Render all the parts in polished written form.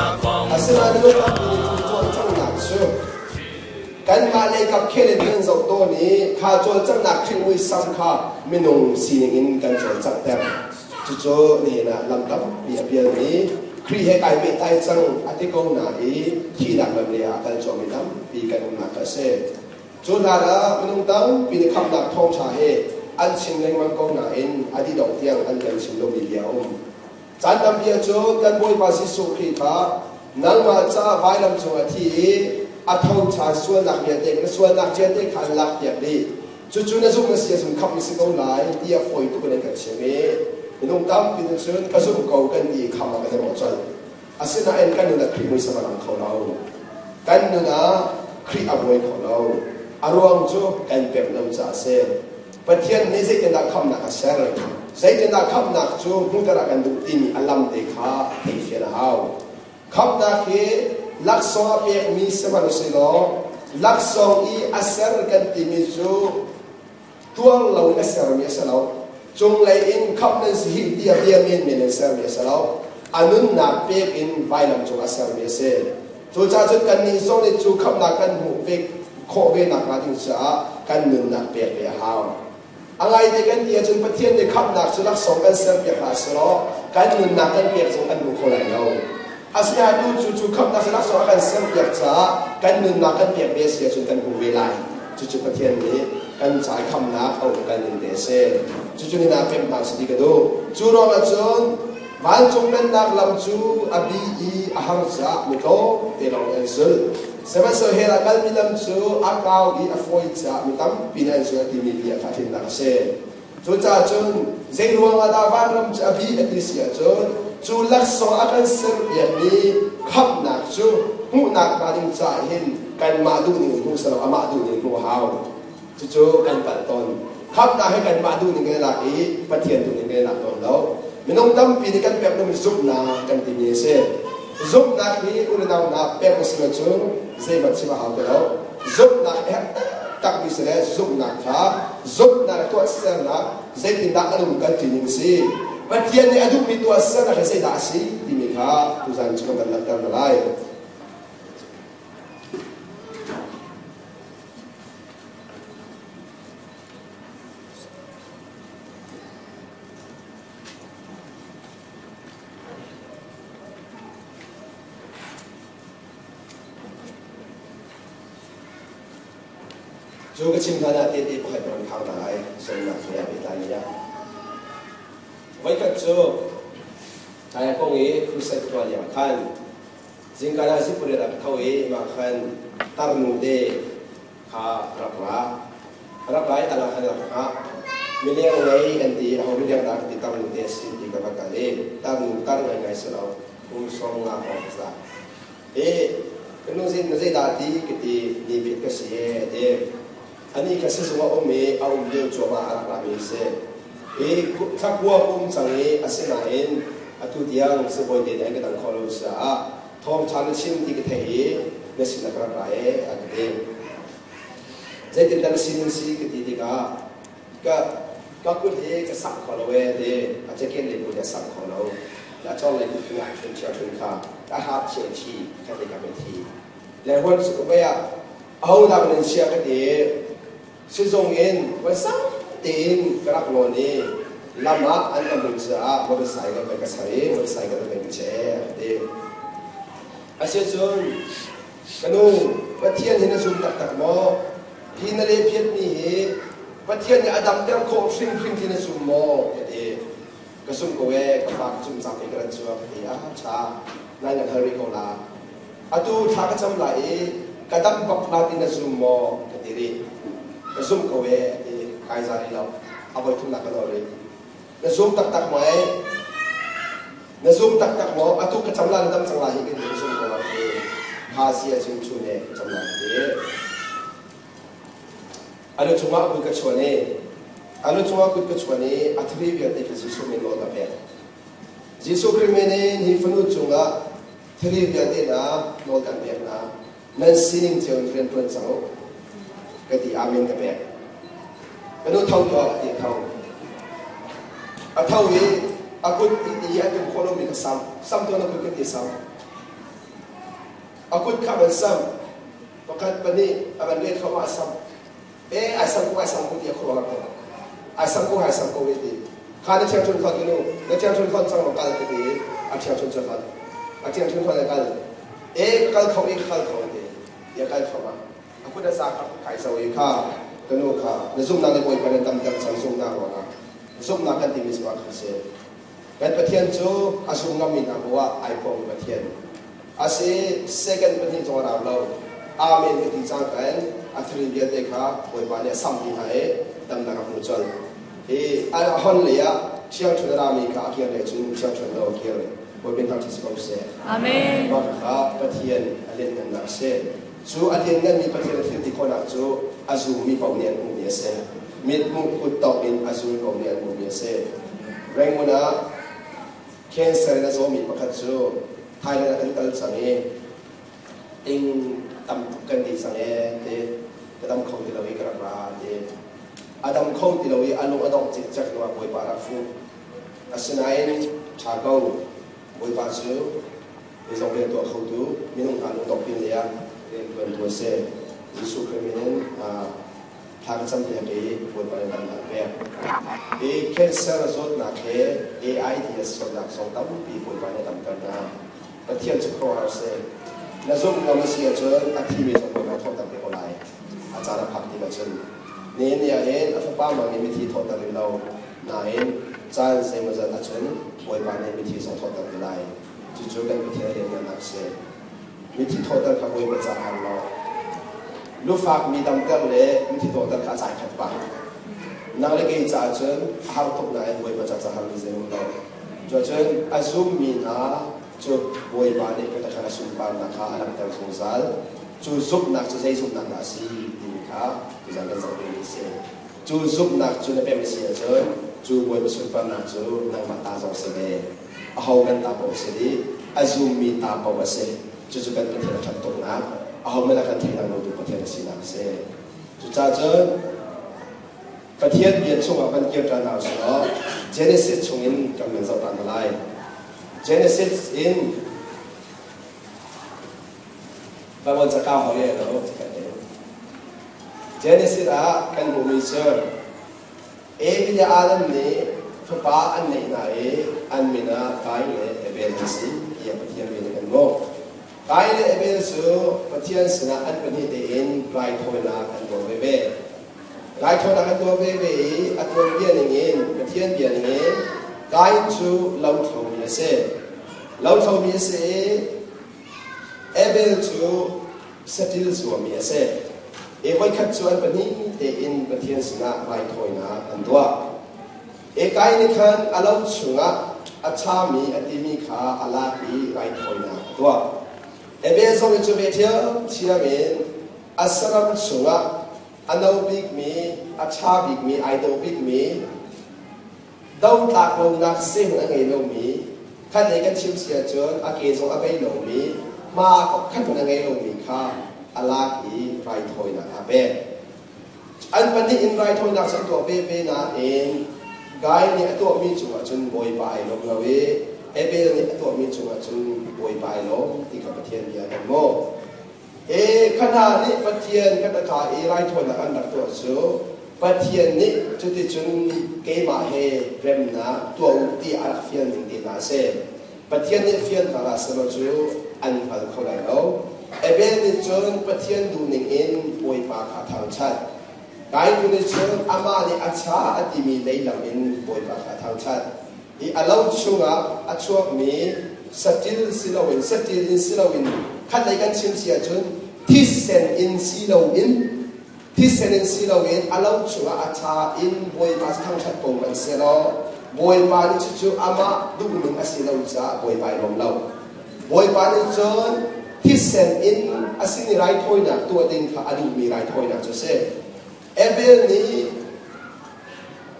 Asinain minung tampi nih cu cawlcanghnak cu kanmah lei kap khel in kan zoh tawn i kha cawlcanghnak Khrih muisam kha minung sining in kan cawlcanghter. Cucu nihin ah lam tampi a pialmi Khrih he kai pehtlai cang a ti ko na i thihnak lam lei ah a kal cuahmi tampi kan umnak a si. Cu hlan ah minung tampi nih khamhnak thawngṭha hi an chim lengmang ko nain a dih dongh tiang an kan chim lomi bia a um. Caan tampi ahcun kan Bawipa Jesuh Khrih kha nangmah caah vailam cung a thi i a tho ṭhan sualnak vialte na sualnak vialte kha an lakpiak dih. Cucu na zumh na si ahcun khamh na si ko lai tiah fawi tuk in an kan chim i minung tampi nih cun ka zumh ko kan ti i khamh ah kan i ruah colh. Asinain kan nun ah Khrih muisam a lang kho lo. Kan nun ah Khrih a bawi kho lo. A ruang cu kan pemh lo caah a si. Pathian nih zeitindah khamhnak a ser? Zeitindah khamhnak cu hmuhter a kan duh timi a lam te kha theihfian a hau. Khamhnak hi laksawng a pekmi sihmanh usilaw laksawng i a ser kan timi cu tuar lo in a sermi a si lo. Cunglei in khamh nan si hi tiah bia menmen in sermi a si lo. A nunnak pek in vailam cung a sermi a si. Cucaah cun kannih zong nih cu khamhnak kan hmuh ve khawh ve nakhnga ding caah kan nunnak pek ve a hau. A ngaite kan ti ahcun Pathian nih khamhnak cu laksawng kan serpiak hlah selaw kan nunnak kan pek zong kan hmu kho lai lo. Asinain tu cu cu khamhnak cu laksawng a kan serpiak caah kan nunnak kan pek ve a si ahcun kan hmu ve lai. Cucu Pathian nih kan ca i khamhnak a um kal ning te a si. Cucu ni hna pemh hna si ti ka duh. Cu ruangah cun vancung pennak lam cu a bi i a har caah mi tlawmte lawng nih an zulh. Sihmanhsehlaw hell ah kalmi lam cu a kau i a fawi caah mi tampi nih an zul a timi bia kha tlinnak a si. Cucaah cun zei ruangah dah vanram cu a bi a ti si ahcun cu laksawng a kan serpiakmi khamhnak cu hmuhnak hnga ding caah hin kanmah duhning in hmuh si lo amah duhning in hmuh a hau. Cucu kan palh tawn. Khamhnak hi kanmah duhning kan i lak i Pathian duhning kan i lak tawn lo. Minung tampi nih kan pek lomi zumhnak kan timi a si. Zumhnak hi u le nau hna pek na si lo cu zeihmanh chim a hau ti lo. Zumhnak herh takmi si le zumhnak kha zumhnak le tuahsernak zeitindah a nung kan ti ning si. Pathian nih a duhmi tuahsernak hi zeidah a si timi kha tuzan cu kan van langhter hna lai. Cu ka chim hlan ah tehte pakhat ka rak khang hna lai, sawmnak he aa pehtlai ah. Voikhat cu Thai kong i crusade tuah lio ah khan zingka ah zipuriat ah ka tho i mah khan tarnu te kha rak ra. Rak ra i tal ah khan rak hngah. Mileng ngei an ti, aho mileng dah ka ti tarnu te a si ti ka va kal i tarnu tar ngaingai si lo, kum 50 hrawng ka za. E, ka nu zin na zeidah ti ka ti, ni bit ka si e a ti. Ani kha sizung a um i a um lio cuahmah a rak rami a si. I thlakua um cang i asinain atu tiang sibawi te nih an ka dang khawh lo caah thawngṭha na chim ti ka theih i na sin ah ka rak ra e a ka ti. Zeitindah na sining si ka ti tikah ka ka kut hi ka sangh kho lo ee ti a ceket le kut a sangh kho lo a cawng le kut ah thun chia thun kha ka hap chia thi kha te ka thi le huan su ka ah aho dah nan chia ka ti sizung in wan sang tein ka rak lawn i lam ah an ka mun caah motorcycle kan ka sar i motorcycle kan ka che ka ti asicun ka nu Pathian hi na zum taktak maw Hi na lehphiatmi hi Pathian nih a damter khawh hrimhrim ti na zum maw? ka ti. Ka zumh ko ee, ka fa ka cum cang i ka rat cu ka ti. A ṭha, nai na hngal rih ko la. Atu thla ka cam lai i ka dam bak la ti na zum maw? ka ti rih. Ka zumh ko ee, a ti. Kai za rih lo. A voi thumnak ka nawl rih. Na zum taktak maw ee? Na zum taktak maw? Atu ka cam la na dam cang lai hi ka ti. Ka zum ko la ka ti. Kha si ahcun chun ee ka cam la ka ti. A lu cungah kut ka chuan i a lu cungah kut ka chuan i a thari vialte kha Jesuh min nawl ka pek. Jesuh Khrih min in hi fanu cungah thari vialte hna nawl kan pek hna. Nan sining cio in rian ṭuan cang u. Ka ti amen ka pek. Ka nu tho tuah ka ti tho. A tho i a kut i a tum khawh lomi ka sam. Sam tuan a kut ka ti sam. A kut kha van sam. Pakhat pahnih a van ret thluahmah a sam. E ai sam ko ai sam ko ti a khuaruahhar ko. Ai sam ko ai sam ko ve ti. Kha na thiang chun khon nu na thiang chun khon cang lo kal ka ti a thiang chun cu kal. A thiang chun khon a kal. E ka kal kho e ka kal kho ti. Ya kal thluahmah. A kut a sa kha kai zo i kha ka nu kha na zumhnak le Bawipa na tamter cang zumhnak ruangah zumhnak kan timi cu ah khan si. Kan Pathian cu a zum ngammi hna poah ai phuangmi Pathian a si. Second pahnih zong a rau lo. Amen ka ti cang kan a thilri vialte kha Bawipa nih a samh dih hna i damnak a hmu colh. Hi a hon lei ah ṭhiangṭhunh a rami kha a kir lei cun ṭhiangṭhunh lo a kir. Bawipa thangṭhat si ko seh. Amen. Mah kha Pathian a lianhngannak a si. Cu a liannganmi Pathian a thil ti khawhnak cu a zummi paoh nih an hmuhmi a si. Mithmuh kuttongh in a zul ko nih an hmuhmi a si. Rangoon ah cancer in a zawmi pakhat cu Thailand ah kan kal cang i ting tam tuk kan ti cang ee ti ka dam kho ti lo i ka rak ra ti. A dam kho ti lo i a lung a dongh cikcek hnu ah Bawipa a rak fuh. Asinain ṭha ko Bawipa cu Zeizong rian tuah khotu minung hna lungdongh pin lei ah rianṭuantu a si. Jesuh Khrih min in thla ka campiak i Bawipa nih damnak a pek. Hi cancer zawtnak he AIDS zawtnak zong tampi Bawipa nih a damter hna. Pathian cu khuaruahhar a si. Na zumh ngam a si ahcun a thimi zong Bawipa thawhter te ko lai. A caan a phak tik ahcun. Nihin ni ah hin a fapa mang nih mithi thawhter rih lo. Nain caan zeimawzat ahcun Bawipa nih mithi zong thawhter te lai. Cucu kan Pathian rianṭuannak a si. Mithi thawhter kha Bawipa caah har lo. Lufak mi damter le mithi thawhter kha a cai khat pah. Nang le kei caah cun a har tuk nain Bawipa ca ca harmi zei um lo. Cuacun a zummi hna cu Bawipa nih ka a sunparnak kha a langhter zungzal. Cu zumhnak cu zei zumhnak dah a si timi kha tuzan kan zoh dingmi a si. Cu zumhnak cu na pem a si ahcun cu Bawipa sunparnak cu nangmah ta zong si ve. Aho kan ta paoh a si dih. A zummi ta paoh a si. Cucu kan Pathian a ṭhat tuknak, ahohmanh a kan theihdang lotu Pathian a sinak a si. Cucaah cun Pathian bia chungah van kir ṭhan hna usih law Genesis chungin kan van zoh ta hna lai. Genesis in Bible cakau hoi e lo Genesis ah kan hmuhmi cu Evi le Adam nih fapa an neih hna i an min ah Kain le Abel an si tiah Pathian min in kan hmuh. Kain le Abel cu Pathian sinah an pahnih tein raithawinak an tuah veve. Raithawinak an tuah veve i a tuanbia ningin Pathian bia ningin Kain cu lothlomi a si. Lothlomi a si i Abel cu saṭil zuami a si. I voikhat cu an pahnih tein Pathian sinah raithawinak an tuah. Ekai nih khan a lo chungah a ṭhami a timi kha a lak i raithawinak a tuah. Abel zong nih cu ve ṭhiamṭhiam in a saram chungah a no bikmi, a ṭha bikmi, ai dawh bikmi, dotlak lonak sing a ngei lomi, khatlei kan chim si ahcun a ke zong a bei lomi, hma pakhat hmanh a ngei lomi kha a lak i raithawinak a pek. An pahnih in raithawinak cu an tuah veve nain Kain nih a tuahmi cungah cun Bawipa ai lawm lo i Abel nih a tuahmi cungah cun Bawipa ai lawm ti kha Pathian bia kan hmuh. E kha hna nih Pathian ka taka i raithawinak an rak tuah cu Pathian nih cuticun keimah he remnak tuah u ti a rak fial ning te hna a si. Pathian nih fial hna hlah sehlaw cu an hngal kho lai lo. Abel nih cun Pathian duhning in Bawipa kha a thangṭhat. Kain tu nih cun amah nih a cha a timi lei lam in Bawipa kha a thangṭhat. I a lo chungah a chuakmi saṭil si loin saṭil in si loin khatlei kan chim si ahcun thisen in si loin thisen in si loin a lo chungah a ṭha in Bawipa thangṭhat ko hmanh sehlaw Bawipa nih cucu amah duhning a si lo caah Bawipa i lawm lo. Bawipa nih cun thisen in a sin i raithawinak tuah ding kha a duhmi raithawinak cu a si. Abel nih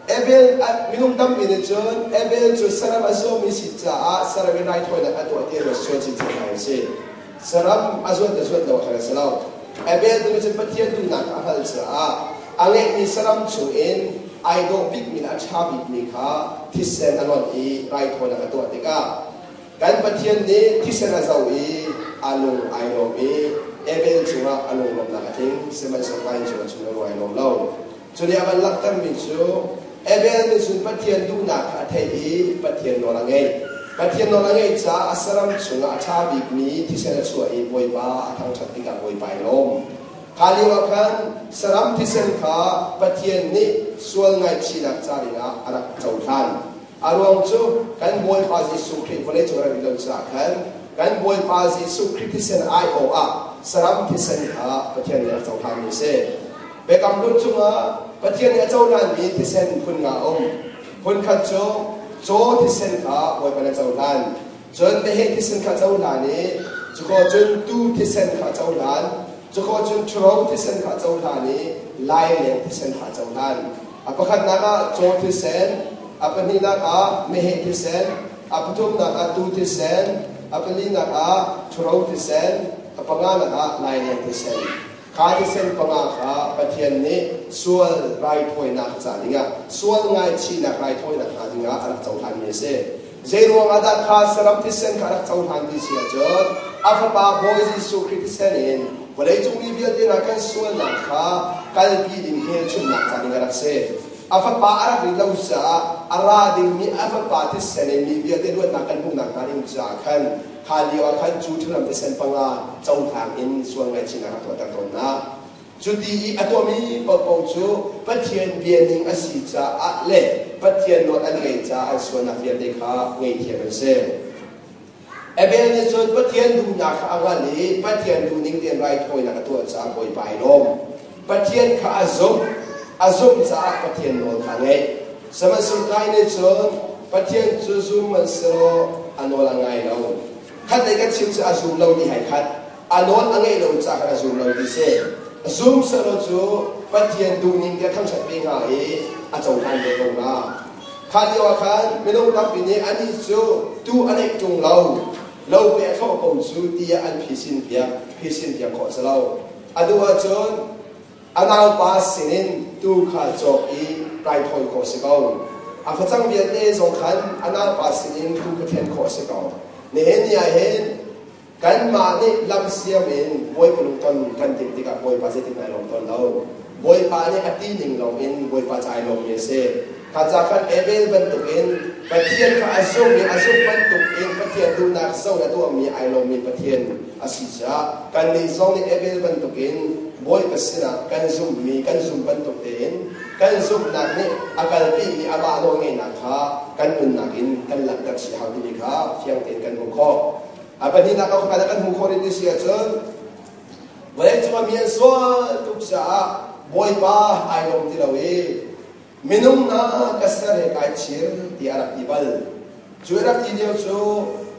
Abel minung tampi nih cun Abel cu saram a zuami si caah saram in raithawinak a tuah ti ruat sual cincin ngai a si. Saram a zuat le zuat lo kha a si lo. Abel tu nih cun Pathian duhnak a hngalh caah a ngeihmi saram chungin ai dawh bikmi le a ṭha bikmi kha thisen a lonh i raithawinak a tuah tikah. Kan Pathian nih thisen a zoh i a lung ai lawm i Abel cungah a lunglawmhnak a tling, sihmanhsehlaw Kain cungah cun a lung ai lawm lo. Cu nih a van langhtermi cu Abel nih cun Pathian duhnak kha a theih i Pathian nawl a ngeih. Pathian nawl a ngeih caah a saram chungah a ṭha bikmi thisen a chuah i Bawipa a thangṭhat tikah Bawipa ai lawm. Kha lio ah khan saram thisen kha Pathian nih sual ngaihchihnak ca dingah a rak cohlan. A ruang cu kan Bawipa Jesuh Khrih vawleicung a rak lo caah khan kan Bawipa Jesuh Khrih thisen aiawh ah saram thisen kha Pathian nih a cohlanmi a si. Biakam Hlun chungah Pathian nih a cohlanmi thisen phun nga a um. Phun khat cu caw thisen kha Bawipa nih a cohlan. Cun meheh thisen kha cohlan i cukaw cun tuu thisen kha cohlan. Cukaw cun ṭhuro thisen kha cohlan i laileng thisen kha cohlan. A pakhatnak ah caw thisen, a pahnihnak ah meheh thisen, a pathumnak ah tuu thisen, a palinak ah ṭhuro thisen, a panganak ah laileng thisen. Kha thisen panga kha Pathian nih sual raithawinak ca dingah, sual ngaihchihnak raithawinak hnga dingah a rak cohlanmi a si. Zeiruang ah dah kha saram thisen kha a rak cohlan ti si ahcun a fapa Bawi Jesuh Khrih thisen in vawleicung mi vialte hna kan sualnak kha kalpi ding hmelchunhnak ca ding a rak si. A fapa a rak ri lo caah a ra dingmi a fapa thisen in mi vialte luatnak kan hmuhnak hnga ding caah khan kha lio ah khan cu ṭhalam thisen panga cohlang in sual ngaihchihnak a tuahter tawn hna. Cuti i a tuahmi paohpaoh cu Pathian bia ning a si caah le Pathian nawl an ngaih caah an sualnak vialte kha ngaihthiam an si. Abel nih cun Pathian duhnak kha a hngalh i Pathian duhning tein raithawinak a tuah caah Bawipa ai lawm. Pathian kha a zumh, a zumh caah Pathian nawl kha a ngaih. Sihmanhsehlaw Kain nih cun Pathian cu zum an si law a nawl a ngai lo. Khatlei kan chim cu a zum lo ti hai khat. A nawl a ngeih lo caah khan a zum lo ti si. Zum sehlaw cu Pathian duhning te a thangṭhat ve hnga i a cohlan ve ko hnga. Kha lio ah khan minung tampi nih anih cu tuu a neih ṭung lo, lo pe a thlawh ko cu tiah an phisin piak, phisin piak khawh si lo. A duh ahcun a naupa sinin tuu kha cawk i raithawi khawh si ko. A facang vialte zong khan a naupa sinin tuu kha thlen khawh si ko. Nihin ni ah hin Kanmah nih lam siam in Bawipa lungton kan timh tikah Bawipa zeitin ai lawm tawn lo. Bawipa nih a ti ning lawng in Bawipa ca ai lawmmi a si. Kha ca khan Abel bantukin Pathian kha a zum i a zumh bantukin Pathian duhnak zoh in a tuahmi ai lawmmi Pathian a si caah kannih zong nih Abel bantukin Bawipa sinah kan zumhmi kan zum bantuk tein kan zumhnak nih a kalpimi amah nawlngeihnak kha kan nunnak in kan langhter chih hau timi kha fiang tein kan hmuh khawh. A pahnihnak a khat kan hmuh khawh rih ti si ahcun vawleicung ah mi an sual tuk caah Bawipa ai lawm ti lo i minung na ka ser he kai chir ti a rak ti bal. Cu a rak ti lio cu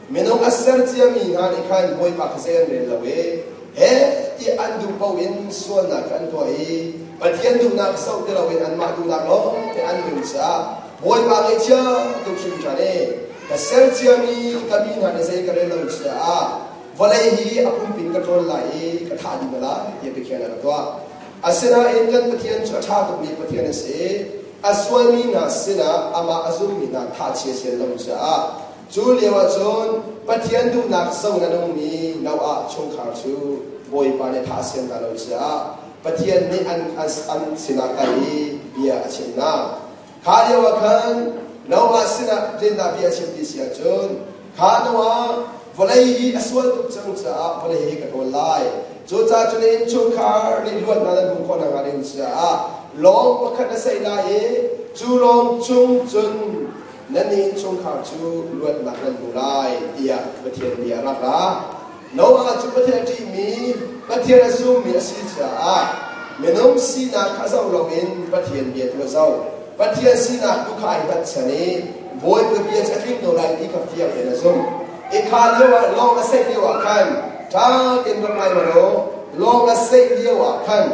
minung a ser ciami hna nih khan Bawipa kha zei an rel lo i he ti an duh paoh in sualnak kha an tuah i Pathian duhnak zoh ti loin anmah duhnak lawng te an nun caah Bawipa ngaihchia tuk hringhran i Ka ser ciami ka mi hna nih zei ka rel lo caah vawlei hi a pumpin ka ṭawl lai i ka thah dih hna lai tiah biakhiahnak a tuah. Asinain kan Pathian cu a ṭha tukmi Pathian a si i a sualmi hna sinah amah a zummi hna thahchia sian lo caah cu lio ah cun Pathian duhnak zo na nungmi Noah chungkhar cu Bawipa nih thah a sian hna lo caah Pathian nih an, an, an sinah kal i bia a chim hna. Kha lio ah khan Noah sinah zeitindah bia a chim ti si ahcun, kha Noah vawlei hi a sual tuk cang caah vawlei hi ka ṭawl lai. Cucaah cun na innchungkhar nih luatnak nan hmuh khawh nakhnga ding caah lawng pakhat na saih lai i cu lawng chung cun nan innchungkhar cu luatnak nan hmu lai tiah Pathian bia a rak ra. Noah cu Pathian a ṭihmi, Pathian a zummi a si caah minung sinak kha zoh loin Pathian bia tu a zoh. Pathian sinak tu kha ai hngatchan i Bawipa bia cu a tling ko lai ti kha fiang tein a zumh. I kha lio ah lawng a saih lio ah khan ṭha tein rak ngai hmanh u. Lawng a saih lio ah khan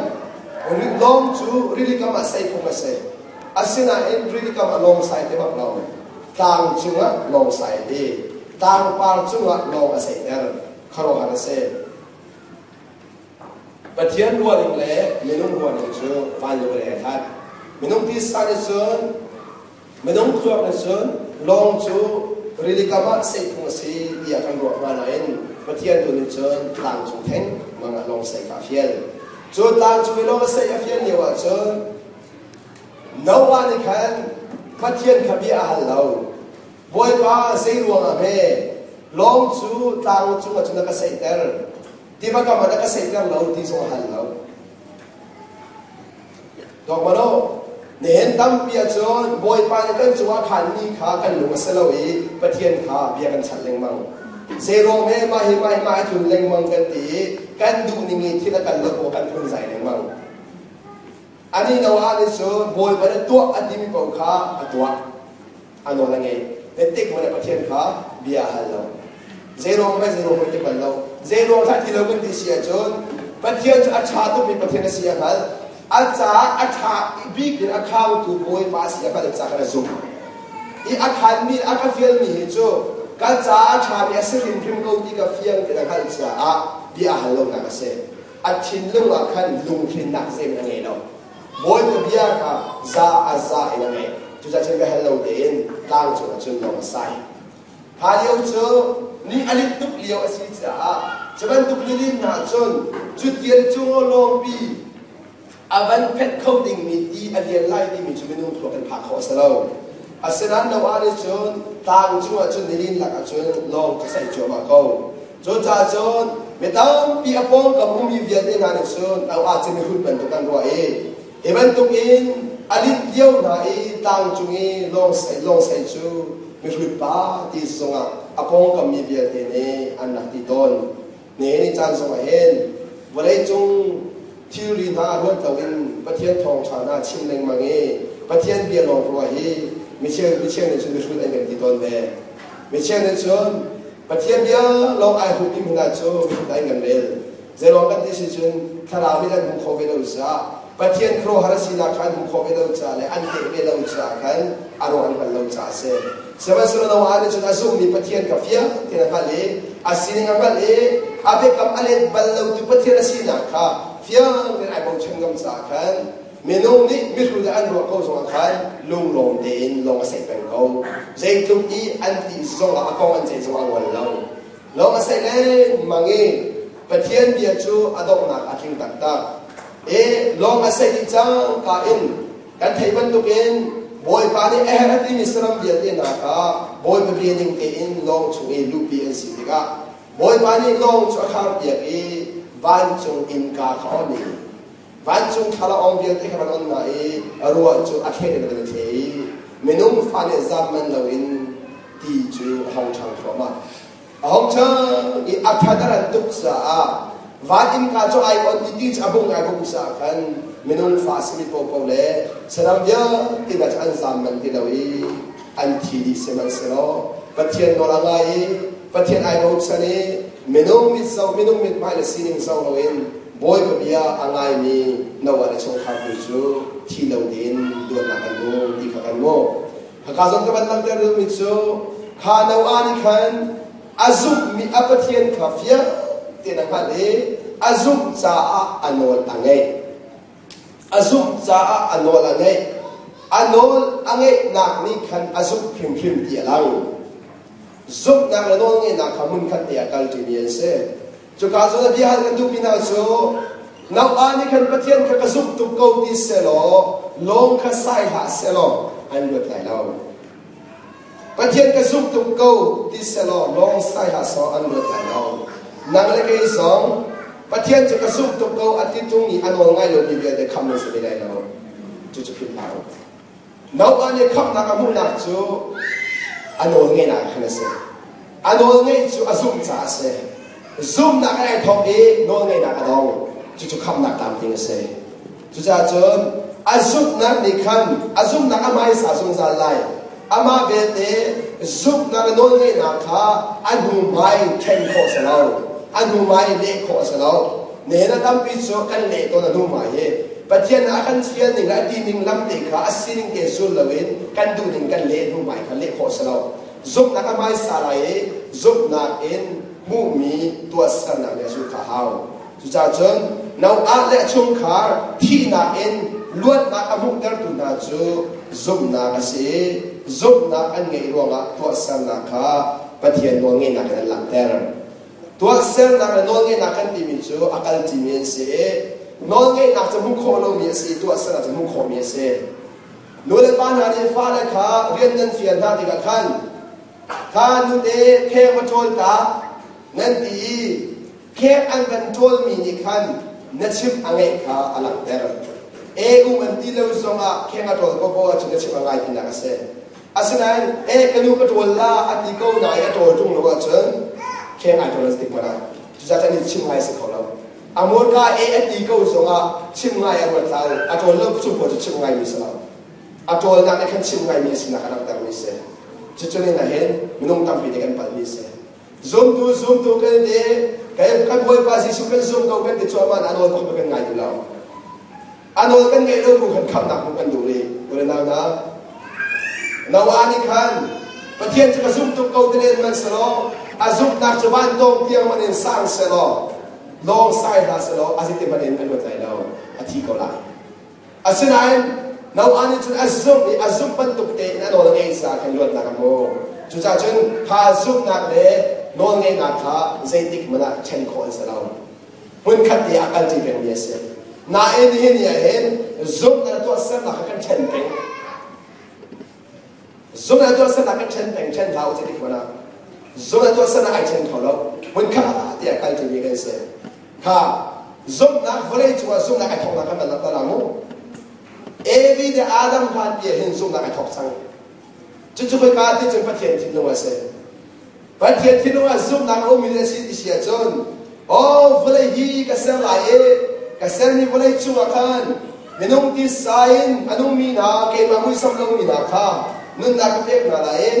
lawng cu rili kam ah saih phung a si. Asinain rili kam ah lawng sai ti bak lo. Tlang cungah lawng sai a ti. Tlangpar cungah lawng a seiter. Khuaruahhar a si. Pathian ruahning le minung ruahning cu van le vawlei ai hlat. Minung tisa nih cun minung thluak nih cun lawng cu Rili kam ah seihphung a si tiah kan ruah hnga nain Pathian tu nih cun tlang cung theng mang ah lawng seih kha a fial. Cu tlang cung i lawng a seih a fial lio ah cun Noah nih khan Pathian kha bia a hal lo. Bawipa zei ruangah hme lawng cu tlang cung ah cun a ka seihter, tiva kam ah na ka seihter lo ti zong a hal lo. Dawkmano, nihin tampi ahcun Bawipa nih kan cungah khanmi kha kan lung a si lo i Pathian kha bia kan chalh lengmang. Zeiruang he mah hi mah hi mah hi tlun lengmang kan ti i kan duh ning i thil a kal lo maw kan phunzai lengmang. Ani Noah nih cun Bawipa nih tuah a timi paoh kha a tuah. A nawl a ngei. Zeitik hmanh ah Pathian kha bia a hal lo. Zeiruang hmanh zeiruang hmanh ti bal lo. Zeiruang hlah ti lo kan ti si ahcun Pathian cu a ṭha tukmi Pathian a si a hngalh. A caah a ṭha bik in a khangtu Bawipa a si a hngalh caah kan a zumh. I a khanmi a ka fialmi hi cu ka caah a ṭhami a si hrimhrim ko ti ka fiang ti a hngalh caah bia a hal lonak a si. A thinlung ah khan lunghrinnak zeihmanh a ngei lo. Bawipa bia kha za a za in a ngaih. Cucaah cun biahal lo tein tlang cungah cun lawng a sai. Kha lio cu ni a linh tuk lio a si caah cu bantuk lilin hna cun cu tial cung lawngpi a van phet kho dingmi ti a lian lai timi cu minung thluak in phak khawh a si lo. Asinain Noah nih cun tlang cungah cun nilin lakah cun lawng cu sai cuahmah ko. Cucaah cun mi tampi a pawngkam ummi vialte hna nih cun Noah cu mihrut bantuk an ruah i hi bantukin a linh lio hna i tlang cung i lawng sai cu mihrut pa ti zongah a pawngkam mi vialte nih an rak ti tawn. Nihin ni caan zongah hin vawleicung thilri hna ruat loin Pathian thawngṭha hna chim lengmang i Pathian bia lawng ruah hi micheu nih cun mihrut an kan ti tawn ve. Micheu nih cun Pathian bia lawng ai hupmi hmanh ah cu mihrut an kan rel. Zeiruang kan ti si cun thlarau nih an hmu kho ve lo caah Pathian khuaruahhar a sinak kha an hmu khawh ve lo caah le an teh ve lo caah khan a ruang an hngalh lo caah a si. Sihmanhsehlaw Noah nih cun a zumhmi Pathian kha fiang tein a hngalh i a sining a hngalh i a biakam a let bal lotu Pathian a sinak kha fiang tein ai bochan ngam caah khan minung nih mihrut ah an ruah ko zongah khan lunglawm tein lawng a saih peng ko. Zeitluk i an ti zongah a kong an ceih zongah a ngol lo. Lawng a saih lengmang i Pathian bia cu a donghnak a tling taktak. I lawng a saih dih cangka in kan theih bantukin Bawipa nih a herh a timi saram vialte hna kha Bawipa bia ning tein lawng chung i luhpi an si tikah Bawipa nih lawng cu a kharpiak i vancung innka kha a on i Vancung thlalaawng vialte kha van on hna i a ruah cu a thlet in a van i thle i minung fa nih zam man loin ti cu a hong ṭhang thluahmah. A hong ṭhang i a that a ran tuk caah van innka cu ai on i ti cu a bung ai bung caah khan minung fa a simi paohpaoh le saram vialte hna cu an zam man ti lo i an thi dih sihmanhsehlaw Pathian nawl a ngai i Pathian ai bochan i minung mit zoh minung mithmai le sining zoh loin Bawipa bia a ngaimi Noah le chungkhar tu cu thi lo tein luatnak an hmu ti kha kan hmuh. Haka zong ka van langhter duhmi cu kha Noah nih khan a zumhmi a Pathian kha fiang tein a hngalh i a zumh caah a nawl a ngeih. A zumh caah a nawl a ngeih. A nawl a ngeihnak nih khan a zumh hrimhrim ti a lang. Zumhnak le nawlngeihnak kha hmunkhat te ah kalṭimi an si. Cuka zawn a bia hal kan duhmi hna cu Noah nih khan Pathian kha ka zumh tuk ko ti selaw lawng kha sai hlah selaw an luat lai lo. Pathian ka zumh tuk ko ti selaw lawng sai hlah selaw an luat lai lo. Nang le kei zong Pathian cu ka zumh tuk ko a ti tung i a nawl ngai lomi vialte khamh nan si ve lai lo. Cucu philh hlah u. Noah nih khamhnak a hmuhnak cu a nawl ngeihnak ah khan a si. A nawl ngeih cu a zumh caah a si. Zumhnak in ai thawk i nawlngeihnak a dong. Cucu khamhnak tlamtling a si. Cucaah cun a zumhnak nih khan a zumhnak a hmaisa zungzal lai. Amah belte zumhnak le nawlngeihnak kha a hnu-hmai ṭhen khawh a si lo. A hnu-hmai leh khawh a si lo. Nihin ah tampi cu kan leh tawn a hnu-hmai hi. Pathian a kan fial ning le a ti ning lam te kha a sining te zul loin kan duh ning kan leh hnu hmai kha leh khawh a si lo. Zumhnak a hmaisa lai i zumhnak in hmuhmi tuahsernak nih a zulh kha a hau. Cucaah cun Noah le a chungkhar thihnak in luatnak a hmuhtertu hna cu zumhnak a si. zumhnak an ngeih ruangah tuahsernak kha Pathian nawlngeihnak in an langhter. Tuahsernak le nawlngeihnak kan timi cu a kalṭimi an si i nawlngeihnak cu hmuh khawh lomi a si i tuahsernak cu hmuh khawhmi a si. Nu le pa hna nih fale kha rian nan fial hna tikah khan kha nute kheng va ṭawl ta nan ti i kheng an van ṭawlmi nih khan na chimh a ngeih kha a langhter. E um an ti lo zongah kheng a ṭawl paohpaoh ahcun na chimh a ngai tinak a si. Asinain e ka nu ka ṭawl la a ti ko nain a ṭawl ṭung lo ahcun kheng ai ṭawl a si tik hmanh ah cucaah cun chim ngai a si kho lo. A hmurka e a ti ko zongah chim ngai a ruat hlah. A ṭawl lo chung pawl cu chim ngaimi si lo. A ṭawlnak nih khan chim ngaimi a sinak a langhtermi si. Cucu nih hin minung tampi nih kan palhmi si. Zumtu zumtu kan ti, kan Bawipa Jesuh kan zum ko kan ti cuahmah na nawl bak kan ngai duh lo. A nawl kan ngaih lo bu khan khamhnak hmuh kan duh rih. Ule nau na. Noah nih khan Pathian cu ka zumh tuk ko ti len man selaw a zumhnak cu van tawng tiang man in sang selaw lawng sai hlah selaw a zeiti hmanh in a luat lai lo a thi ko lai. Asinain Noah nih cun a zumh i a zumh bantuk tein a nawl a ngeih caah khan luatnak a hmu. Cucaah cun kha zumhnak le nawlngeihnak kha zeitik hmanh ah ṭhen khawh an si lo. Hmunkhat te ah kalṭi pengmi a si. Nain nihin ni ah hin zumhnak le tuahsernak kha kan ṭhen peng. Zumhnak le tuahsernak kan ṭhen peng, ṭhen hlah u zeitik hmanh ah. Zumhnak le tuahsernak ai ṭhen kho lo. Hmunkhat te ah kalṭimi kan si. Kha zumhnak vawlei cungah zumhnak ai thawknak kan van langhter mu. Evi le Adam hlan pi ah hin zumhnak ai thawk cang. Cucu khoika ti cun Pathian thinlung a si. Pathian thinlung ah zumhnak a ummi a si ti si ahcun aw vawlei hi ka ser lai i ka sermi vawlei cungah khan minung tisa in a nungmi hna keimah muisam lomi hna kha nunnak ka pek hna lai i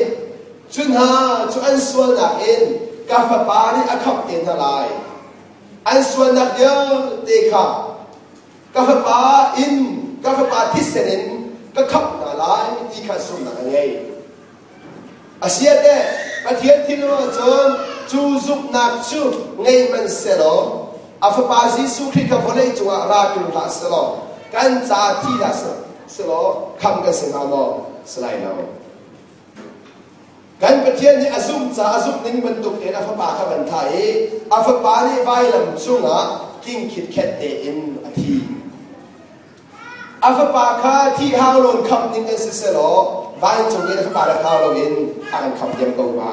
cu hna cu an sualnak in ka fapa nih a khamh te hna lai. An sualnak vialte kha ka fapa in ka fapa thisen in ka khamh hna lai ti kha zumhnak a ngei. Asiah Pathian thinlung ahcun cu zumhnak cu ngei hmanh sehlaw a fapa Jesuh Khrih kha vawlei cungah ra ṭung hlah sehlaw kan caah thi hlah sehlaw khamh kan si hnga maw? Si lai lo. Kan Pathian nih a zumh caah a zumh ning bantuk tein a fapa kha van thah i a fapa nih vailam cungah king khitkhet tein a thi. A fapa kha thih hau loin khamh ding kan si selaw vancung in a fapa rak hau loin a kan khamh diam ko hnga.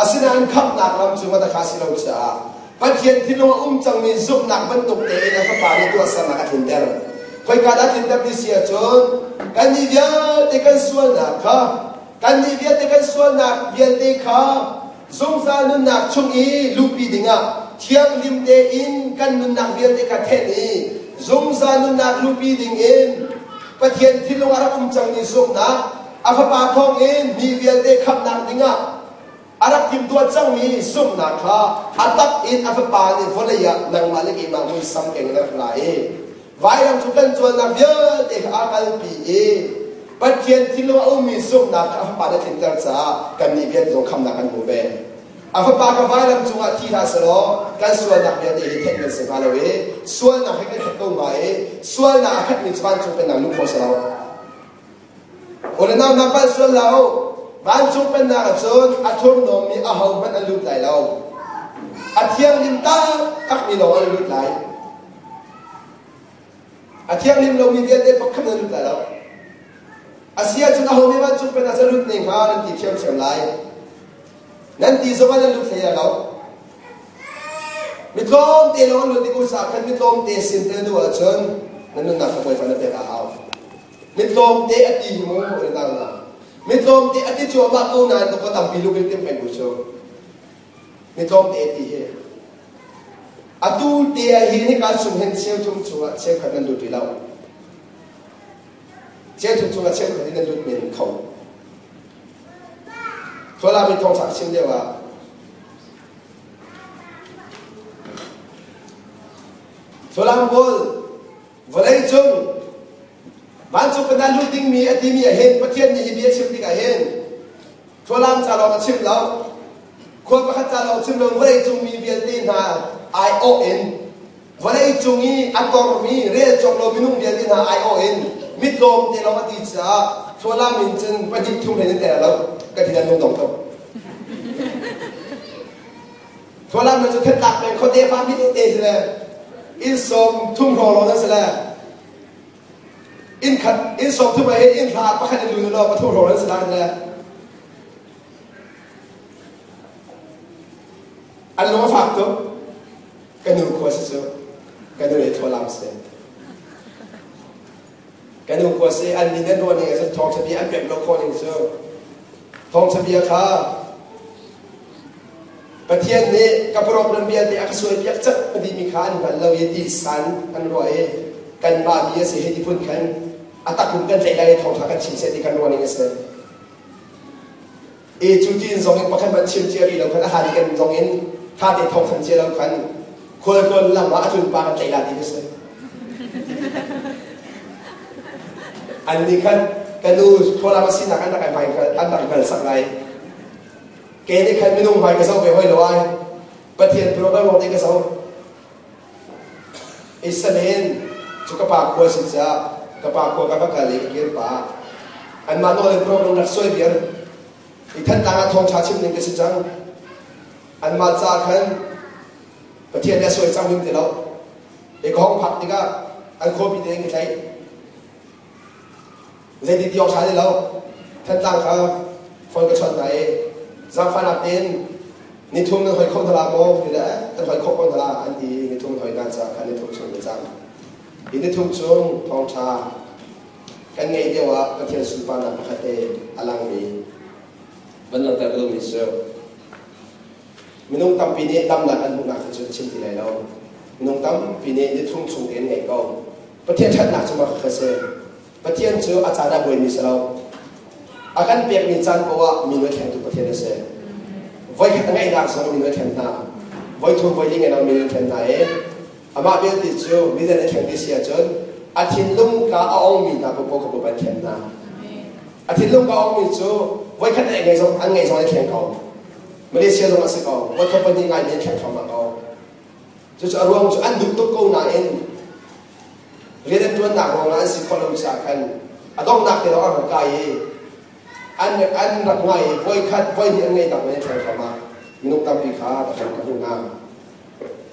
Asinain khamhnak lam cu matakha si lo caah Pathian thinlung a um cangmi zumhnak bantuk tein a fapa nih tuahsernak a tlinter. Khoika dah tlinter ti si ahcun kannih vialte kan sualnak kha kannih vialte kan sualnak vialte kha zungzal nunnak chung i luhpi dingah thianghlim tein kan nunnak vialte kha thenh i zungzal nunnak luhpi dingin Pathian thinlung a rak um cangmi zumhnak a fapa thawngin mi vialte khamhnak dingah a rak timhtuah cangmi zumhnak kha a tak in a fapa nih vawlei ah nangmah le keimah muisam keng in a rak la i vailam cu kan cuannak vialte kha a kalpi i Pathian thinlung a ummi zumhnak kha a fapa nih a tlinter caah kannih vialte zong khamhnak kan hmu ve. A fapa kha vailam cungah thi hlah selaw kan sualnak vialte hi theih kan si hnga lo i sualnak he kan khat ko hnga i sualnak a khatmi cu vancung pennak luh khawh si lo. Ule nau na palh sual lo. Vancung pennak ahcun a thurhnawmmi ahohmanh an lut lai lo. A thianghlim taktakmi lawng an lut lai. A thianghlim lomi vialte pakhat nan lut lai lo. A si ahcun aho nih vancung pen ah ca lut ne hnga nan ti ṭhiamṭhiam lai. Nan ti zong ah nan lut hlei lai lo. Mi tlawmte lawng an lut i usa khan mi tlawmte sin te nu ahcun nan nunnak kha Bawipa na pek a hau. Mi tlawmte a ti hi mu ri nang na. Mi tlawmte a ti cuahmah ko nain ka tampi luk in tim peng bu cu. Mi tlawmte a ti hi. Atu te ah hin hika chung hin cheuthum chungah cheukhat nan lut rih lo. Cheuthum chungah cheukhat in nan lut men kho. Khualami thawngṭha chim lio ah Falam pawl vawlei cung vancung pennak lut dingmi a timi ah hin Pathian nih hi bia chim tikah hin Falam ca lawng a chim lo. Khua pakhat ca lawng chim lo vawlei cung mi vialte hna aiawh in vawlei cung i a tormi rel cawk lo minung vialte hna aiawh in mitlawm te lawng a ti caah. Thlualam in cun pahnih thum he nan tel lo ka ti nan lung dong tuk. Thlualam na cu thentlak peng khuate fa mi te si le inn sawm thum hrawng lawng nan si le inn khat inn sawm thum he inn hla pakhat in lu lo pathum hrawng nan si la le an lung a fak tuk. Ka nu khua si cu ka nu le thlualam si. Ka nu khua si an min an ruah ning ahcun thawngṭha bia an pemh lo khawh ning cu thawngṭha bia kha Pathian nih ka problem vialte a ka suaipiak cang a timi kha an hngal lo i ti san an ruah i kanmah mi a si hei ti phun khan a takpum kan tlaih lai i thawngṭha kan chim seh ti kan ruah ning a si. E cu tiin zong in pakhat hmanh chim cia rih lo khan a hlan kan zong in tha te thawng than cia lo khan khualtlawn lam ah a tlun pa kan tlaih la ti ka si. An nih khan ka nu khualam a sinak an rak i hmai an rak i hngal sak lai. Ke nih khan minung hmai ka zoh ve hoi lo ai. Pathian program lawng te ka zoh. Israel cu ka pa khua si caah ka pa khua ka va kal i ka kir pah. Anmah nawl in program rak suai viar. I Thantlang ah thawngṭha chim ding ka si cang. Anmah caah khan Pathian nih a suai cang ning ti lo. I ka hong phak tikah an khuapi te in ka tlaih. Zeiti ti awk ṭha ti lo. Thantlang kha phone ka chawnh hna i zaangfahnak tein nithum nan hoi kho hna la maw ti le kan hoi khawh ko hna la an ti i nithum hoi hna caah khan nithum chung ka cam. Hi nithum chung thawngṭha kan ngeih lio ah Pathian sunparnak pakhat te a langmi van langhter ka duhmi cu minung tampi nih damnak an hmuhnak kha cu ka chim ti lai lo. Minung tampi nih nithum chung tein ngeih ko. Pathian ṭhatnak cu mah kha si. Pathian cu a caan ah buaimi si lo. A kan pekmi caan paoh ah mi a thlengtu Pathian a si. Voikhat a ngeihnak zong mi a thlen hna. Voithum voili ngeih mi a thlen hna i amah vialte cu midang a thleng ti si ahcun a thinlung ka a ongmi hna paoh kha Bawipa an thlen hna. A thinlung ka ongmi cu voikhat an ngei zong an ngei zong an thleng ko. Malaysia zong a si ko. Voikhat pahnih ngaimi an thleng thluahmah ko. Cucu a ruang cu an duh tuk ko nain rian an ṭuannak ruangah an si khawh lo caah khan a donghnak te lawng an rak kai i an an rak ngai i voikhat voihnih an ngei tak men ṭhang thluahmah minung tampi kha ka kan ka hmuh hna.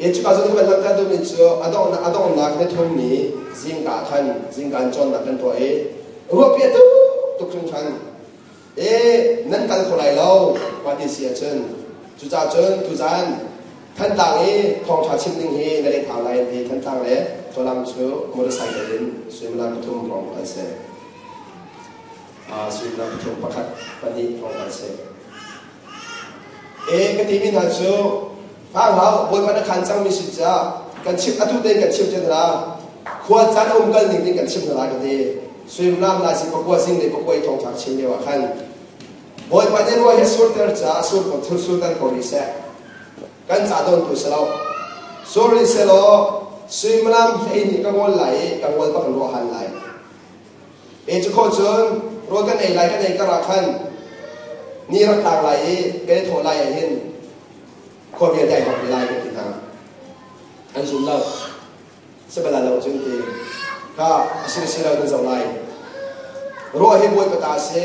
I cuka zawn kan langhter duhmi cu a donghnak a donghnak ni thum ni zingka khan zingka in cawnnak kan tuah i ruahpi a tuk tuk hringhran. E nan kal kho lai lo ma ti si ahcun cucaah cun tuzan Thantlang i thawngṭha chim ding hi na leh thau lai an ti. Thantlang le Falam cu motorcycle in suimilam pathum hrawng kal si. Suimilam pathum pakhat pahnih hrawng kal si. E ka timi hna cu hngah hlah Bawipa na khan cangmi si caah kan chim atu tein kan chim ṭhen hna khua caan a um kal ning ding kan chim hna lai ka ti. Suimilam lai si pakua zing le pakua i thawngṭha chim lio ah khan Bawipa nih ruah hi a surter caah sur ko thur surter ko rih seh. Kan ca dawntu si lo. Sur rih sehlaw suimilam hlei nih ka ngol lai i ka ngol bak in ruah han lai. E cu khawh cun rawl kan ei lai kan ei kar ah khan ni rak tlang lai i kan i thawh lai ah hin khua vialte ai hawk lai kan ti hna. An zum lo. Sibala lo cun ti kha a si si lo nan zoh lai. Ruah hi Bawipa ta a si.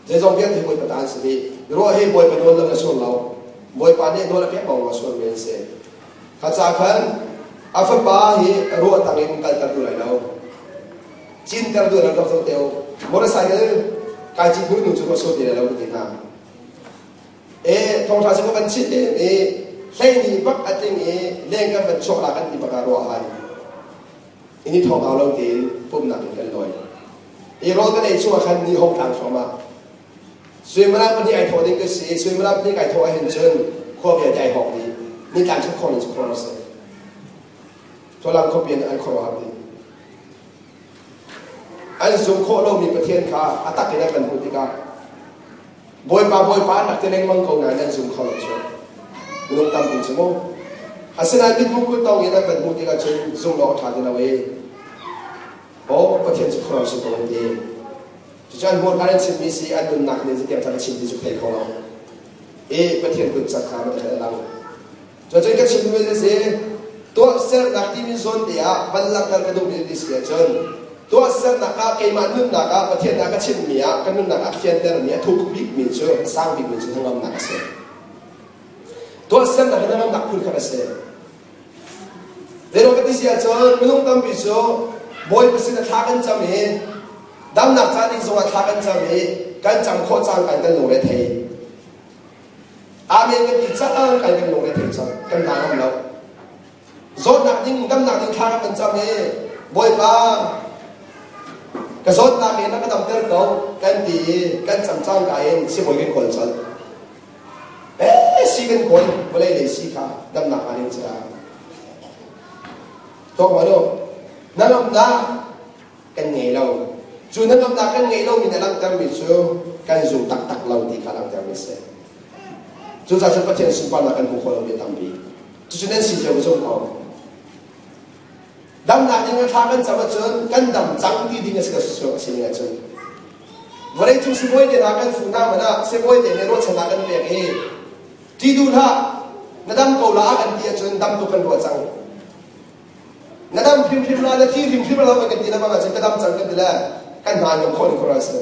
Zeizong vialte hi Bawipa ta an si dih. Ruah hi Bawipa nawl lo na sur lo. Bawipa nih nawl a pek bang a sur mi an si. Kha ca khan a fapa hi ruah tang in kalter duh lai lo. Cinter duh lo rak zoh te u. Motorcycle kai cit hnu hnu cu ruah sur ti lai lo ka ti hna. E thawngṭha cu kan chim i hleini bak a tling i leng kan van chuak la kan ti bak ah ruah han. Ini thawng au lo tein pumhnak in kan lawi. I rawl kan ei chung ah khan ni hong tlang thluahmah. Suimilam pahnih ai thawh ding ka si. Suimilam pahnih kai thawh ahhin cun khua vialte ai hawk dih. Ni tlang ṭhat khawh ning cu khua si. Thawlang khuapi in an khuaruahhar dih. An zum khawh lomi Pathian kha a tak in an kan hmuh tikah Bawipa Bawipa an rak ti lengmang ko nain an zum kho lo cu. Minung tampi cu mu. Asinain mithmuh kut tawng in an van hmuh tikah cun zumh awk a ṭha ti lo i aw Pathian cu khuaruah si ko an ti. Cucu an hmurka in chimmi si an nunnak nih zeitiang ṭha ka chim ti cu thei kho lo. I Pathian kut cak kha mah a lang. Cucun ka chim duhmi si tuahsernak timi zawn te ah van langhter ka duhmi ti si ahcun. Tuahsernak ah keimah nunnak ah Pathian ah ka chimmi ah ka nunnak ah fiantermi a thuk bikmi cu a sang bikmi cu hnangamnak a si. Tuahsernak hi hnangamnak phun khat a si. Zeiruang ka ti si ahcun minung tampi cu Bawipa sin ah thla kan cam i damnak ca ding zongah thla kan cam i kan cam khawh cang kan kan lungre thei. Amen kan ti cang kan kan lungre thei cang kan hna ngam lo. Zawtnak ding damnak ding thla kan cam i Bawipa ka zawtnak in na ka damter ko kan ti i kan cam cangka in sibawi kan kawl colh. Eh si kan kawl vawlei lei si kha damnak hnga ding caah. Tuak ma lu na lawmhnak kan ngei lo. Cu na lawmhnak kan ngei lomi na langhtermi cu kan zum taktak lo ti kha langhtermi a si. Cucaah cun Pathian sunparnak kan hmu khawh lomi a tampi. Cucu nan si cio zong ko. Damnak ding a thla kan cam ahcun kan dam cang ti ding a si ka a si ning ahcun. Vawlei cung sibawi te hna kan fuh hna man ah sibawi te nih ruahchannak kan pek i ti duh hlah na dam ko la kan ti ahcun dam tuk kan ruah cang. Na dam hrimhrim la na thi hrimhrim la kan ti na bang ahcun ka dam cang kan ti le kan hna ngam khawh ning khawh a si.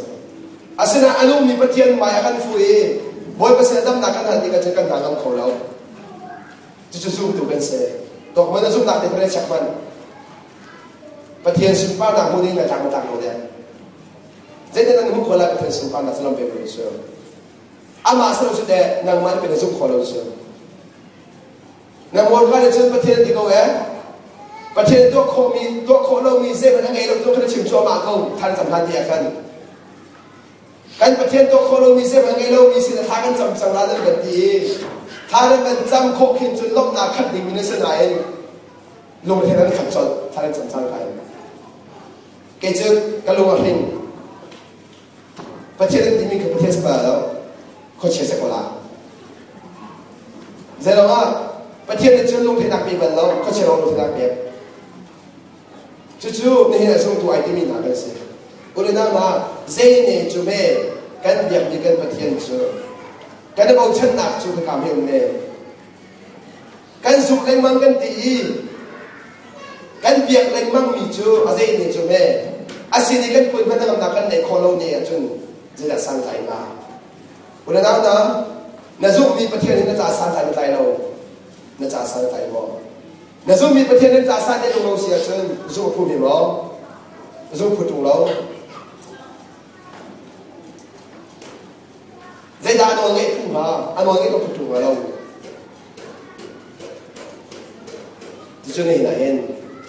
Asinain a nungmi Pathian hmai a kan fuh i Bawipa sin damnak kan hal tik ahcun kan hna ngam kho lo. Cucu zumtu kan si. Tawk man a zumhnak te kan check man. Pathian sunparnak hmu ding na tlak na tlak lo deh. Zeitin nan hmuh khawh lai Pathian sunparnak salam pe ko su. Amah salo cu deh nangmah pe na zumh khawh lo su. Na mual ka cun Pathian ti ko eh. Pathian tuah khawhmi tuah khawh lomi zeihmanh a ngei lo tu kha na chim cuahmah ko than cam hlan ti ah khan. Kan Pathian tuah khawh lomi zeihmanh ngei lomi sin thla kan cam cang la nan kan ti i thla nan kan cam khawh khin cun lawmhnak khat ding mi na si nain lungthin an khat colh thla nan cam cang kai. Kei cu ka lung a hring. Pathian an timi kha Pathian si bal lo khuachia si ko la. Zeiruang ah Pathian nih cun lungthin a pe bal lo khuachia lawng lungthin a pek. Cucu nihin a zumtu ai timi hna kan si. Ulenau hna, zei ne cu me kan biakmi kan Pathian cu kan i bochannak cu khaka hme um ne. Kan zumh lengmang kan ti i kan biak lengmang mi cu a zei ne cu me a sin i kan kun hmanh hnangamnak kan neih khawh lo ne ahcun zeidah santlai hnga? Ulenau hna, na zumhmi Pathian hi na ca santlai na tlai lo. Na ca san na tlai maw? Na zumhmi Pathian nan ca san ning lo si ahcun zumh a phu mi maw? Zumh phu ṭung lo. Zeidah a nawl ngeih phu hnga? A nawl ngeih ko phu ṭung hnga lo. Cucu nihin ah hin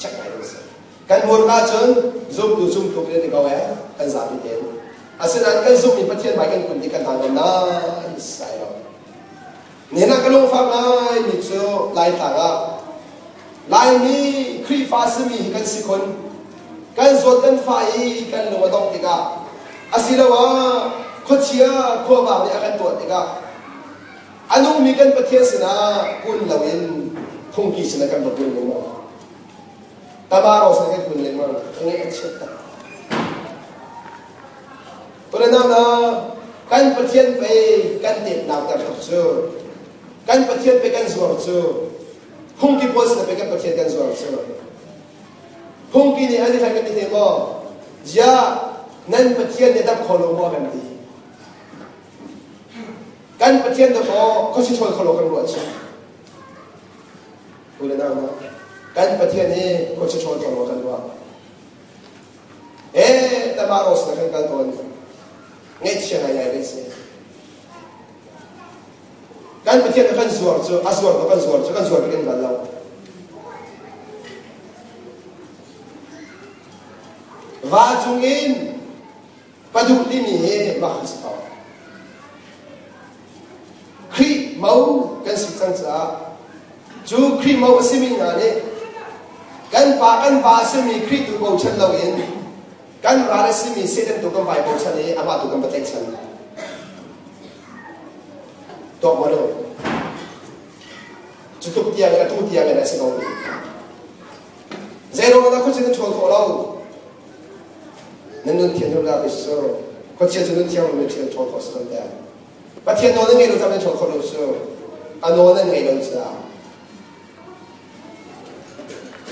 check ngai ding si. Kan hmurka cun zumtu zumtu kan ti ko eh, kan zapi tein. Asinain kan zumhmi Pathian hmai kan kun ti kan hna ngam nai sai lo. Nihin ah ka lungfak ngaimi cu Laitlang ah Laimi Khrihfa simi hi kan si khun. Kan zawt kan fah i kan lung a dongh tikah asiloah khuachia khuavang nih a kan tuah tikah a nungmi kan Pathian sinah kun loin phungki sinah kan va kun lengmang. Tabaro sin kan kun lengmang. A ngeih a chiat tak. Tulenau na kan Pathian pei kan tetnak ter tuk cu kan Pathian pei kan zuar cu phungki pawl sin pei kan Pathian kan zuar cu phungki nih an i kan ti te maw zia nan Pathian nih dam kho lo maw kan ti kan Pathian da maw khuasi ṭhawl kho lo kan ruah cu ulenau na kan Pathian hi khuasi ṭhawl kho lo kan ruah Eh, tamaros na kan kal tawn. Ngaihchia ngaingai kan si. Kan Pathian na kan zuar cu, a zuar ko kan zuar cu, kan zuar kan bal lo. Va cung in paduh timi hi mah si ko. Khrih mo kan si cang caah cu Khrih mo a simi hna nih kan pa kan va a simi Khrih tu bochan loin kan ral a simi Satan tu kan vai bochan i amah tu kan va tlaihchan. Tuak maw lo? Cu tluk tiang in atu tiang in a si ko mi. Zeiruang dah khuachia nan ṭhawl khawh lo? Nan nun thian hrim la cu khuachia cu nun thiang lo thian ṭhawl khawh si lo te. Pathian nawl nan ngei lo cang nan ṭhawl khawh lo cu a nawl nan ngei lo caah.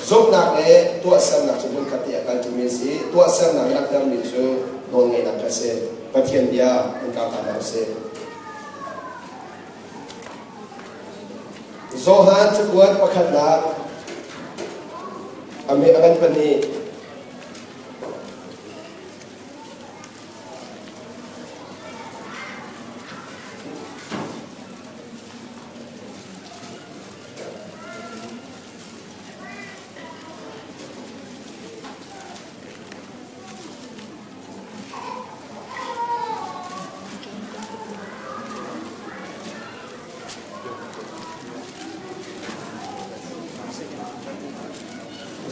Zumhnak le tuahsernak cu hmunkhat te a kal ṭimi a si. Tuahsernak langhtermi cu nawlngeihnak kha a si. Pathian bia in kar hna hlah usih. Johan cakuat pakhatnak a ngan pahnih.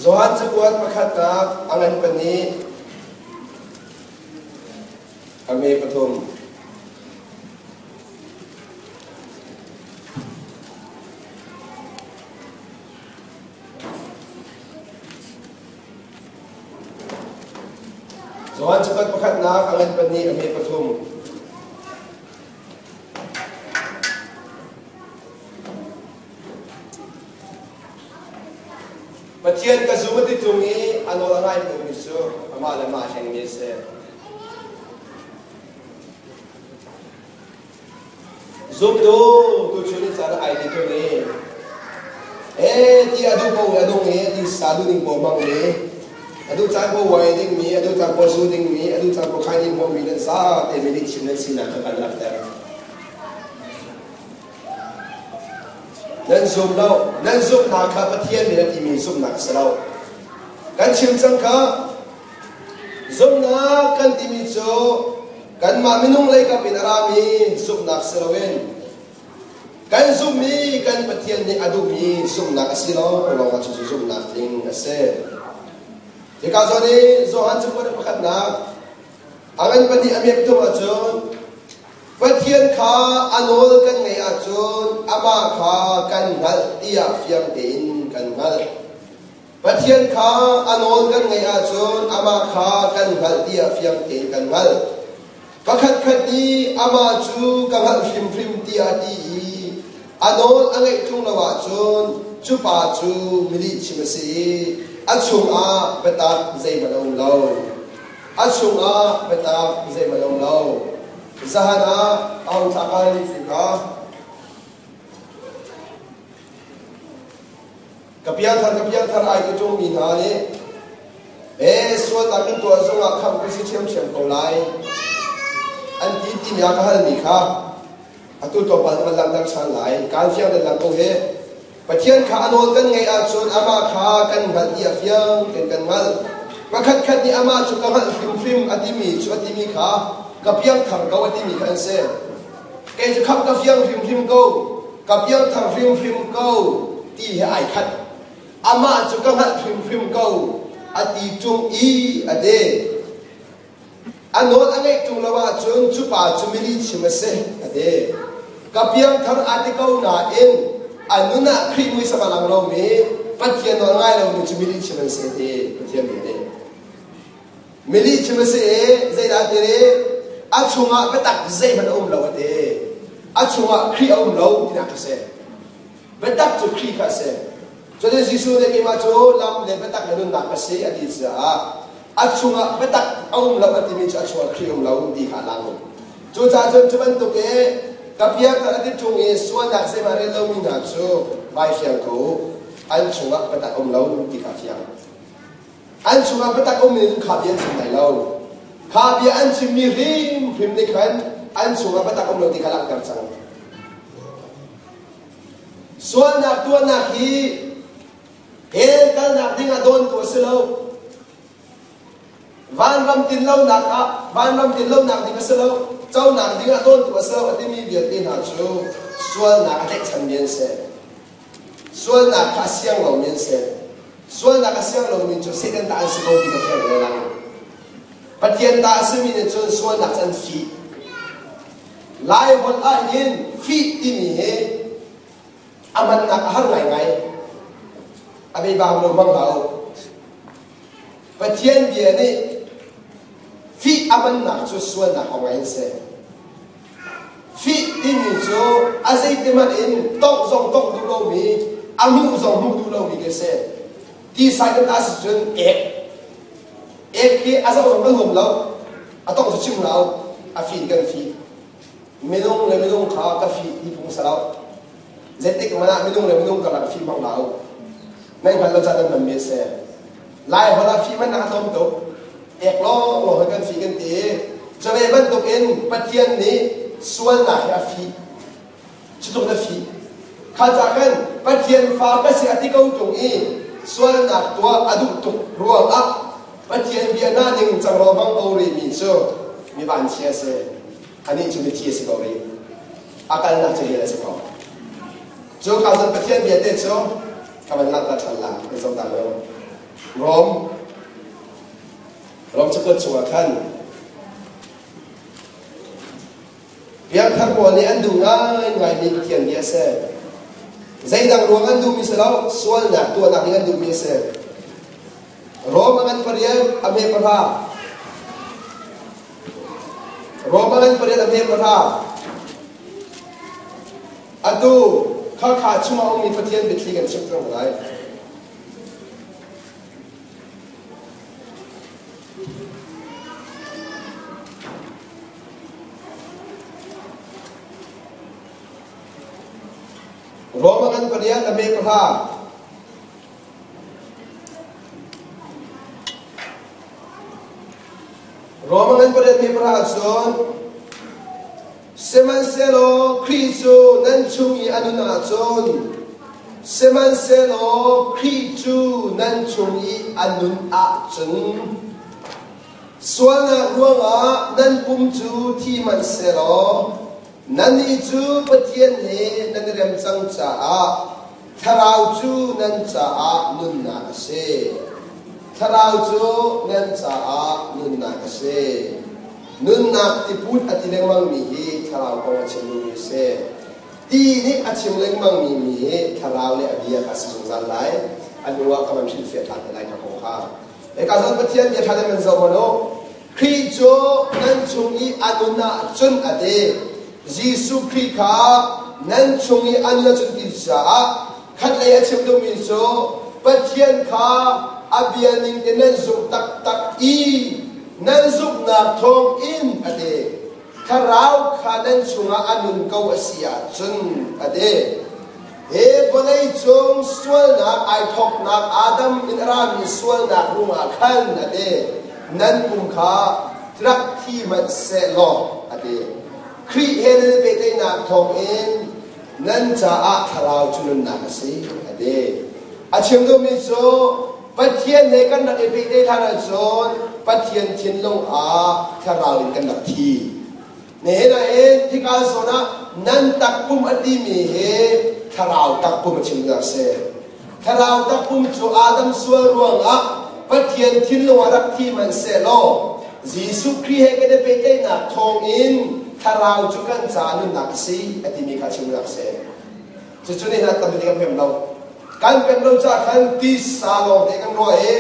Johan cakuat pakhatnak a ngan pahnih a me pathum. Johan cakuat pakhatnak a ngan pahnih a hme pathum. Pathian ka zum a ti tung i a nawl a ngai mi cu amah le mah hlengmi a si. Zumtu tuchun in caan ai ti tung i ee ti a duh ko a nung i ti sa duh ding pawl hmang mi a duh caan pawl wai ding mi a duh caan pawl su ding mi a duh caan pawl khai ding hmang mi nan sa te mi nih chim nan sinak kha kan langhter. Nan zum lo nan zumhnak kha Pathian nih a timi zumhnak a si lo. Kan chim cang kha Zumhnak kan timi cu kanmah minung leikap in a rami zumhnak si loin kan zumhmi kan Pathian nih a duhmi zumhnak a si lo lawngah cucu zumhnak tling a si. Hika zawn i Johan cakuat pakhatnak a ngan pahnih a miak tum ahcun Pathian kha a nawl kan ngeih ahcun amah kha kan hngalh tiah fiang tein kan hngalh. Pathian kha a nawl kan ngeih ahcun amah kha kan hngalh tiah fiang tein kan hngalh. Pakhatkhat nih amah cu ka hngalh hrimhrim tiah a ti i a nawl a ngeih ṭung lo ahcun cu pa cu milihchim a si i a chungah biatak zeihmanh a um lo. A chungah biatak zeihmanh a um lo. Zahan ah a hung thlak ai ka Ka piangthar ka piangthar ai ka ṭungmi hna nih ee sualnak kan tuah zongah khamh ka si ṭhiamṭhiam ko lai an ti timi a ka halmi kha atu tlawmpal ka van langhter ṭhan lai. Kaan fiang nan lang ko hi. Pathian kha a nawl kan ngeih ahcun amah kha kan hngalh ti a fiang tein kan hngalh. Pakhatkhat nih amah cu ka hngalh hrimhrim a timi cu a timi kha ka piangthar ko a timi kha an si. Kei cu khamh ka fiang hrimhrim ko, ka piangthar hrimhrim ko ti he ai khat. Amah cu ka hngalh hrimhrim ko a ti ṭung i a ti. A nawl a ngeih ṭung lo ahcun cu pa cu milihchim a si a ti. Ka piangthar a ti ko nain a nun ah Khrih muisam a lang lomi Pathian nawl ngai lomi cu milihchim an si a ti Pathian bia nih. Milihchim a si i zeidah ti ri a chungah biatak zeihmanh a um lo a ti. A chungah Khrih a um lo tinak a si. Biatak cu Khrih kha a si. Cun Jesuh nih keimah cu lam le biatak le nunnak ka si a ti caah a chungah biatak a um lo a timi cu a chungah Khrih a um lo ti kha a lang. Cucaah cun cu bantuk i ka piangthar a ti ṭung i sualnak zeihmah rel lomi hna cu vai fiang ko an chungah biatak a um lo ti kha a fiang. An chungah biatak um in kha bia an chim lai lo. Kha bia an chimmi hrimhrim nih khan an chungah biatak um lo ti kha langhter cang. Sualnak tuahnak hi hell kalnak ding ah dawntu a si lo. Vanram tinlonak ah vanram tinlonak ding a si lo. Conak ding ah dawntu a si lo a timi vialte hna cu sualnak a tlaihchanmi an si. Sualnak kha a siang lomi an si. Sualnak a siang lomi cu Satan ta an si ko ti ka fiang ve lang. Pathian ta a simi nih cun sualnak cu an fih. Lai holh ah hin fih timi hi a mannak a har ngaingai. A beibang lo hmang hlah u. Pathian bia nih fih a mannak cu sualnak kong ah hin si. Fih timi cu a zeitihmanh in tongh zong tongh duh lomi, a hmuh zong hmuh duh lomi khi a si. Tisa kan ta si cun ek. Ek hi a zoh zong kan huam lo. A tong cu chim lo. A fi kan fi. Minung le minung kha ka fi ti phung sa lo. Zeitik hmanh ah minung le minung karlak fi hmang lo. Nan hngal lo ca nan hman mi a si. Lai holh ah fi hman nak a tlawm tuk. Ek lawng lawng hi kan fi kan ti. Cu ve bantuk in Pathian nih sualnak hi a fi. Cutluk na fi. Kha ca khan Pathian fa ka si a ti ko tung i sualnak tuah a duh tuk ruangah Pathian bia hna ning cang lo bang ko rihmi cu mi vanchia a si. Anih cu mithi a si ko rih. A kalnak cu hell a si ko. Cu ka cun Pathian bia te cu ka van langhter ṭhan la, kan zoh ta lo. Rom Rom cakuat chungah khan Piangthar pawl nih an duh ngaingaimi Pathian bia a si. Zeidang ruang an duhmi si lo, sualnak tuahnak ding an duhmi a si. Rom a ngan pariat, a hme pahra. Rom a ngan pariat, a hme pahra. Atu khakha chungah ummi Pathian biathli kan chim cang lai. Rom a ngan pariat, a hme pahra. Rome ngan pariat mi pahra cun sihmanhsehlaw Khrih cu nan chung i a nun ahcun sihmanhsehlaw Khrih cu nan chung i a nun ahcun sualnak ruangah nan pum cu thi hmanhsehlaw nannih cu Pathian he nan i rem cang caah Thlarau cu nan caah nunnak a si. Thlarau cu nan caah nunnak a si. Nunnak tiput a ti lengmangmi hi thlarau kong a chim duhmi a si. Ti nih a chim lengmangmi mi hi thlarau le a bia kha a si zungzal lai. A hnu ah ka van hrilhfiah ṭhan te lai kha kong kha. Hika zawn Pathian bia ṭha deuh in zoh hmanh u. Khrih cu nan chung i a nun ahcun a ti. Jesuh Khrih kha nan chung i a nun ahcun ti caah khatlei a chim duhmi cu Pathian kha a bia ning in nan zumh taktak i nan zumhnak thawng in a ti. Thlarau kha nan chungah a nun ko a si ahcun a ti. Hi vawlei cung sualnak ai thawknak Adam in a rami sualnak ruangah khan a ti. Nan pum kha rak thi hmanh sehlaw a ti. Khrih he nan i pehtlaihnak thawngin nan caah thlarau cu nunnak a si a ti. A chim duhmi cu Pathian he kan rak i pehtlaih hlan ahcun Pathian thinlung ah thlarau in kan rak thi. Nihin ah hin hika zawn ah nan takpum a timi hi thlarau takpum a chimnak a si. Thlarau takpum cu Adam sual ruangah Pathian thinlung ah rak thi hmanhsehlaw Jesuh Khrih he kan i pehtlaihnak thawngin thlarau cu kan caah nunnak a si a timi kha chimnak a si. Cucu nihin ah tampi kan pem lo. Kan pem lo caah khan tisa lawng te kan ruah i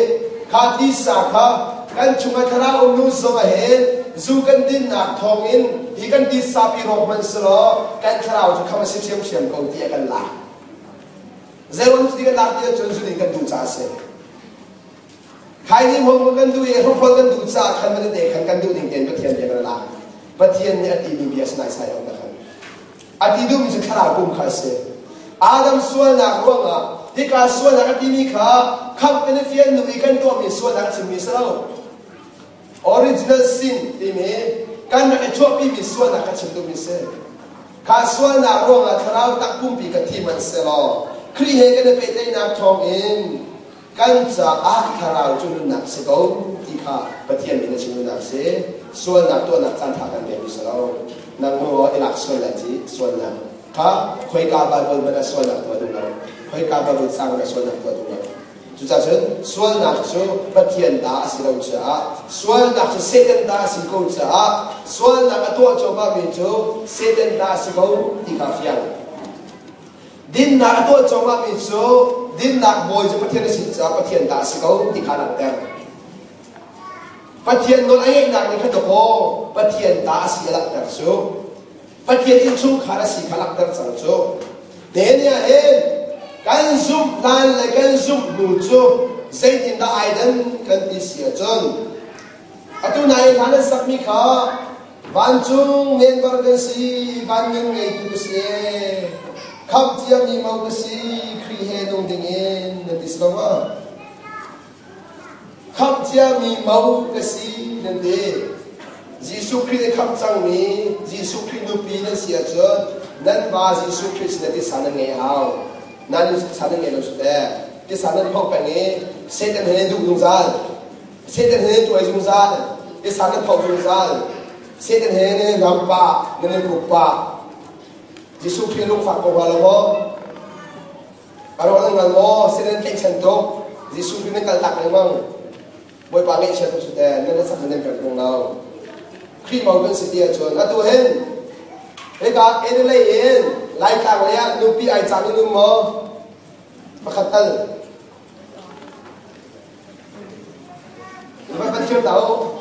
kha tisa kha kan chungah thlarau um nu zong ah hin zu kan dinnak thawngin hi kan tisa pi rawk hmanh selaw kan thlarau cu kham a si ṭhiamṭhiam ko tiah kan lak. Zeiruang cuti kan lak ti ahcun zu din kan duh caah a si. Khaini hmong kan duh i hrokhrawl kan duh caah khan van te khan kan duh ning tein Pathian bia kan lak. Pathian nih a timi bia sinai sai lo khan. A ti duhmi cu thlarau pum kha a si. Adam sualnak ruangah hika sualnak a timi kha khamh kan i fian hnu i kan tuahmi sualnak a chimmi si lo. Original sin timi kan rak i chuahpimi sualnak kha chim duhmi si. Kha sualnak ruangah thlarau tak pumpi ka thi hmanh selaw Khrih he kan i pehtlaihnak thawngin Kan caah thlarau cu nunnak a si ko ti kha Pathian nih na chim duhnak a si. Sualnak tuahnak caan ṭha kan pekmi si lo. Nang maw i lak sual lai ci sualnak kha khoika Baibal hmanh ah sualnak tuah duh lo. Khoika Baibal caang ah sualnak tuah duh lo. Cucaah cun sualnak cu Pathian ta a si lo caah sualnak cu Satan ta a si ko caah sualnak a tuah cuahmahmi cu Satan ta a si ko ti kha fiang. Dinnak a tuah cuahmahmi cu dinnak bawi cu Pathian a si caah Pathian ta a si ko ti kha langhter. Pathian nawl a ngeihnak nih khan dawkaw Pathian ta a si a langhter cu. Pathian innchungkhar a si kha langhter cang cu. Daniel hin Kan zumh hlan le kan zumh hnu cu zeitindah ai dan kan ti si ahcun atu nai hla nan sakmi kha vancung nenbar kan si, van ngan ngeitu ka si, khamh ciami mo ka si, Khrih he nung dingin nan ti si lo ma? Khamh ciami mo ka si nan ti. Jesuh Khrih nih khamh cangmi Jesuh Khrih nupi nan si ahcun nan va Jesuh Khrih sinah tisa nan ngei hau. Nan tisa nan ngei lo su te. Tisa nan phoh peng i Satan he duh zungzal. Satan he tuai zungzal. Tisa nan phoh zungzal. Satan he nan ram pah, nan kup pah. Jesuh Khrih lungfak ko hnga lo maw? A ruang nan hngal maw? Satan tlaihchan tuk. Jesuh Khrih nan kaltak lengmang. Bawipa ngaihchiat tuk te nan rak sak nan pek tung lo. Khrih mo kan si ti ahcun atu hin hika Adelaide in Laitlang lei ah nupi ai cang in um maw? Pakhat tal. Va van thir ta u.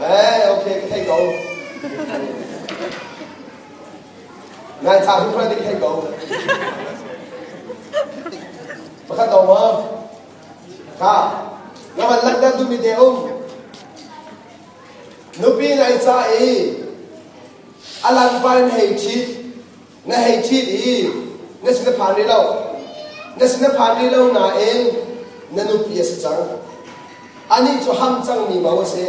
Eh, okay, ka thei ko. Nai ca hung hran dik thei ko. Pakhat dong maw? Kha, na van langhter duhmi te um. Nupi nai ca i a langpar in hei ṭhit, na hei ṭhit i na sin a phan rih lo. Na sin a phan rih lo nain na nupi a si cang. Anih cu ham cangmi mo a si.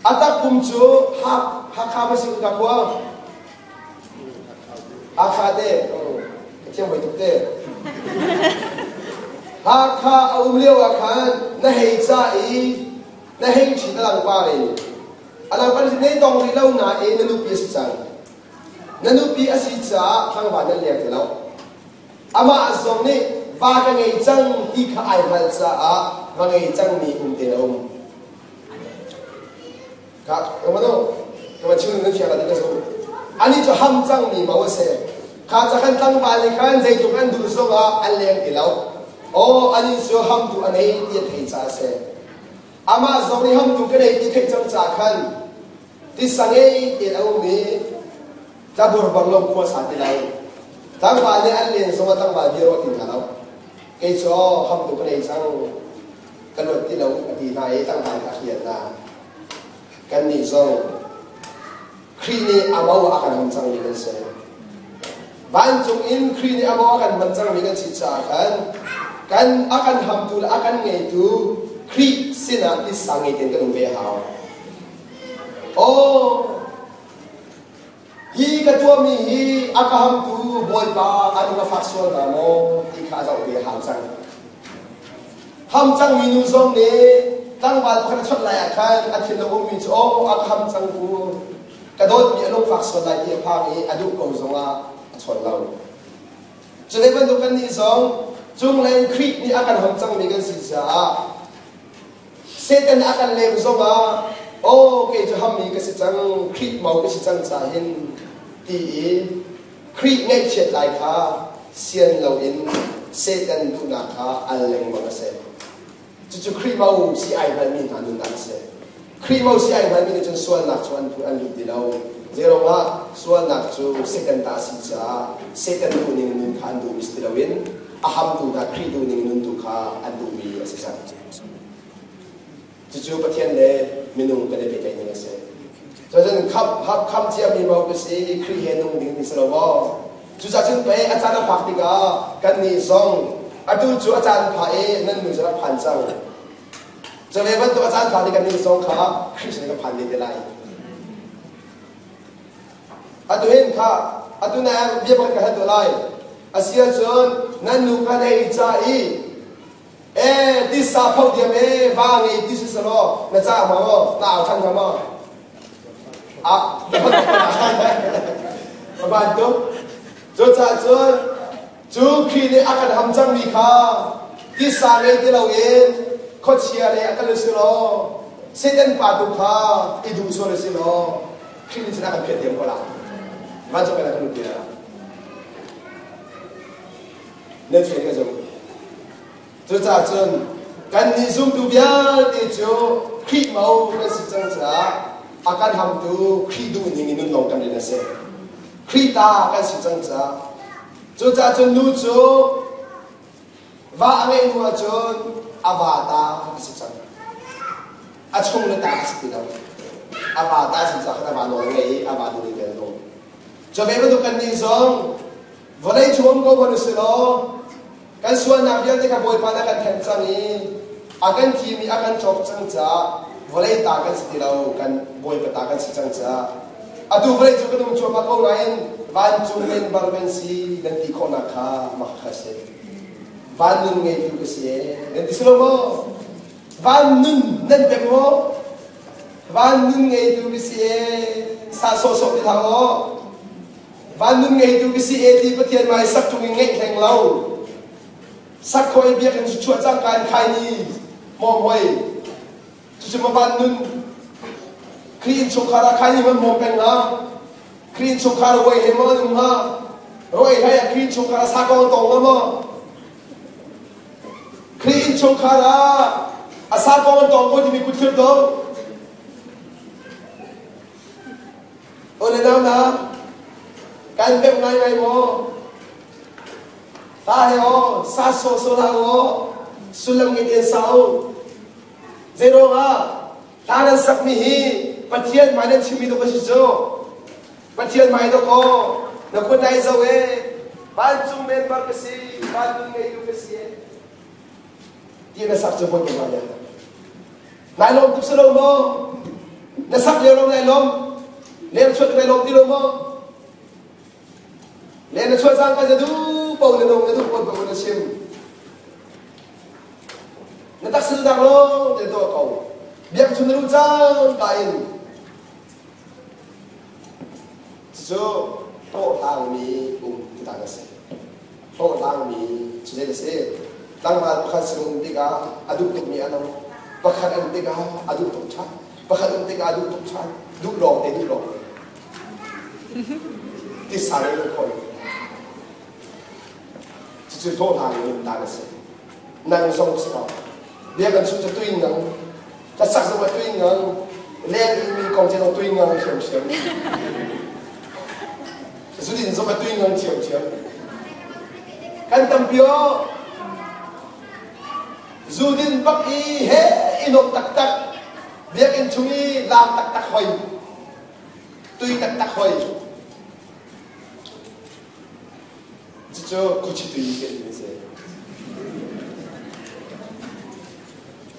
A takpum cu Hakha ma si ka khua? Hakha te. Ka thiam hoi tuk te. Hakha a um lio ah khan na hei ca i na hei ṭhit a langpar in a langpar in nei dong rih lo nain na nupi a si cang. Na nupi a si caah tlangval nan leng ti lo. Amah zong nih va ka ngei cang ti kha ai hngalh caah va ngei cangmi um te a um. Ka mano ka ma chim nan fiang la ka zo. Ani cu ham cangmi mo a si. Kha ca khan tlangval nih khan zeitluk an duh zong ah an leng ti lo. Aw ani cu hamtu a nei ti a thei ca a si. Amah zong nih hamtu ka nei ti theih cang ca khan tisa ngei tein a um i tlabur bang lawng khua sa ti lo. Tlangval nih an len zong ah tlangval bia ruah ti hna lo. Kei cu hamtu ka nei cang. Ka luat ti lo a ti hna i tlangval kha a hlian hna. Kannih zong Khrih nih a mo a kan hman cangmi kan si. Vancung in Khrih nih a mo a kan hman cangmi kan si caah khan kan a kan hamtu le a kan ngeitu Khrih sinah titsa ngei tein kan um ve a hau. Aw, hi ka tuahmi hi a ka hamtu Bawipa a lung a fak sual hnga maw ti kha a zoh ve a hau cang. Ham cangmi nu zong nih tlangval pakhat a chawnh lai ah khan a thin a ummi cu aw a ka ham cang ku ka dawtmi a lungfak sual lai ti a phang i a duh ko zongah a chawn lo. Cu ve bantuk kannih zong cunglei Khrih nih a kan ham cangmi kan si caah Satan a kan lem zongah aw kei cu hammi ka si cang Khrih mo ka si cang ca hin ti i Khrih ngaihchiat lai kha sian loin Satan duhnak kha al lengmang a si. Cucu Khrih mo si ai hngalmi hna nunnak a si. Khrih mo si ai hngalmi nih cun sualnak cu an an lut ti lo. Zeiruangah sualnak cu Satan ta a si caah Satan duhning nun kha an duhmi si ti loin a hamtu hna Khrih duhning nun tu kha an duhmi a si cang. Cucu Pathian le minung kan i pehtlaih ning a si. Cun khamh khamh ciami mo ka si Khrih he nung ding ti si lo maw? Cucaah cun pei a caan a phak tikah kannih zong atu cu a caan pha i nan nu cu rak phan cang. Cu ve bantuk a caan pha tik kannih zong kha Khrih sin kan phan ve te lai. Atu hin kha atu na bia pakhat ka hal tuah lai. Asi ahcun nan nu kha na ei ca i E tisa pho diam e va ngei ti si selaw na ca ma maw na au than hnga maw ah a ban tuk cucaah cun cu Khrih nih a kan ham cangmi kha tisa ngei ti loin khuachia le a kal si law Satan pa tu kha i duh sual si law Khrih nih cun a kan phiat diam ko la vancung kan kan lut na thian ka zum. Cucaah cun kannih zumtu vialte cu Khrih mo kan si cang caah a kan hamtu Khrih duhning in nun lawng kan rian a si. Khrih ta kan si cang caah. Cucaah cun nu cu va a ngeih hnu ahcun a va ta a si cang. A chung le ta a si ti lo. A va ta a si caah khan a va nawl a ngei i a va nu nih vel nawl. Cu ve bantuk kannih zong vawlei chung um ko hmanh usih law kan sualnak vialte kha Bawipa nih a kan thenh cang i a kan thim i a kan cawk cang caah vawlei ta kan si ti lo, kan Bawipa ta kan si cang caah atu vawlei cu kan um cuahmah ko nain vancung member kan si nan ti khawhnak kha mah kha a si. Van nun ngeitu ka si ee nan ti si lo maw? Van nun nan pek maw? Van nun ngeitu ka si ee sa sawhsawh ti hlah aw. Van nun ngeitu ka si ee ti Pathian mai sak tung in ngeih hleng lo. Sak khoi biakinn cu chuah cangka in khai ni mawm hoi. Cucu ma van nun Khrih innchungkhar ah khai ni man mawm peng hnga. Khrih innchungkhar ah uai he maw an um hnga. Roi hlei ah Khrih innchungkhar ah sa kong tong hnga maw? Khrih innchungkhar ah a sa kong an tong ko timi kut thlir to. Ole nau na kan pek ngai ngai maw? Ta he aw sa so so la aw sullam ngi ten sa u. Zeiruangah hla nan sakmi hi Pathian hmai nan chimmi dawk a si cu. Pathian hmai dawk aw na kut nai zo e vancung member ka si van nun ngeitu ka si e ti na sak cu bawi pa ya nai lawm tuk si lo maw na sak lio lo nai lawm lem chuat nai lawm ti lo maw le na chuah cang ka na duh po na nung na duh po na chim Na taksa cu dang lawng te tuah ko. Biak chung na luh cang ka in. Cucu hlawhhlangmi um ti tak a si. Hlawhhlangmi cu zei a si? Tlangval pakhat sin um tikah a duh tukmi an um. Pakhat um tikah a duh tuk ṭhan. Pakhat um tikah a duh tuk ṭhan. Duh lawng te duh lawng te. Tisa le lungkhawi. Cucu hlawhhlang in dan a si. Nang zong si ko. Bia kan chim cu tui ngang. Ka sak zong ah tui ngang. Leng in mi kong zong tui ngang thiamthiam. Zudin zong a tui ngang thiamthiam. Kan tampi aw. Zudin bak i he i nuam taktak. Biakinn chung i laam taktak hoi. Tui taktak hoi. Cucu khuachi tui kan ti a si.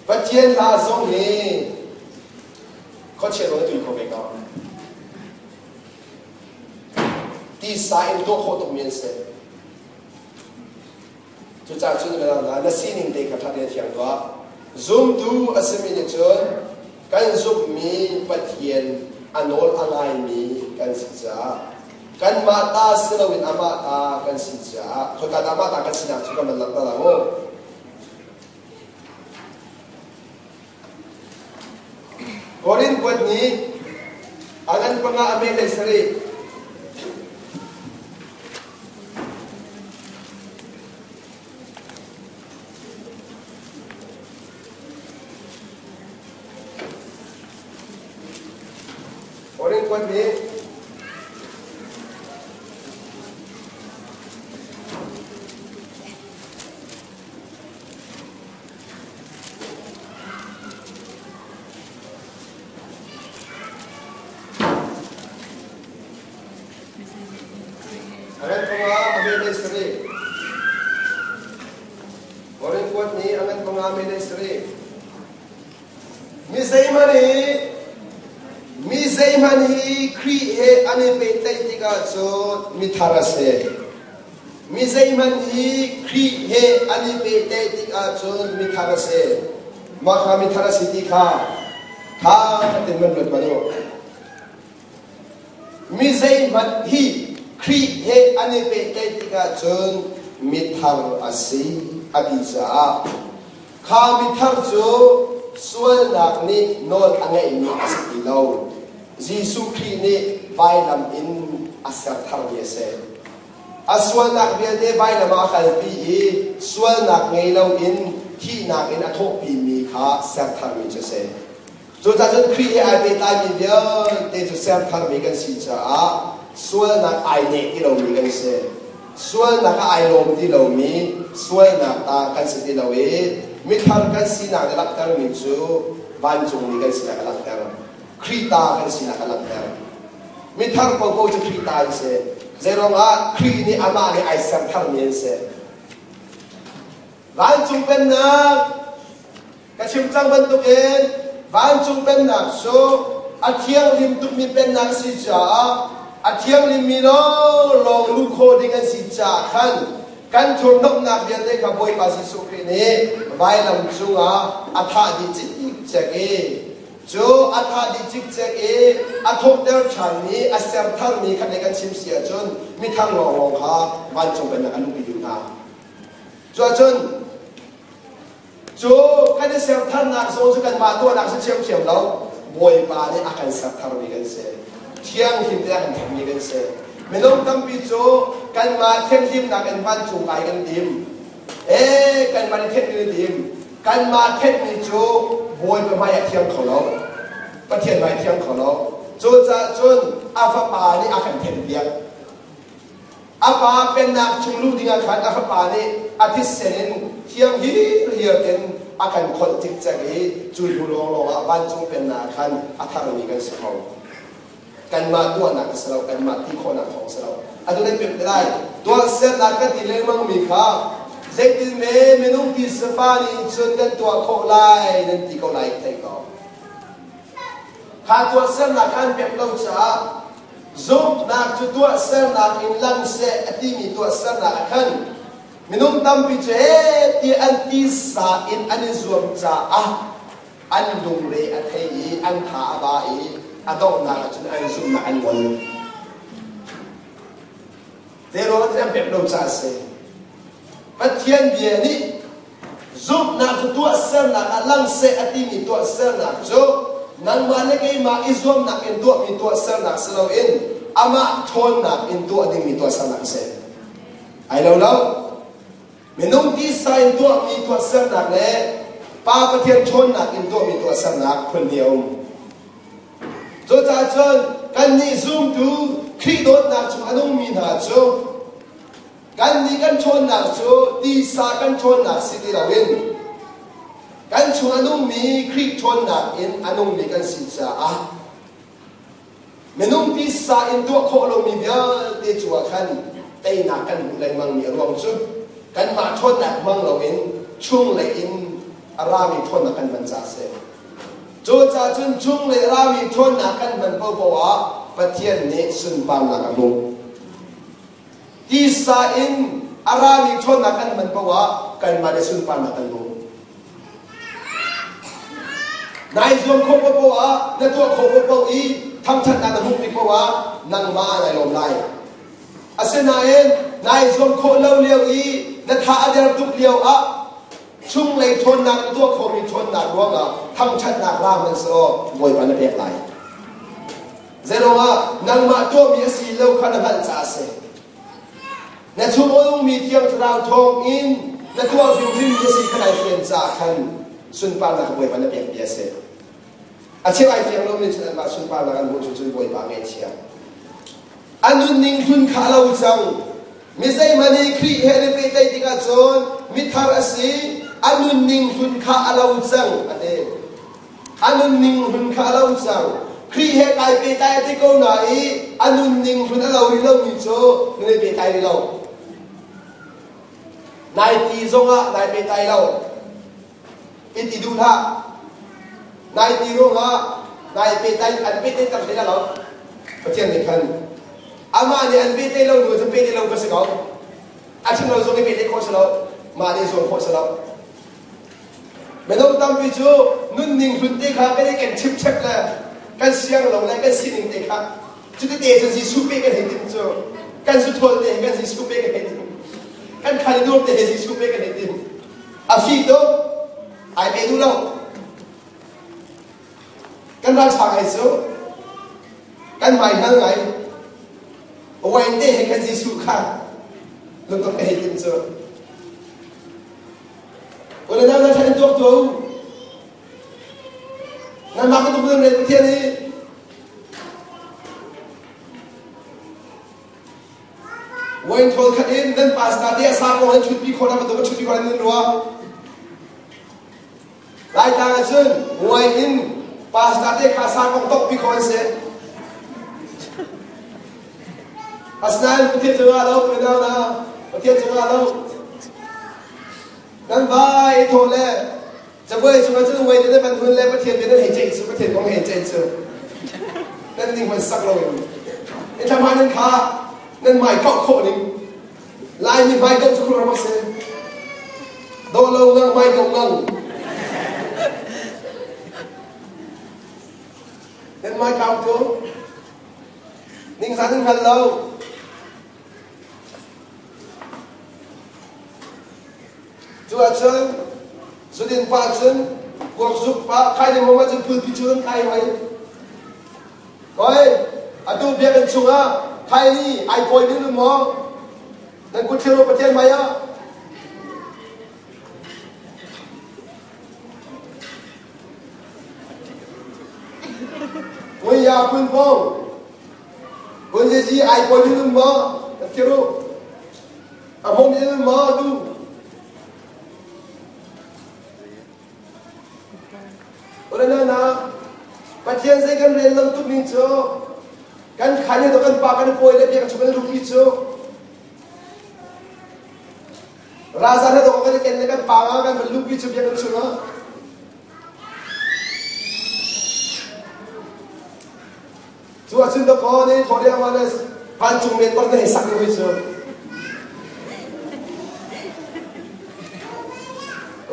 Pathian hla zong hi khuachia zong tui kho ve ko. Tisa in tuah khawh tukmi an si. Cucaah cun na sining te kha ṭha tein thiang tuah. Zumtu a simi nih cun kan zumhmi Pathian a nawl a ngaimi kan si caah kanmah ta si loin amah ta kan si caah khoika dah amah ta kan sinak cu kan van langhter lai mu. Korin kuat nih a ngan panga a meh le sarih Korin kuat nih A ngan panga a me le sarih. Korin kuat nih a ngan panga a me le sarih. Mi zeihmanh hi mi zeihmanh hi Khrih he an i pehtlaih tikah cun mithar a si. Mi zeihmanh hi Khrih he an i pehtlaih tikah cun mithar a si. Mah kha mithar a si ti kha ṭha tein van ruat hmanh u. Mi zeihmanh hi Khrih he an i pehtlaih tikah cun mithar a si a ti caah kha mithar cu sualnak nih nawl a ngeihmi a si ti lo. Jesuh Khrih nih vailam in a ser tharmi a si. A sualnak vialte vailam ah a kalpi i sualnak ngei loin thihnak in a thawhpimi kha ser tharmi cu a si. Cucaah cun Khrih he ai pehtlaimi vialte cu ser tharmi kan si caah sualnak ai neh ti lomi kan si. Sualnak ah ai lawm ti lomi sualnak ta kan si ti lo i mithar kan sinak nih langhtermi cu vancungmi kan sinak a langhter. Khrih ta kan sinak a langhter. Mithar paohpaoh cu Khrih ta an si. Zeiruangah Khrih nih amah nih ai ser tharmi an si. Vancung pennak ka chim cang bantukin vancung pennak cu a thianghlim tukmi pennak si caah a thianghlimmi lawnglawng luh khawh ding an si caah khan kan thurhnawmhnak vialte kha Bawipa Jesuh Khrih nih vailam cungah a thah dih cikcek i cu a thah dih cikcek i a thawhter ṭhanmi a ser tharmi kha kan chim si ahcun mithar lawnglawng kha vancung pennak a luhpi duh hna. Cuahcun cu kan i sertharnak zong cu kanmah tuahnak si ṭhiamṭhiam lo. Bawipa nih a kan sertharmi kan si. Thianghlim te a kan tharmi kan si. Minung tampi cu kanmah thianhlimnak in vancung kai kan tim. Ee, kanmah nih thenhmi kan tim. Kanmah thenhmi cu Bawipa hmai ah thiang kho lo. Pathian hmai thiang kho lo. Cucaah cun a fapa nih a kan thenhpiak. A pa pennak chung luh dingah khan a fapa nih a thisen in thiang hirhiar in a kan kholh cikcek i cu hnu lawnglawng ah vancung pennak ah khan a tharmi kan si kho. Kanmah tuahnak a si lo, kanmah ti khawhnak thawng a si lo. Atu nan pemh te lai. Tuahsernak kan ti lengmangmi kha zeitin me minung ti safa nih cun kan tuah khawh lai nan ti ko lai thei ko. Kha tuahsernak kha an pemh lo caah Zumhnak cu tuahsernak in lang seh a timi tuahsernak ah khan minung tampi cu he ti an tisa in an i zuam caah an lungre a thei i an tha a ba i a donghnak ah cun an zumhnak an ngol. Zeiruang ah an pek lo caah a si. Pathian bia nih zumhnak cu tuahsernak ah lang seh a timi tuahsernak cu nangmah le keimah i zuamnak in tuahmi tuahsernak si loin amah ṭhawnnak in tuah dingmi tuahsernak a si. Ai lo lo. Minung tisa in tuahmi tuahsernak le Pa Pathian ṭhawnnak in tuahmi tuahsernak phun hnih a um. Cucaah cun kannih zumtu Khrih dawtnak chung a nungmi hna cu Kannih kan ṭhawnnak cu tisa kan ṭhawnnak si ti loin kan chung a nungmi Khrih ṭhawnnak in a nungmi kan si caah minung tisa in tuah khawh lomi vialte cungah khan teinak kan hmuh lengmangmi a ruang cu kanmah ṭhawnnak hmang loin chunglei in a rami ṭhawnnak kan hman caah a si. Cucaah cun chunglei rami ṭhawnnak kan hman paohpaoh ah Pathian nih sunparnak a hmuh. Tisa in a rami ṭhawnnak kan hman paoh ah kanmah nih sunparnak kan hmu. Nai zuam khawh paohpaoh ah na tuah khawh paohpaoh i thangṭhatnak na hmuh tik paoh ah nangmah ah nai lawm lai. Asinain nai zuam khawh lo lio i na tha a der tuk lio ah chunglei ṭhawnnak na tuah khawhmi ṭhawnnak ruangah thangṭhatnak ra hmanhsehlaw Bawipa na pek lai. Zeiruangah nangmah tuahmi a si lo kha na hngalh caah a si. Na chung a ummi Thiang Thlarau thawng in na tuah hrimhrimmi a si kha nai fian caah khan sunparnak kha Bawipa na pekmi a si. A cheu ai fiang lomi cun anmah sunparnak an hmuh cu cun Bawipa ngaihchia. A nunning hlun kha a lo cang. Mi zeihmanh hi Khrih he an i pehtlaih tikah cun mithar a si, a nunning hlun kha a lo cang, a ti. A nunning hlun kha a lo cang. Khrih he kai pehtlai a ti ko na i a nunning hlun a lo rih lomi cu nan i pehtlai rih lo. Nai ti zongah nai pehtlai lo. I ti duh hlah. Nai ti ruangah nai pehtlai an pehtlaih tak hlei lo. Pathian nih khan amah nih an pehtlaih lo nu cu pehtlaih lo ka si ko. A chim lo zong i pehtlaih khawh si lo. Mah nih zuam khawh si lo. Minung tampi cu nunning hlun te kha kan i kan chipchep le kan siang lo le kan sining te kha cuti te cu Jesuh pe kan hei tim cu kan zuthawl te he kan Jesuh pe kan hei tim kan khali dur te he Jesuh pe kan hei tim a fi tuk ai pe duh lo kan ralṭha ngai cu kan hmai hngal ngai wine te he kan Jesuh kha lungtok ka hei tim cu Unau na ṭhan in tuak tuah u. Nanmah bantuk nan rel Pathian hi wine thawl khat in. Pastor te a sa ko nan ṭhutpi khawh na bantuk a ṭhutpi khawh nan ruah. Laitlang ahcun muai in pastor te kha sa kong tokpi khawh an si. Asinain Pathian cungah lo, unau na, Pathian cungah lo. Nan vai thaw le cabuai cungah cun uai te nan van hun le Pathian bia nan hei ceih cu, Pathian kong hei ceih cu. Nan ning hman sak lo in. In thlam nan kha nan mai kauh khawh ning. Laimi hmai kauh cu khuaruah bak si. Dawh lo ngang hmai kauh ngang. Nan hmai kau tu. Ningzan nan hngal lo. Cu ahcun zudin pa cun kuak zuk pa khai ding mong ahcun phulpi cu nan khai hoi. Koi atu biakinn chungah khai ni ai kawi ding maw nan kut thlir Pathian hmai ah Kuya kun pong kun zizi ai kawi ding maw nan thlir u a hmong ding maw tu Unanana, Pathian zei kan rel lo tuk ning cu kan khan he kan pa kan pawi le biak cu kan rupi cu raza he kan ken le kan pa nga kan van lupi cu biak chung ah cu ahcun da ko ne thawriang ma le vancung men bar na hei sak ni cu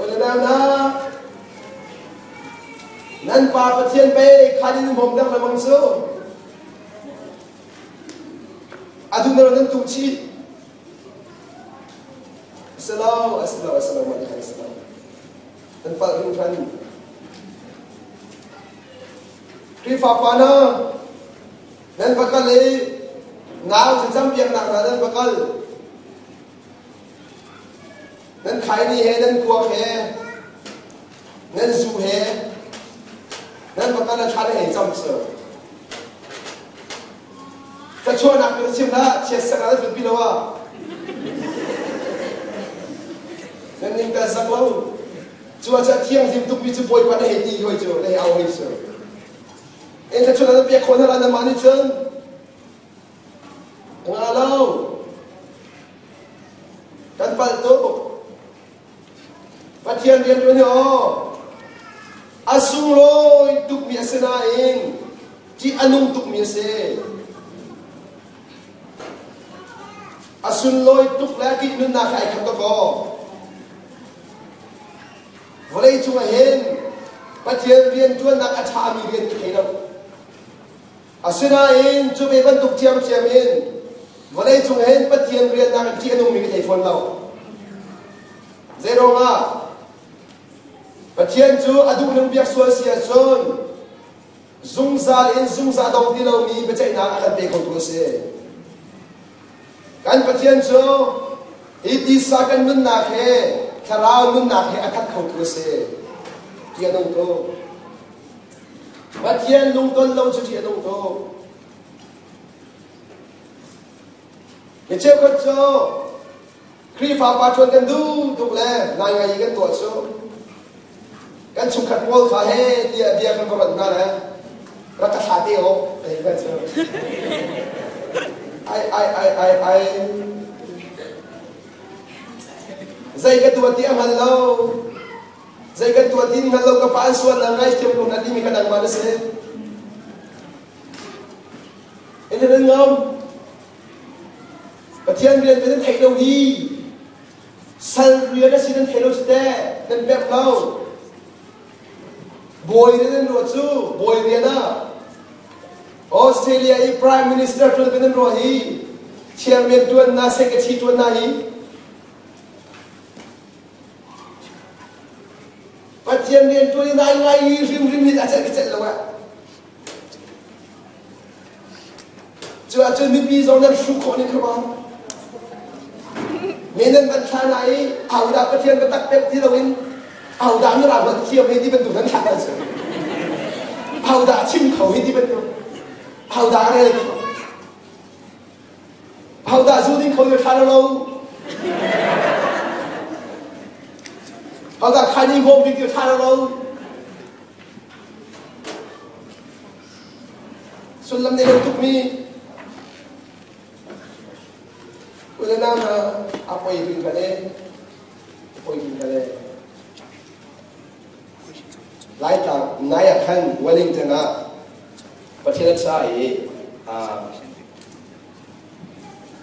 Unanana, nan pa Pathian pei khan in hmom deuh lengmang cu. Atu na nan tuh chih. Asalo, asalo, asalo, mah ni asalo. Nan palh hringhran. Khrihfa pa na nan va kal i nau thlacam piaknak hna nan va kal. Nan khaini he nan kuak he nan zu he nan va kal a thla na hei cam cu. Thlachuahnak ka chim hlah, chiatsak ah na tlunpi lo ah. Nan ning kan sak lo. Cu ah cun thianghlim tukmi cu Bawipa na hei ti hoi cu, na hei au hoi cu. En thlachuahnak na pek khawh hna lai nangmah nih cun. Nga lo. Kan palh tuk. Pathian rian ṭuan hi aw a sunglawi tukmi a si nain ṭih a nung tukmi a si. A sunlawi tuk le ṭih nunnak he ai khat tuk aw. Vawlei cung ah hin Pathian rian ṭuannak a ṭhami rian ka thei lo. Asinain cu ve bantuk ṭhiamṭhiam in vawleicung hin Pathian riannak in ṭih a nungmi ka thei fawn lo. Zeiruangah? Pathian cu a duh ning biak sual si ahcun zungzal in zungzal dong ti lomi biaceihnak a kan pe khotu a si. Kan Pathian cu hi tisa kan nunnak he thlarau nunnak he a that khotu a si. Ṭih a nung tuk. Pathian lungton lo cu ṭih a nung tuk. Mi cheukhat cu Khrihfa pa ṭuan kan duh tuk le ngaingai i kan tuah cu kan chungkhat pawl kha he tiah bia kan va rat hna le rak ka thla te awk hei kan cu ai ai ai ai ai zei ka tuah ti a hngal lo Zei kan tuah ti hngal lo ka pa an sual na ngaithiam ko na timi kha nangmah na si. In nan ngam. Pathian rian nan theih lo hi. Sal rian a si nan theih lo si teh nan pek lo. Bawi nan ruah cu bawi rian ah Australia i Prime Minister tuan nan ruah hi chairman tuan na secretary tuan na hi Pathian rian ṭuan i nai ngai i hrimhrim hi a celh ka celh lo ah. Cu ahcun mipi zong nan hruh khawh ning kha ma. Me nan van thla na i ahodah Pathian biatak pek ti loin ahodah mirang holh thiam hei ti bantuk nan thlah si. Ahodah chim kho hei ti bantuk. Ahodah rel kho. Ahodah zu ding kho le thla lo. Hodah khaini bawm bik ti ṭha lo. Sullam nei lo tukmi Ulanau hna a poi hringhran e, a poi hringhran e. Laitlang nai ah khan Wellington ah Pathian a cha i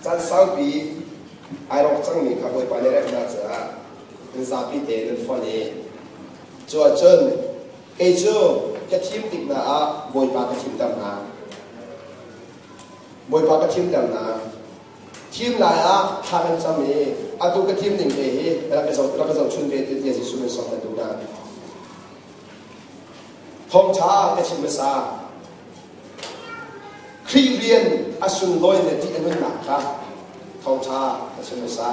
caan saupi ai rawk cangmi kha Bawipa nih remnak caah nan zapi te nan fonh i cu ahcun kei cu ka thim tik hna ah Bawipa ka thimter hna. Bawipa ka thimter hna. Thim lai ah thla kan cam i atu ka thim ning te hi rak ka zohchun ve tiah Jesuh min sawm kan duh hna. Thawngṭha ka chim hmasa. Khrih rian a sunglawi le ṭih a nunnak kha thawngṭha ka chim hmasa.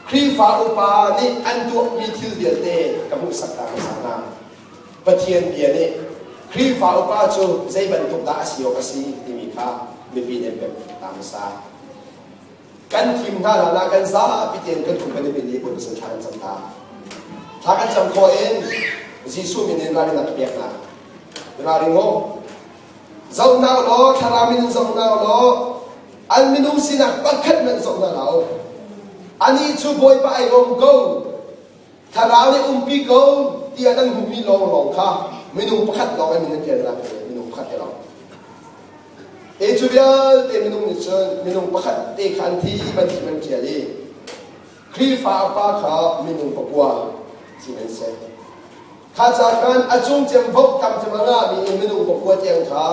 Khrihfa upa nih an tuahmi thil vialte ka hmuhsak ta hmasa hna. Pathian bia nih Khrihfa upa cu zei bantuk dah a si awk a si timi kha mipi nih an pek ta hmasa. Kan thim hna hlan ah kan zapi tein kan kum kan i bil i Bawipa sin thla kan cam ta. Thla kan cam khawh in Jesuh min in ralrin a ka pek hna. Ralring u. Zoh hna law, thlarau min in zoh hna law, an minung sinak pakhat hmanh zoh hna hlah u. Anih cu Bawipa ai lawm ko. Thlarau nih umpi ko tiah nan hmuhmi lawnglawng kha minung pakhat lawng in min nan ṭial lai minung pakhat te lawng. E cu vialte minung nih cun minung pakhat te kha an thi man thi man ṭial i Khrihfa pa kha minung pakua thim an si. Kha ca khan a cung cem vote tam cem a ngahmi in minung pakua tiang kha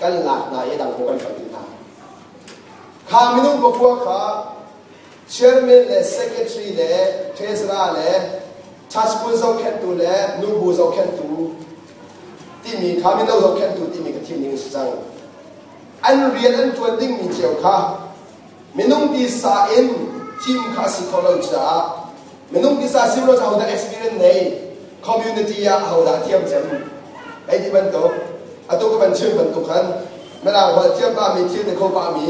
kan lak hna i dang ko kan hloh dih hna. Kha minung pakua kha Chairman le secretary le treasurer le church zohkhenhtu le nubu zohkhenhtu timi kha mino zohkhenhtu timi ka thim ding a si cang. An rian an ṭuan dingmi cio kha minung tisa in thim kha a si kho lo caah minung tisa sim lo caah hodah experience nei community ah hodah thiam cem hei ti bantuk atu ka van chim bantuk khan Mirang holh thiam pahmi thil ti kho pahmi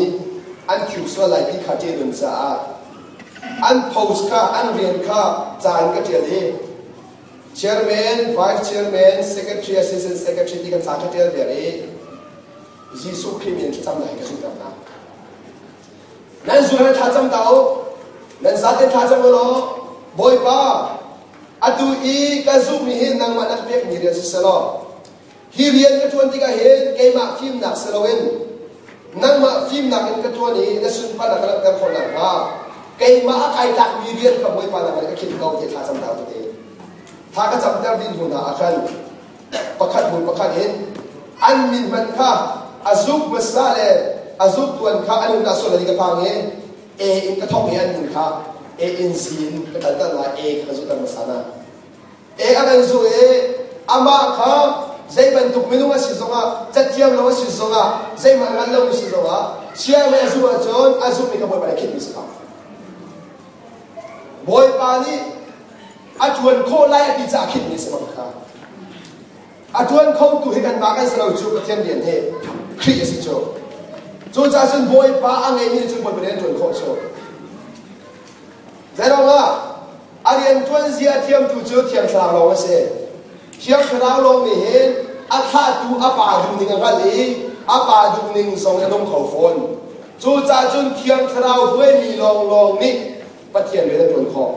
an khiu sual lai ti kha ṭih nun caah an post kha an rian kha ca in ka ṭial i chairman, vice chairman, secretary, assistant secretary ti kan ca ka ṭial viar i Jesuh Khrih min thlacam lai ka zumh hna. Nan zul he thlacam ta u. Nan zaten thlacam u law Bawipa atu i ka zumhmi hi nangmah na ka pekmi rian si selaw Hi rian ka ṭuan tikah hin keimah fimnak si loin nangmah fimnak in ka ṭuan i na sunparnak ka langhter khawh nakhnga keimah a kai tlakmi rian kha Bawipa nangmah nih ka khinh ko ti thla cam ta tete. Thla ka camter dih hnu hna ah khan pakhat hnu pakhat in an min hmanh kha a zuk hmasa le a zuk tuan kha an umnak sual ka phang i A in ka thawk i an min kha A in Z in ka kalter hna A kha ka zulhter hmasa hna. E a kan zu i amah kha zei bantuk minung a si zongah cathiam lo a si zongah zeihmanh ngan lo a si zongah siang a zu ahcun a zummi kha Bawipa nih a khitmi si ko. Bawipa nih a ṭuan khawh lai a ti caah khitmi si bang kha. A ṭuan khotu hi kanmah kan si lo cu Pathian rian hi Khrih a si cu. Cucaah cun Bawipa a ngeimi nih cun Bawipa rian ṭuan khawh cu. Zeiruangah a rianṭuan zia a thiamtu cu Thiang Thlarau lawng a si. Thiang Thlarau lawng nih hin a thlahtu a pa duhning a hngalh i a pa duhning zong a nung kho fawn. Cucaah cun Thiang Thlarau hruaimi lawnglawng nih Pathian rian a ṭuan khawh.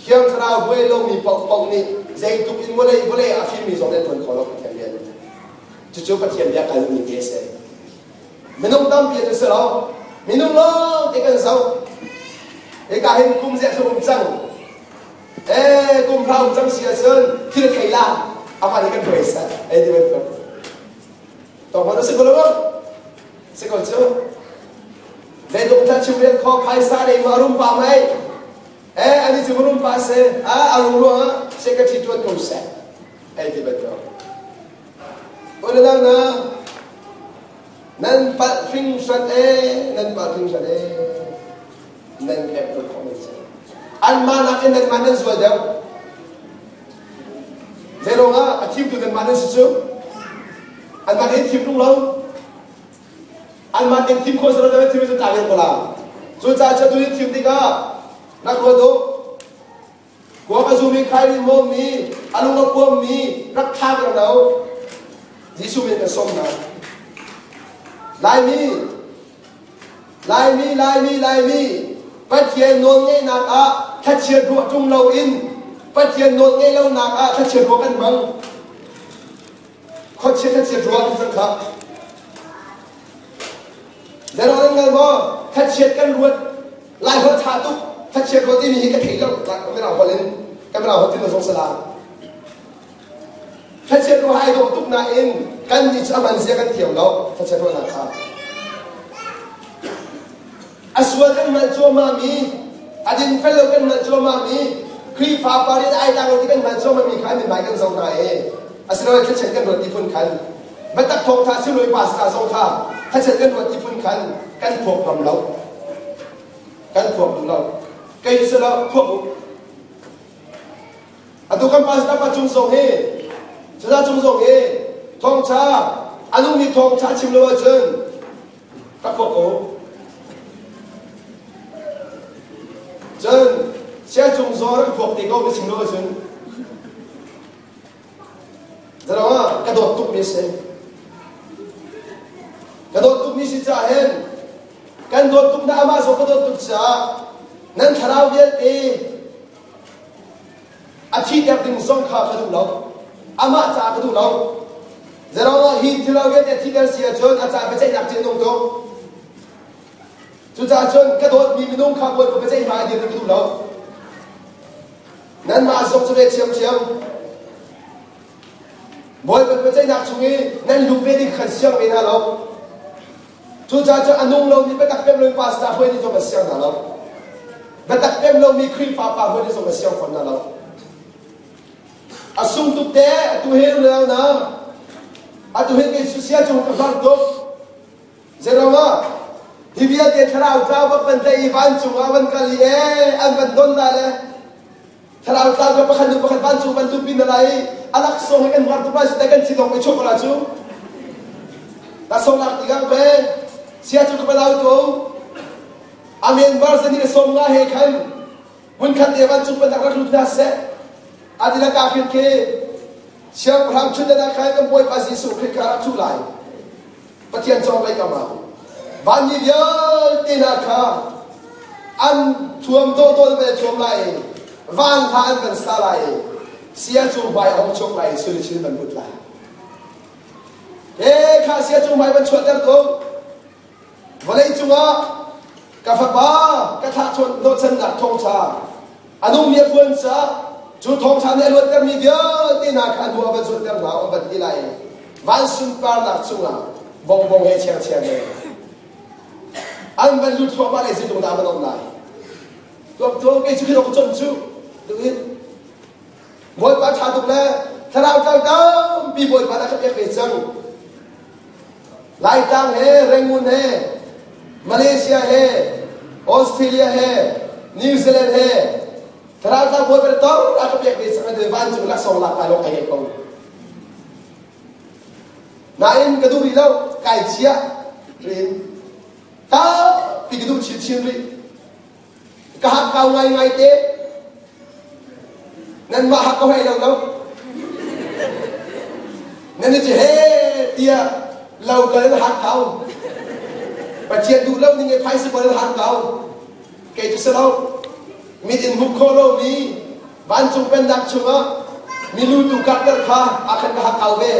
Thiang Thlarau hruai lomi paohpaoh nih zeitluk in vawlei vawlei ah a fimmi zong nih an ṭuan kho lo Pathian rian. Cucu Pathian bia kal duhning te a si. Minung tampi an si lo. Minung lawng te kan zoh. Hika hin kum zia um cang. Eh, kum hra um cang si ahcun thil thei la. Amah nih kan hruai seh. Ei ti bantuk. Tawng hman si ko lo Si ko cu. Zeitluk thla chim rian kho phaisa nei ma rum pa mei. Eh, ani cu rum pa se. Ah, a rum ruang ah secretary tuan ko seh. Ei ti bantuk. Unau na nan palh hringhran e nan palh hringhran e nan pek tuk khawh men si anmah nakin nanmah nan zual deuh zeiruangah a thimtu nanmah nan si cu anmah nih thim tung lo anmah nih thim khawh si lo thim cu ta ko la. Cucaah cu atu thim tikah rak ruat u. Kuak a zumi khairi mawmi a lung a puammi rak thlak lo lo. Jesuh min kan sawm hna. Laimi Laimi Laimi Laimi Pathian nawlngeihnak ah thlachiat ruah ṭung loin Pathian nawlngeih lonak ah thlachiat ruah kan hmang. Khuachia thlachiat ruah kan cang khah. Zeirong nan ngal maw? Thlachiat kan ruat. Lai holh ṭha tuk. Thlachiat ruat timi hi ka thei lo. Mirang holh in ka mirang holh tin zong sala. Thlachiat ruah ai dawh tuk nain kan nih cu a man zia kan thiam lo. Thlachiat ruahnak kha. A sual kan hngalh cuahmah mi, a din fel lo kan hngalh cuahmah mi, Khrihfa pa nih ai tlak lo ti kan hngalh cuahmah mi kha an mithmai kan zoh hna i asinain thlachiat kan ruat ti phun khan biatak thawngtha siloi pastor zong kha thlachiat kan ruat ti phun khan kan phuak ngam lo. Kan phuak duh lo. Kei cu lo phuak u. Atu kan pastor pa cung zong hi Saza cung zong hi thawngtha a nungmi thawngtha chim lo ahcun ka phuak ko. Cun siacung zaw rak phuak te ko ka chim lo ahcun Zarawa ka dawt tuk mi si. Ka dawt tuk mi si caah hin kan dawt tuk na amah zong ka dawt tuk caah nan thlarau vialte A thiter ding zong kha ka duh lo. Amah caah ka duh lo. Zeruangah hi thil vialte a thiter si ahcun a caah biaceihnak cu a nung tuk. Cucaah cun ka dawtmi minung kha Bawipa biaceih hmai dir ka duh lo. Nanmah zong cu ve ṭhiamṭhiam. Bawipa biaceihnak chung i nan lut ve ding khan siang ve hna lo. Cucaah cun a nung lomi biatak pem lomi pastor hruai ding zong a siang hna lo. Biatak pem lomi Khrihfa pa hruai ding zong a siang fawn hna lo. A sung tuk te atu he leo na atu hin kei sia cung ka hmang tuk. Zeirangah hi vialte thlarau tlau bak van tlaih i vancung ah van kal i ee an van don la le Thlarau tlau ka pakhat nu pakhat vancung bantuk pin na lai i a laksawng hi kan har tuk lai si kan thinlung i chuak la cu laksawng lak tikah pe sia cu ka palau to amen bar zani le som nga he khan hmun khat te vancung pandak rak lut hna seh adila ka khin ke siangpahrang chun ah khan kan bawipa Jesuh Khrih kha rak chu lai Pathian cawng lei kam ah vanmi vialte hna kha an thuam dawhdawh ve thuam lai i van hla an van sa lai i sia cu hmai a hung chuak lai i sui chin van put lai. He kha sia cu hmai van chuahter ko. Vawlei cungah ka fapa ka thlah hnawhchannak thawngṭha a nungmi a phuan caah cu thawngṭha nih a luattermi vialte hna kha a hnu a van zulhter hna a van ti lai i van sunparnak chungah bongbong he chiangchiang he an van lut thluahmah le zeitluk dah van um lai tuak tuak kei cu khi ka con cu tuhin Bawipa ṭha tuk le thlarau tlau tampi Bawipa dah ka pek ve cang Laitlang he Rangoon he Malaysia he Australia he New Zealand he thlarau tlau Bawipa tor a ka pek ve cang le vancung laksawng lak lai lawng ai ko nain ka duh rih lo kai chia rin tampi ka duh chinchin rih ka hak kau ngai ngai te nanmah hak ko hei lo lo nan i he tiah lo kal in hak kau Pathian duh lo ning i phaisa bal in hak kau kei cu si lo mit in hmuh khawh lomi vancung pennak chungah milu tu karter kha a khan ka hak kau ve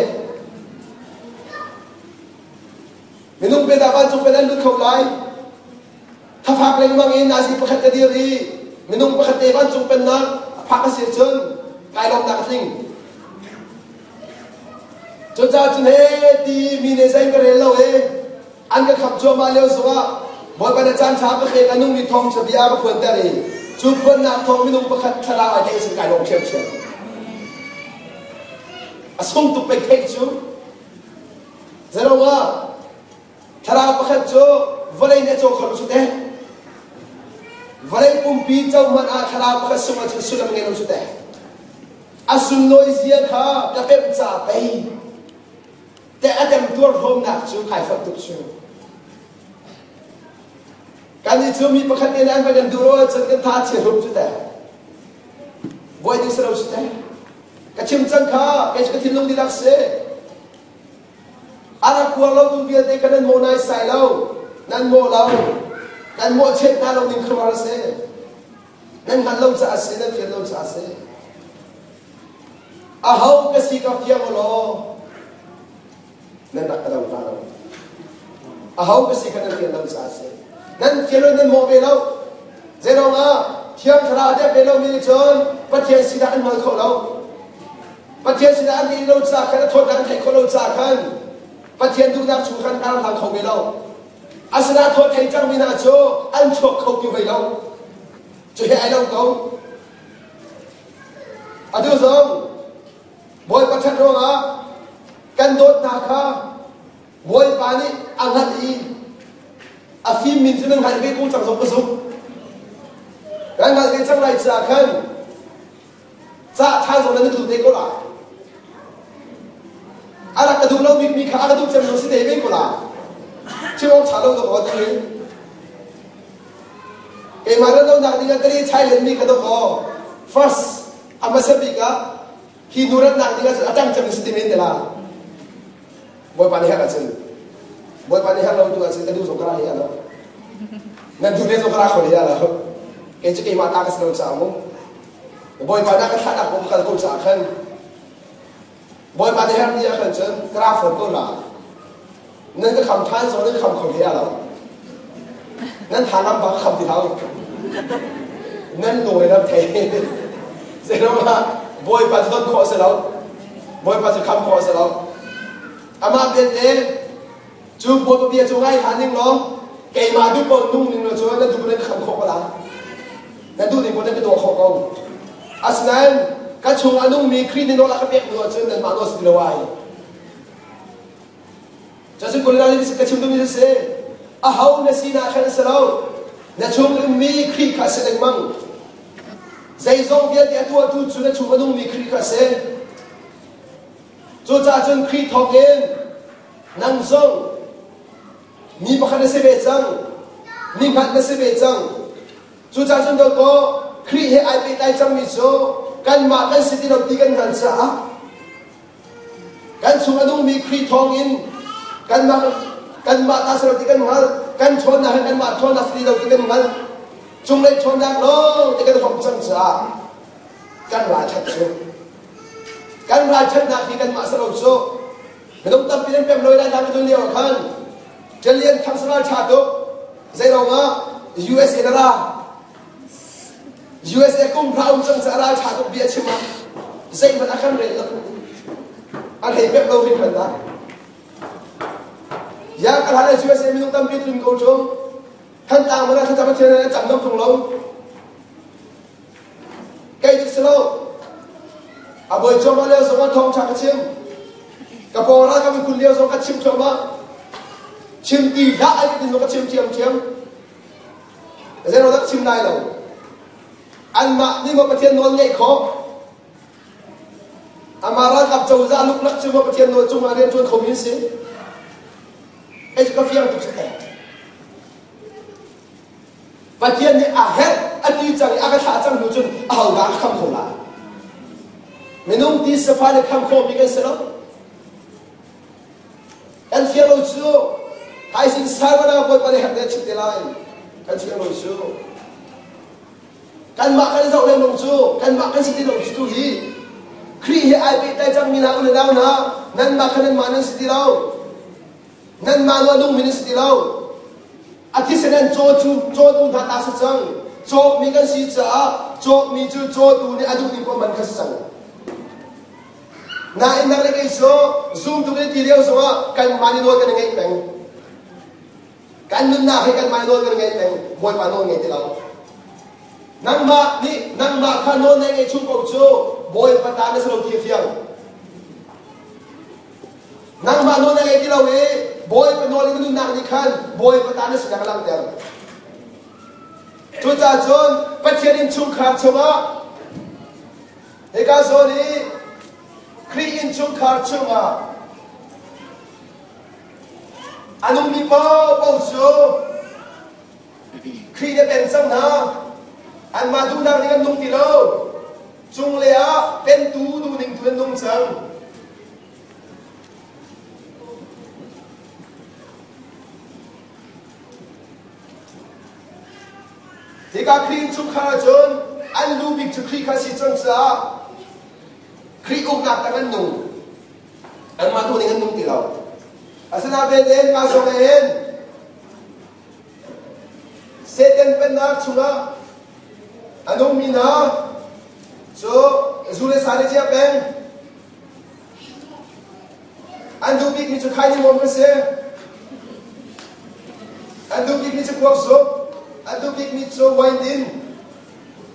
minung pe dah vancung pen an lut kho lai Thafak lengmang in nazi pakhat ka dir i minung pakhat te vancung pennak a phak a si cun kai lawmnak a tling. Cucaah cun he ti mi nih zei ka rel lo e an ka khap cuahmah lio zongah Bawipa na caan ṭha ka pek a nungmi thawngṭha bia ka phuanter i cu phuannak thawng minung pakhat thlarau ai theih sin kai lawm ṭhiamṭhiam. A sung tuk pei theih cu. Zeirong Thlarau pakhat cu vawlei nih a caw kho lo cu teh. Vawlei pumpi co hmanh ah thlarau pakhat sung ahcun sullam ngei lo cu teh. A sunlawi zia kha ka pemh ca pei. Teh a temtuar hlawmnak cu kai foih tuk cu. Kan i cu mi pakhat nih an va kan duh lo ahcun kan tha a chia hrum cu teh. Buai ding si lo cu teh. Ka chim cang kha kei cu ka thinlung dihlak si. A rak kuar lo tu vialte kha nan mawh naisai lo. Nan mawh lo. Nan mawhchiat hna lo ning khuaruahhar a si. Nan hngalh lo caah a si, nan fian lo caah a si. Aho ka si ka fiang u law nan rak ka do hna lo. Aho ka si kha nan fian lo caah a si. Nan fian lo nan mawh ve lo. Zeiruang ah Thiang Thlarau a dep ve lomi nih cun Pathian sinah an hngal khawh lo. Pathian sinah an nih lo caah khan a thawtnak an theih khawh lo caah khan Pathian duhnak chung khan an hlang kho ve lo. Asinain thawt thei cangmi hna cu an chuak kho ti ve lo. Cu he ai lo ko. Atu zong Bawipa ṭhat ruangah kan dawt hna kha Bawipa nih a hngalh i a fimmi cu nan hngalh ve ko cang zong ka zumh. Kan hngalh ve cang lai caah khan Cah ṭha zong nan duh te ko lai. A rak ka duh lo bikmi kha a ka duh cem lo si te ve ko lai. Chim awk ṭha lo dawk aw ti. Keimah rat lonak ding ah ka ri chai len mi kha dawk aw. First, a hmasa bik ah hi nu ratnak ding ah cun a ṭang cem si ti men te la. Bawipa nih herh ahcun Bawipa nih herh lo tu ahcun ka duh zong ka ra hi lo. Nan duh le zong ka ra kho le lo. Kei cu keimah ta ka si lo caah mu. Bawipa na ka thlahnak ko ka kal ko caah khan Bawipa nih herh ti ah khan cun ka ra fawn ko la. Nan ka kham ṭhan zong nan ka kham kho hle lo. Nan tha lam bang ka kham ti hau. Nan lung ram thei. Zeiruangah Bawipa cu don khawh a si lo. Bawipa cu kham khawh a si lo. Amah belte cu Bawipa bia cu ngai hlah ning law keimah duh paoh nung ning law cu na duh nan ka kham khawh ko la. Na duh ning paoh nan ka tuah khawh ko. Asinain ka chung a nungmi Khrih nih nawl a ka pek hnu ahcun nanmah nawl si ti lo ai. Cacun Goliath nih ka chim duhmi cu si aho na sinak khan a si lo na chung ummi Khrih kha a si lengmang zeizong vialte a tuahtu cu na chung a nungmi Khrih kha a si cucaah cun Khrih thawngin nang zong mi pakhat na si ve cang mi hngat na si ve cang cucaah cun dawkaw Khrih he ai pehtlai cangmi cu kanmah kan si ti lo ti kan hngalh caah Kan chung a nungmi Khrih thawngin kanmah kanmah ta si lo ti kan hngalh. Kan ṭhawnnak hi kanmah ṭhawnnak si lo ti kan hngalh. Cunglei ṭhawnnak lawng ti kan hrawm cang caah kan ralṭhat cu. Kan ralṭhatnak hi kanmah si lo cu. Minung tampi nan pem loi lai hna ka lio ah khan Ṭalian thang saral ṭha tuk. Zeiruangah USA na ra. USA kum hra um cang caah ralṭha tuk bia chim ah zeihmanh a kan rel lo. An hei pek lo hringhran dah. Ya ka hlan USA minung tampi tlun ko ṭung. Thantlang mana thlacam a thian a cam dam ṭung lo. Kei cu si lo. A bawi cuahmah lio zong ah thawngṭha ka chim. Ka pawng ralkap in kun lio zong ka chim thluahmah. Chim ti hlah ai ti zong ka chim ṭhiamṭhiam. Zeiruangah chim lai lo? Anmah nih maw Pathian nawl ngeih khawh? Amah ralkap cozah luklak cu maw Pathian nawl cungah rian ṭuan khomi an si? Hei cu ka fiang tuk si teh. Pathian nih a herh a ti cang i a ka thlah cang hnu cun ahodah a kham kho lai? Minung ti safa le kham khawhmi kan si lo. Kan fiang lo cu thaizing Salvador Bawipa nih herh chim te lai. Kan fiang lo cu kanmah kan zoh lengmang cu kanmah kan si ti lo cu tu hi Khrih he ai pehtlai cangmi hna u le nau hna nanmah kha nanmah nan si ti lo nanmah nu a nungmi nan si ti lo a thisen an caw cu cawtu hna ta si cang cawkmi kan si caah cawkmi cu cawtu nih a duh ning paoh man kha si cang Nain nang le kei cu zumtu kan ti lio zongah kanmah nih nawl kan i ngeih peng. Kan nunnak hi kanmah nih nawl kan i ngeih peng. Bawipa nawl ngei ti lo. Nangmah nih nangmah kha nawl na ngeih chung paoh cu Bawipa ta na si lo ti a fiang. Nangmah nawl na ngei ti lo i Bawipa nawl in na nunnak nih khan Bawipa ta na sinak a langhter. Cucaah cun Pathian innchungkhar chungah Hika zawn i Khrih innchungkhar chungah a nungmi paohpaoh cu Khrih nih a pen cang hna. Anmah duhnak ning an nung ti lo. Cunglei ah pentu duhning tu an nung cang. Hika Khrih innchungkhar ahcun an lu bik cu Khrih kha si cang caah Khrih uknak tang an nung. Anmah duhning an nung ti lo. Asinain mah zong in Satan pennak chungah a nungmi hna cu zu le sa le cia peng An duh bikmi cu khaini mawm kan si. An duh bikmi cu kuak zuk. An duh bikmi cu wine din.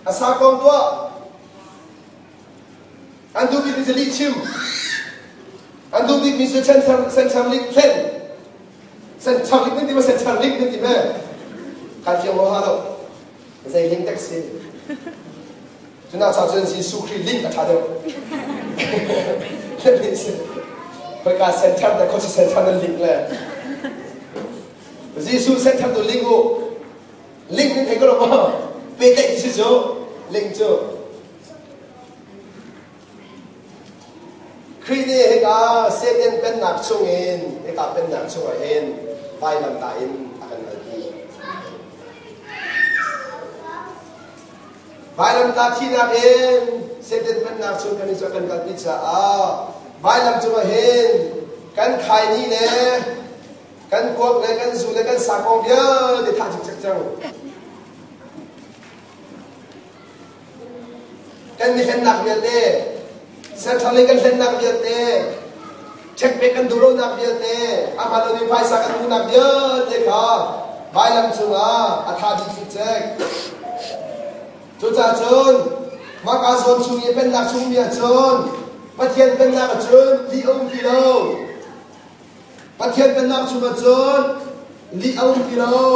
A sakawng tuah. An duh bikmi cu lihchim. An duh bikmi cu senchar lik thlen. Senchar lik nan ti ma senchar lik nan ti me? Kai fiang lo ha lo. Zei ling tek si. Cuna cha cun Jesuh Khrih ling a ṭha deuh. Khoika center da khosi center nan ling le. Jesuh center tu ling u. Ling ning thei ko lo maw? Pe teh si cu ling cu. Khrih nih hika Satan pennak chungin hika pennak chungah hin vailamtah in a kan kalpi. Vailamtah thihnak in Satan pennak chung kan i kan kalpi caah vailam cungah hin kan khaini le kan kuak le kan zu le kan sakawng vialte thah cikcek cang. Kan mi hlennak vialte, serthar lei kan hlennak vialte, checkpek kan duh lonak vialte, a hmaan lomi phaisa kan hmuhnak vialte kha vailam cungah a tha dih cikcek. Cucaah cun maka zawn chung i pennak chung mi ahcun Pathian pennak ahcun lih a um ti lo. Pathian pennak chung ahcun lih a um ti lo.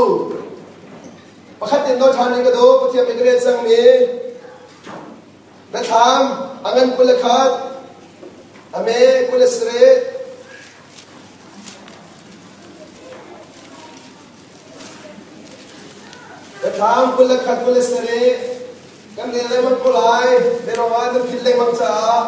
Pakhat in nawl ṭhan in ka duh, Pathian pei ka rel cangmi Biathlam a ngan 21, a me 27, Biathlam 21 27 kan rel lengmang ko lai, biaruang ah nan philh lengmang caah.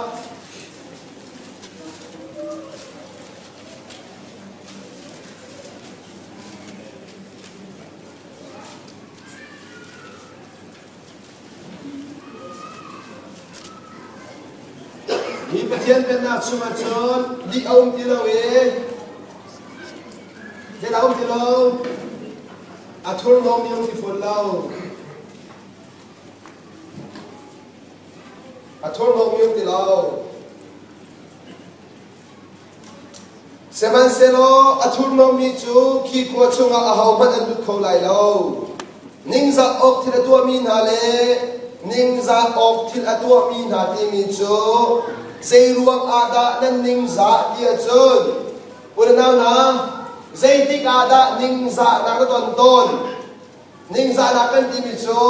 Hi Pathian Pennak chungah cun lih a um ti lo i zeidah a um ti lo? A thurhnawmmi um ti fawn lo. A thurhnawmmi um ti lo. Sihmanhsehlaw a thurhnawmmi cu khi khua chungah ahohmanh an lut kho lai lo. Ningzah awk thil a tuahmi hna le ningzah awk thil a tuahmi hna timi cu zeiruang ah dah nan ningzah ti ahcun u le nau hna zeitik ah dah ningzahnak na ton tawn? Ningzahnak kan timi cu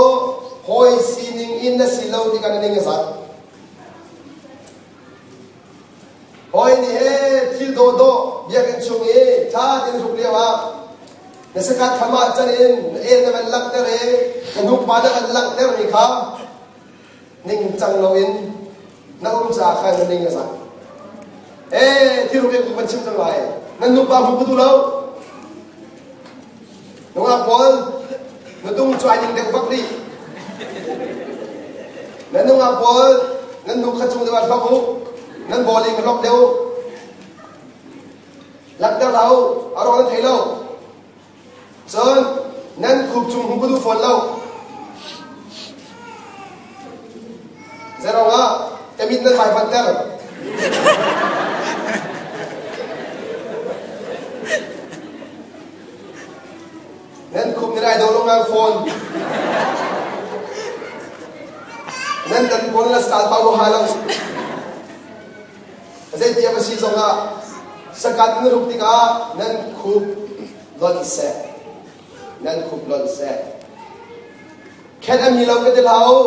hawi sining in na si lo tikah na ning a zat. Hawi nih he thil dawhdawh biakinn chung i ṭha tein hruk lio ah na sakat tham ah can in na el na van langhter i na hnukpa na van langhter mi kha ningcang loin na um caah khan na ning a zak. Ee thil hruk in van chim cang lai. Nan nupa hmu ka duh lo. Nungak pawl na tung cu ai ning deuh bak rih. Nan nungak pawl nan nu kha cung deuh ah hlok u. Nan bawling hlok deuh u. Langhter hlah u. A rawng nan thei lo. Cun nan khup cung hmu ka duh fawn lo. Zeiruang ah ka mit nan faifanter. Nan khum nih ai do lo ngang fawn. Nan dan pawl na sal pa ha lo. Zei tiam a si zongah sakat na ruk tikah nan khup lonh seh. Nan khup lonh seh. Khen a mi lo ka ti hlah u.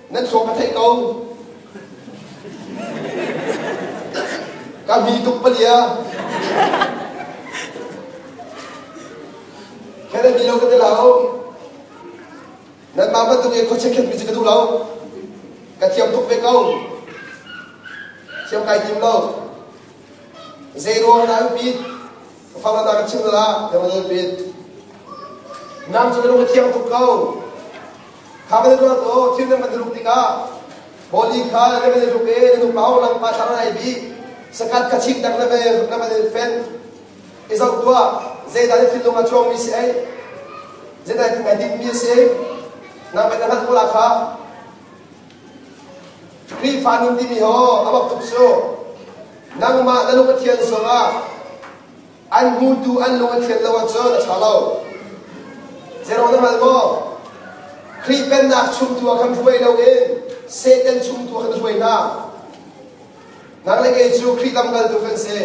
Nan thluak ka theih ko. Ka mi tuk palia. Khen a mi lo ka ti hlah u. Nanmah bantuk i khuachia khetmi cu ka duh lo. Ka thiam tuk ve ko. Thiam kai tim lo. Zei ruang dah pit? Ka fang na ka chim la, yang na pit. Nang cu na lung a thiang tuk ko. Kha ban ruat o, thil nan ban ruk tikah boli kha na ban ruk e, na nu pau lang pa thlang ai bi. Sakat ka chik dak na ve na ban fen. I zoh tuah, zeidah na thinlung a chuang mi si ei? Zeidah na dit mi si? Nang ban na hngalh ko la kha. Khrihfa nun timi ho a bak tuk cu. Nangmah na lung a thian zongah an hmutu an lung a thian lo ahcun a ṭha lo. Zeirong na hngal maw? Khrih pennak chungtu ah khan hruai loin Satan chungtu ah khan hruai hna. Nang le kei cu Khrih lamkaltu kan si.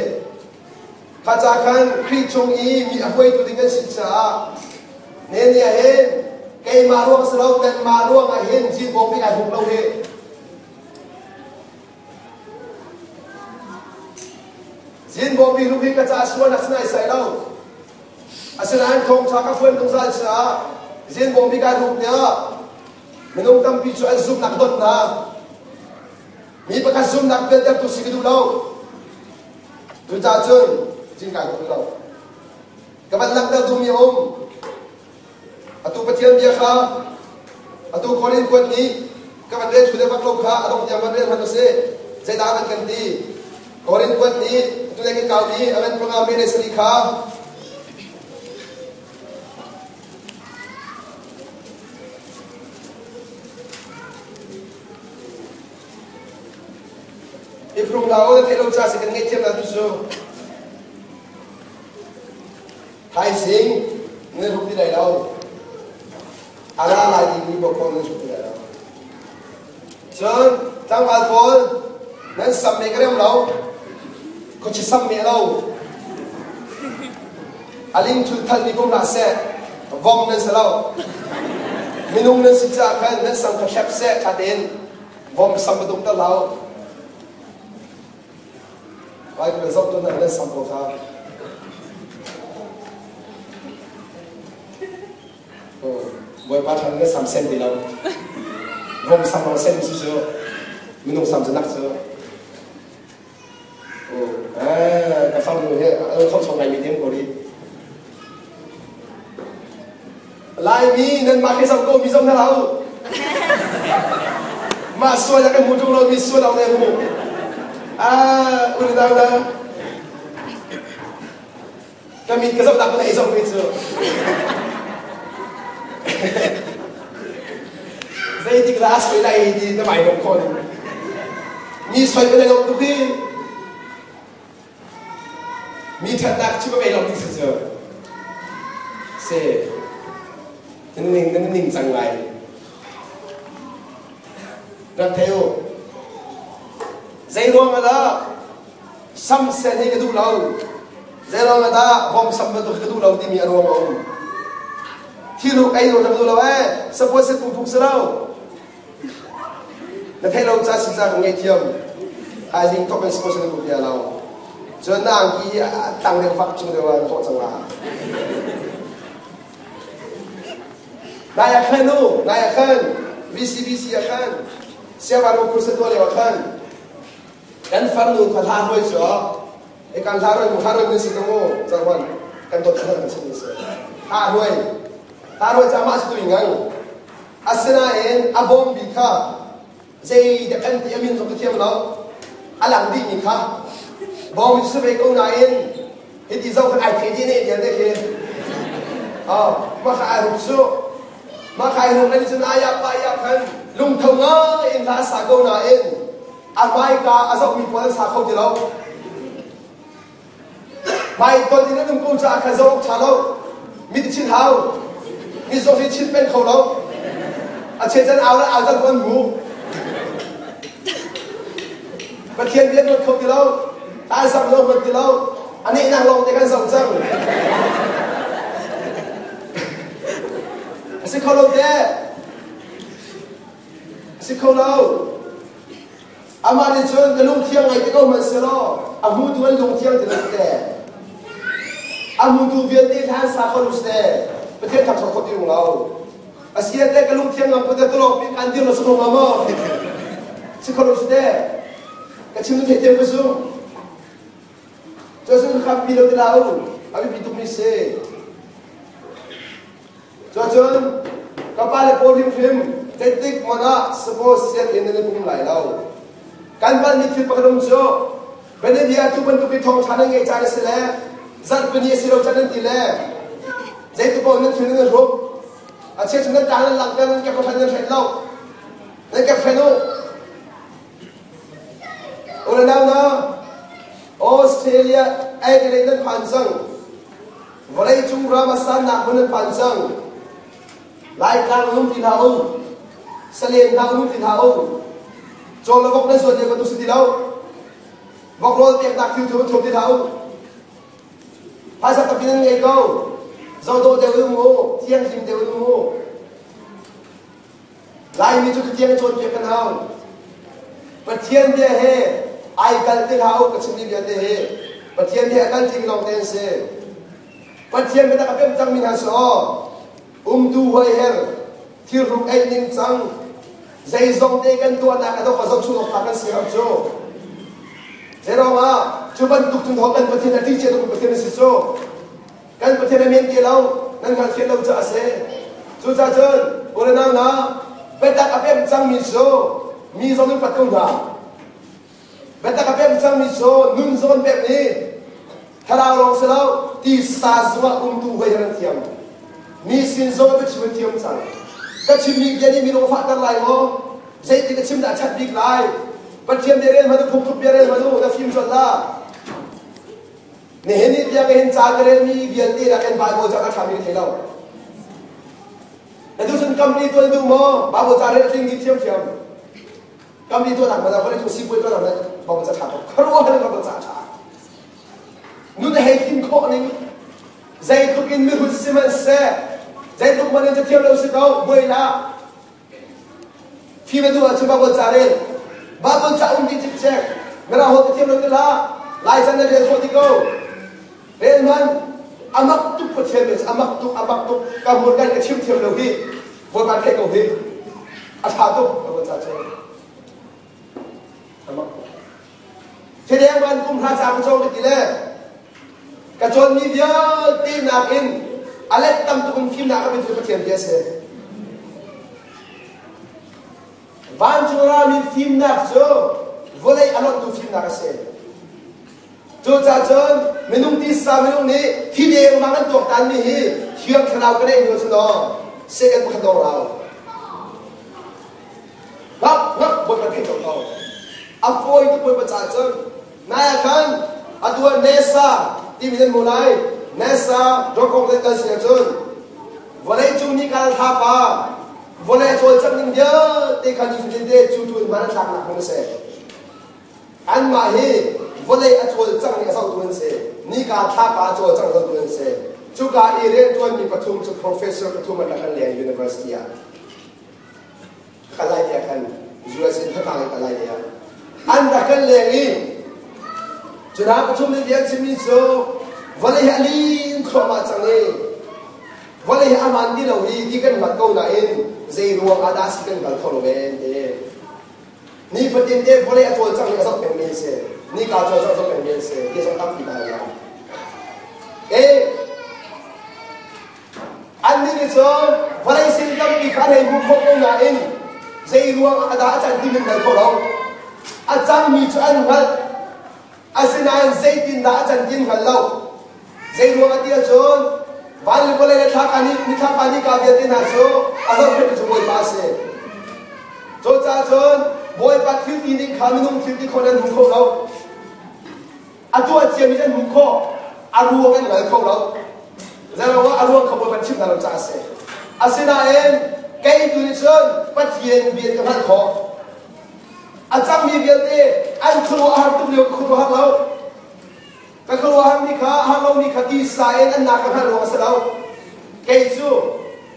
Kha ca khan Khrih chung i mi a hruaitu ding kan si caah ne ni ah hin keimah ruang si lo kanmah ruang ah hin zilbawm nih ai huk lo hi. Zinbawm bi hluk hi ka ca sualnak sinai sai lo. Asinain thawngṭha ka phuan zungzal caah zinbawm bi kai hruk tiah minung tampi cu an zumhnak dot hna. Mi pakhat zumhnak pialtertu si ka duh lo. Cucaah cun zin kai hruk lo. Ka van langhter duhmi a um. Atu Pathian bia kha atu Korin kuat nih ka van rel thu le bak lo kha a dongh tiang van rel hmanh usih. Zeidah a van kan ti? Korin kuat nih atu lei kan kau i a van panga me le sari kha i phrung hlah u na theih lo ca si kan ngaihthiam na tu cu Thaizing nan hruk ti lai lo. A ra lai dingmi bawkhawn nan hruk ti lai lo. Cun tlangval pawl nan sam me ka rem lo. Khuachi sam me lo. A ling thul thal mi pum hlah seh. Vom nan si lo. Minung nan si caah khan nan sam kha hlep seh tha tein vom sam ba dum ter lo. Bible zoh tu nan sam ko kha. Bawipa thang na sam sen ti lo. Vom sam lo sen si cu minung sam cu nak cu. Ka farnu he a kho chong ngai mi dem ko ri. Laimi nanmah khi zoh ko mi zoh hna hlah u. Mah sual kan hmu ṭung lo mi sual awk ne hmu. Ah, uli dang dang. Ka mit ka zoh tak na i zoh mi cu. Zeitik dah a soi lai ti na mai dong khawh ding. Mi soi ka lo tuk hi. Mi ṭhatnak chim a ngei lo ti si cu. Si. Nan ning nan ning cang lai. Rak thei u. Zei ruang ah dah sam sen hi ka duh lo. Zei ruang ah dah vom sam bantuk ka duh lo timi a ruang a um. Thiluk ei ruang ka duh lo ee. Sapuan set phungphung si lo. Na theih lo ca si ca ka ngaihthiam. Thaizing thawk in sponsor na bia lo. Cun na angki tlang deuh fak cung deuh ah na tawh cang la. Nai ah khan u, nai ah khan, VCBC ah khan, Siavan u kursa tuah lio ah khan, kan farnu kha hla hruai cu e kan hla hruai mu hla hruai mun si ka mu zarwan kan dot khan kan chim si hla hruai hla hruai ca mah si tu ngang Asinain a bawm bik kha zei dah kan ti a min zong ka thiam lo. A lang dihmi kha bawm cu si ve ko nain hiti zoh khan ai thei dih ne vialte khi. Oh, mah kha ai rup su. Mah kha ai rup nan cun aya pa ya khan lungtho ngai in hla a sa ko nain a hmaika a zohmi pawl an sa kho ti lo. Hmaitonh in an um ko caah khan zoh awk ṭha lo. Mit chin hau. Mi zong hi chin peng kho lo. A chel can au le au can an mu. Pathian bia ruat kho ti lo. Ai sam lo ruat ti lo. A nehnak lawng te kan zoh cang. A si kho lo te. A si kho lo. Amah nih cun ka lungthiang ngei te ko hmanh selaw a hmutu an lungthiang ti lo te. A hmutu vialte hlan sa kho lu te. Pathian thangṭhat kho ti ung lo. Asi te ka lungthiam ngam ko te tulong pi kan dir lo si ko ma maw? Si kho lo si te. Ka chim tu thei thiam ka sung. Cuacun kha pi lo ti la u. A biapi tuk mi si. Cuacun ka pa le pawl hrimhrim zeitik hmanh ah suppose sian in nan i pum lai lo. Kan palmi thil pakhat um cu Benediah tu bantuk i thawngṭha nan ngeih caan a si le zarhpini a si lo caan nan ti le zeitik paoh nan thil nan i hruk a chia chung nan tlang nan langhter nan kep nan hren lo nan kep hren u u le nau na Australia Adelaide nan phan cang Vawleicung ram a sannak hmun an phan cang. Laitlang um ti hlah u. Salen hna um ti hlah u. Caw le vok nan zuat lio bantuk si ti lo. Vok rawl peknak thil thu thum ti hlah u. Phaisa tampi nan ngei ko. Zodaw deuh um u, thianghlim deuh um u. Laimi cu tiang cawnpiak kan hau. Pathian bia he ai kal ti hlah u ka chimmi vialte hi. Pathian he a kal timi lawng te an si. Pathian biatak a pemh cangmi hna si aw. Umtu huaiher, thilhruk ei ning cang, zeizong te kan tuahnak a dok a zohchun awk tlak kan si hau cu. Zeiruangah cu bantuk cun kan Pathian a ṭih cia tuk Pathian a si cu. Kan Pathian a men ti lo, nan hngalhthiam lo caah a si. Cucaah cun u le nau hna, biatak a pemh cangmi cu mi zong nan pat ko hna. Biatak a pemh cangmi cu nun zong an pemh i thlarau lawng si lo, tisa zongah umtu hoi an thiam. Mi sin zong ka chim an thiam cang. Ka chimmi bia nih mi lung a fahter lai maw? Zeitin ka chim dah a ṭhat bik lai? Pathian bia rel hmanh u, phungthluk bia rel hmanh u, na fim colh la. Nihin ni tiang hin ca ka relmi vialte nakin Baibal ca ka ṭhami ka thei lo. Na duh cun company tuan duh maw? Baibal ca rel a tling dih thiamthiam. Company tuahnak hmanh ah vawlei cung sipuai tuahnak hmanh Baibal ca ṭha tuk. Khuaruahhar in Baibal ca a ṭha. Nun a hei tlin khawh ning zeitluk in mihrut sihmanhseh zeitluk man in cathiam lo si ko buai hlah. Fim a duh ahcun Baibal ca rel. Baibal ca um dih cikcek. Mirang holh ka thiam lo ti hlah. Laica na rel khawh ti ko. Rel hmanh. Amak tuk Pathian bia amak tuk amak tuk ka hmurka in ka chim thiam lo hi. Bawipa theih ko hi. A ṭha tuk Baibal ca cu. Amak tuk. Thideng van kum hra ca ka cawng ka ti le ka cawnmi vialte nakin a let tam tuk in fimnak a pe Pathian bia si. Vancung rami fimnak cu vawlei a lonhtu fimnak a si. Cucaah cun minung tisa minung nih thi dengmang an tuaktanmi hi Thiang Thlarau ka neih hnu cun aw second pakhat dawng rau. Ngak ngak bawipa theih ko ko. A fawi tuk bawipa caah cun nai ah khan atu ah NASA timi nan hmu lai. NASA dawkawk le kal si ahcun vawleicung nih kal thlapa vawlei a cawlcangh ning vialte kha nifatin te cu tu in hman a thlaknak hmun a si. Anmah hi vawlei a cawlcangh ning a zohtu an si. Nika thlapa a cawlcangh zohtu an si. Cuka i rianṭuanmi pathum cu professor pathum an rak kan leng university ah. Ka lai te ah khan US in thlakang in ka lai te ah an rak kan leng i cu hna pathum nih bia chimmi cu vawlei hi a lin thluahmah cang i vawlei hi a man ti lo hi ti kan hngalh ko nain zei ruang ah dah si kan hngal kho lo ve te nifatin te vawlei a cawlcang ning a zoh pengmi an si nika cawlcang zoh pengmi an si ti zong tampi ta la e Annih nih cun vawlei sin tampi kha an hei hmuh khawh ko nain zei ruang ah dah a can ti an hngal kho lo. A cangmi cu an hngalh. Asinain zeitindah a can ti an hngal lo. Zei ruang ah ti ahcun van le vawlei le thlaka ni nithlapa nika vialte hna cu a zohkhenhtu cu Bawipa a si. Cucaah cun Bawipa thil ti ning kha minung thil ti khawh nan hmu kho lo. A tuah ciami an hmuh khawh, a ruang an hngal kho lo. Zeiruangah a ruang kha Bawipa chimh hna lo caah a si. Asinain kei tu nih cun Pathian bia ka hngalh khawh. A cangmi vialte an khuaruah a har tuk lio ka khuaruah har lo. Ka khuaruah harmi kha har lomi kha tisa in an nak ka hngalh ruang a si lo. Kei cu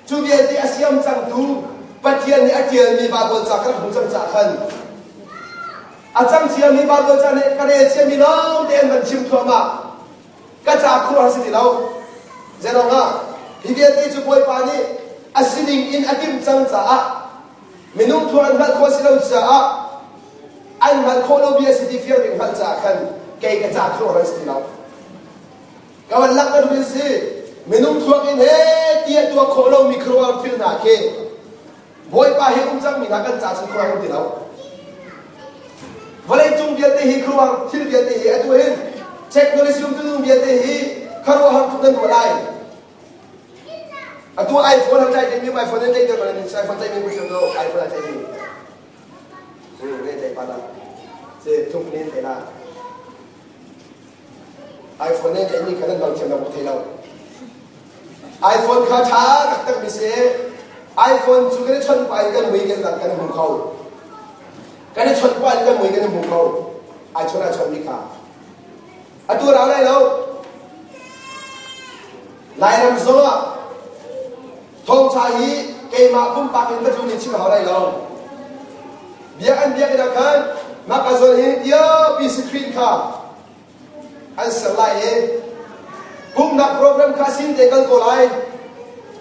cu vialte a siam cangtu Pathian nih a ṭialmi Baibal ca ka rak hmuh cang caah khan A cang ciami Baibal ca nih ka rel ciami lawng te an van chim thluahmah. Ka ca khuaruahhar si ti lo. Zeiruangah? Hi vialte cu Bawipa nih A sining in a timh cang caah minung thur an hngalh khawh si lo caah an hngalh khawh lo bia si ti fiang ding hngalh caah khan kei ka ca thur an si ti lo. Ka van langhter mi si minung thluak in he tiah tuah khawh lomi khuaruahhar thil hna khi Bawipa he um cangmi hna kan ca cun khuaruahhar ti lo. Vawlei cung vialte hi khuaruahhar thil vialte hi atu hin technology umtu vialte hi khuaruahhar tuk nan ruah lai. Atu iPhone han tlai mi iPhone nan tlaih deuh nan iPhone tlaih mi muslim do iPhone a tlaih mi. Ne tlaih pa la. Se thung ne tlaih la. iPhone ne tlaih mi kha nan bang thiam lo thei lo. iPhone kha ṭha taktak mi si. iPhone cu kan i chawnh pah in kan mui kan kan hmu kho. Kan i chawnh pah in kan mui kan hmu kho. Ai chawnh ai chawnh mi kha. Atu rau lai lo. Lairam zongah thawngṭha hi keimah pumpak in va tlun in chim hau lai lo. Biak an biakinn ah khan mah ka zawn hi tiapi screen kha an ser lai i pumhnak program kha sin te kal ko lai.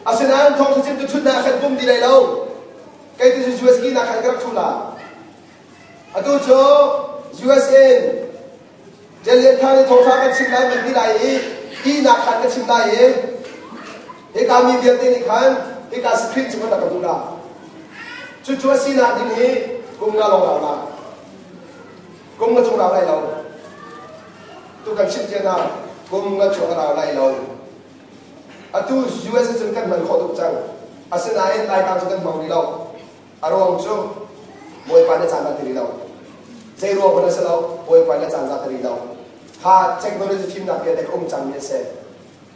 Asinain thawngṭha chimtu ṭhutnak khan pum ti lai lo. Kei tu cu US ki nak khan ka rak ṭhu la. Atu cu USA in Ṭiallian Thang nih thawngṭha kan chim lai kan ti lai i ihnak khan ka chim lai i hika mi vialte nih khan hika screen cu kan rak ka duh la. Cucu a sinak ding hi kum nga lawng rau la. Kum nga chung rau lai lo. Tu kan chim cia hna kum nga chung a rau lai lo. Atu US cun kan hman khawh tuk cang. Asinain Laitlang cu kan hmang rih lo. A ruang cu Bawipa nih caan dah ti rih lo. Zei ruang hmanh a si lo, Bawipa nih caan dah ti rih lo. Kha technology fimnak vialte ka um cangmi a si.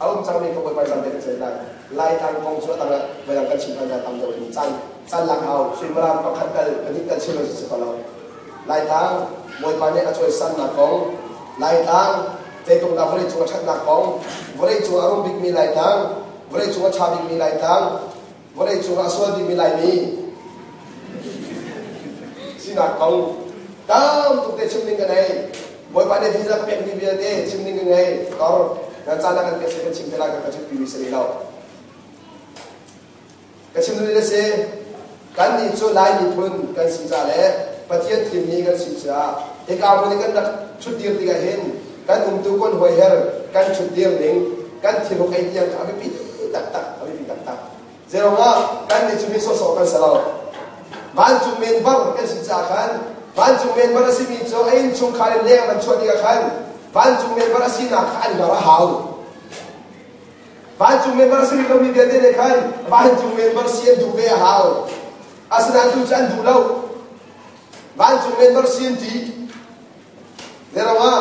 A um cangmi kha Bawipa caan te ka cel lai. Laitlang kong cu a dang ah voidang kan chim hlan tam deuh in caan caan lak hau suimilam pakhat tal pahnih tal chim si ko lo. Laitlang Bawipa nih a cawisannak kong, Laitlang zeitluk dah vawlei cung a ṭhatnak kong, vawlei cung a rum bikmi Laitlang, vawlei cung a ṭha bikmi Laitlang, Vawlei cungah a sual dihmi Laimi sinak kong tam tuk te chim ding ka nei. Bawipa nih visa ka pekmi vialte chim ding ka ngei. Kor nan caan ah kan pek kan chim te lai ka chim pimi si lo. Ka chim duhmi si kan nih cu Lai miphun kan si ca le Pathian thimmi kan si caah hika hmun i kan rak ṭhutdir tikah hin kan umtu kon hoiher kan ṭhutdir ning kan thilhuk ei tiang kha a biapi taktak a biapi taktak. Zeirungah kan nih cu mi sawhsawh kan si lo. Vancung men bar kan si caah khan vancung men bar a simi cu a innchungkhar in leng an chuah tikah khan vancung men bar a sinak kha an bar a hau. Vancung men bar a si rih lomi vialte nih khan vancung men bar si an duh ve a hau. Asinain tu cu an duh lo. Vancung men bar si an ṭih. Zeirangah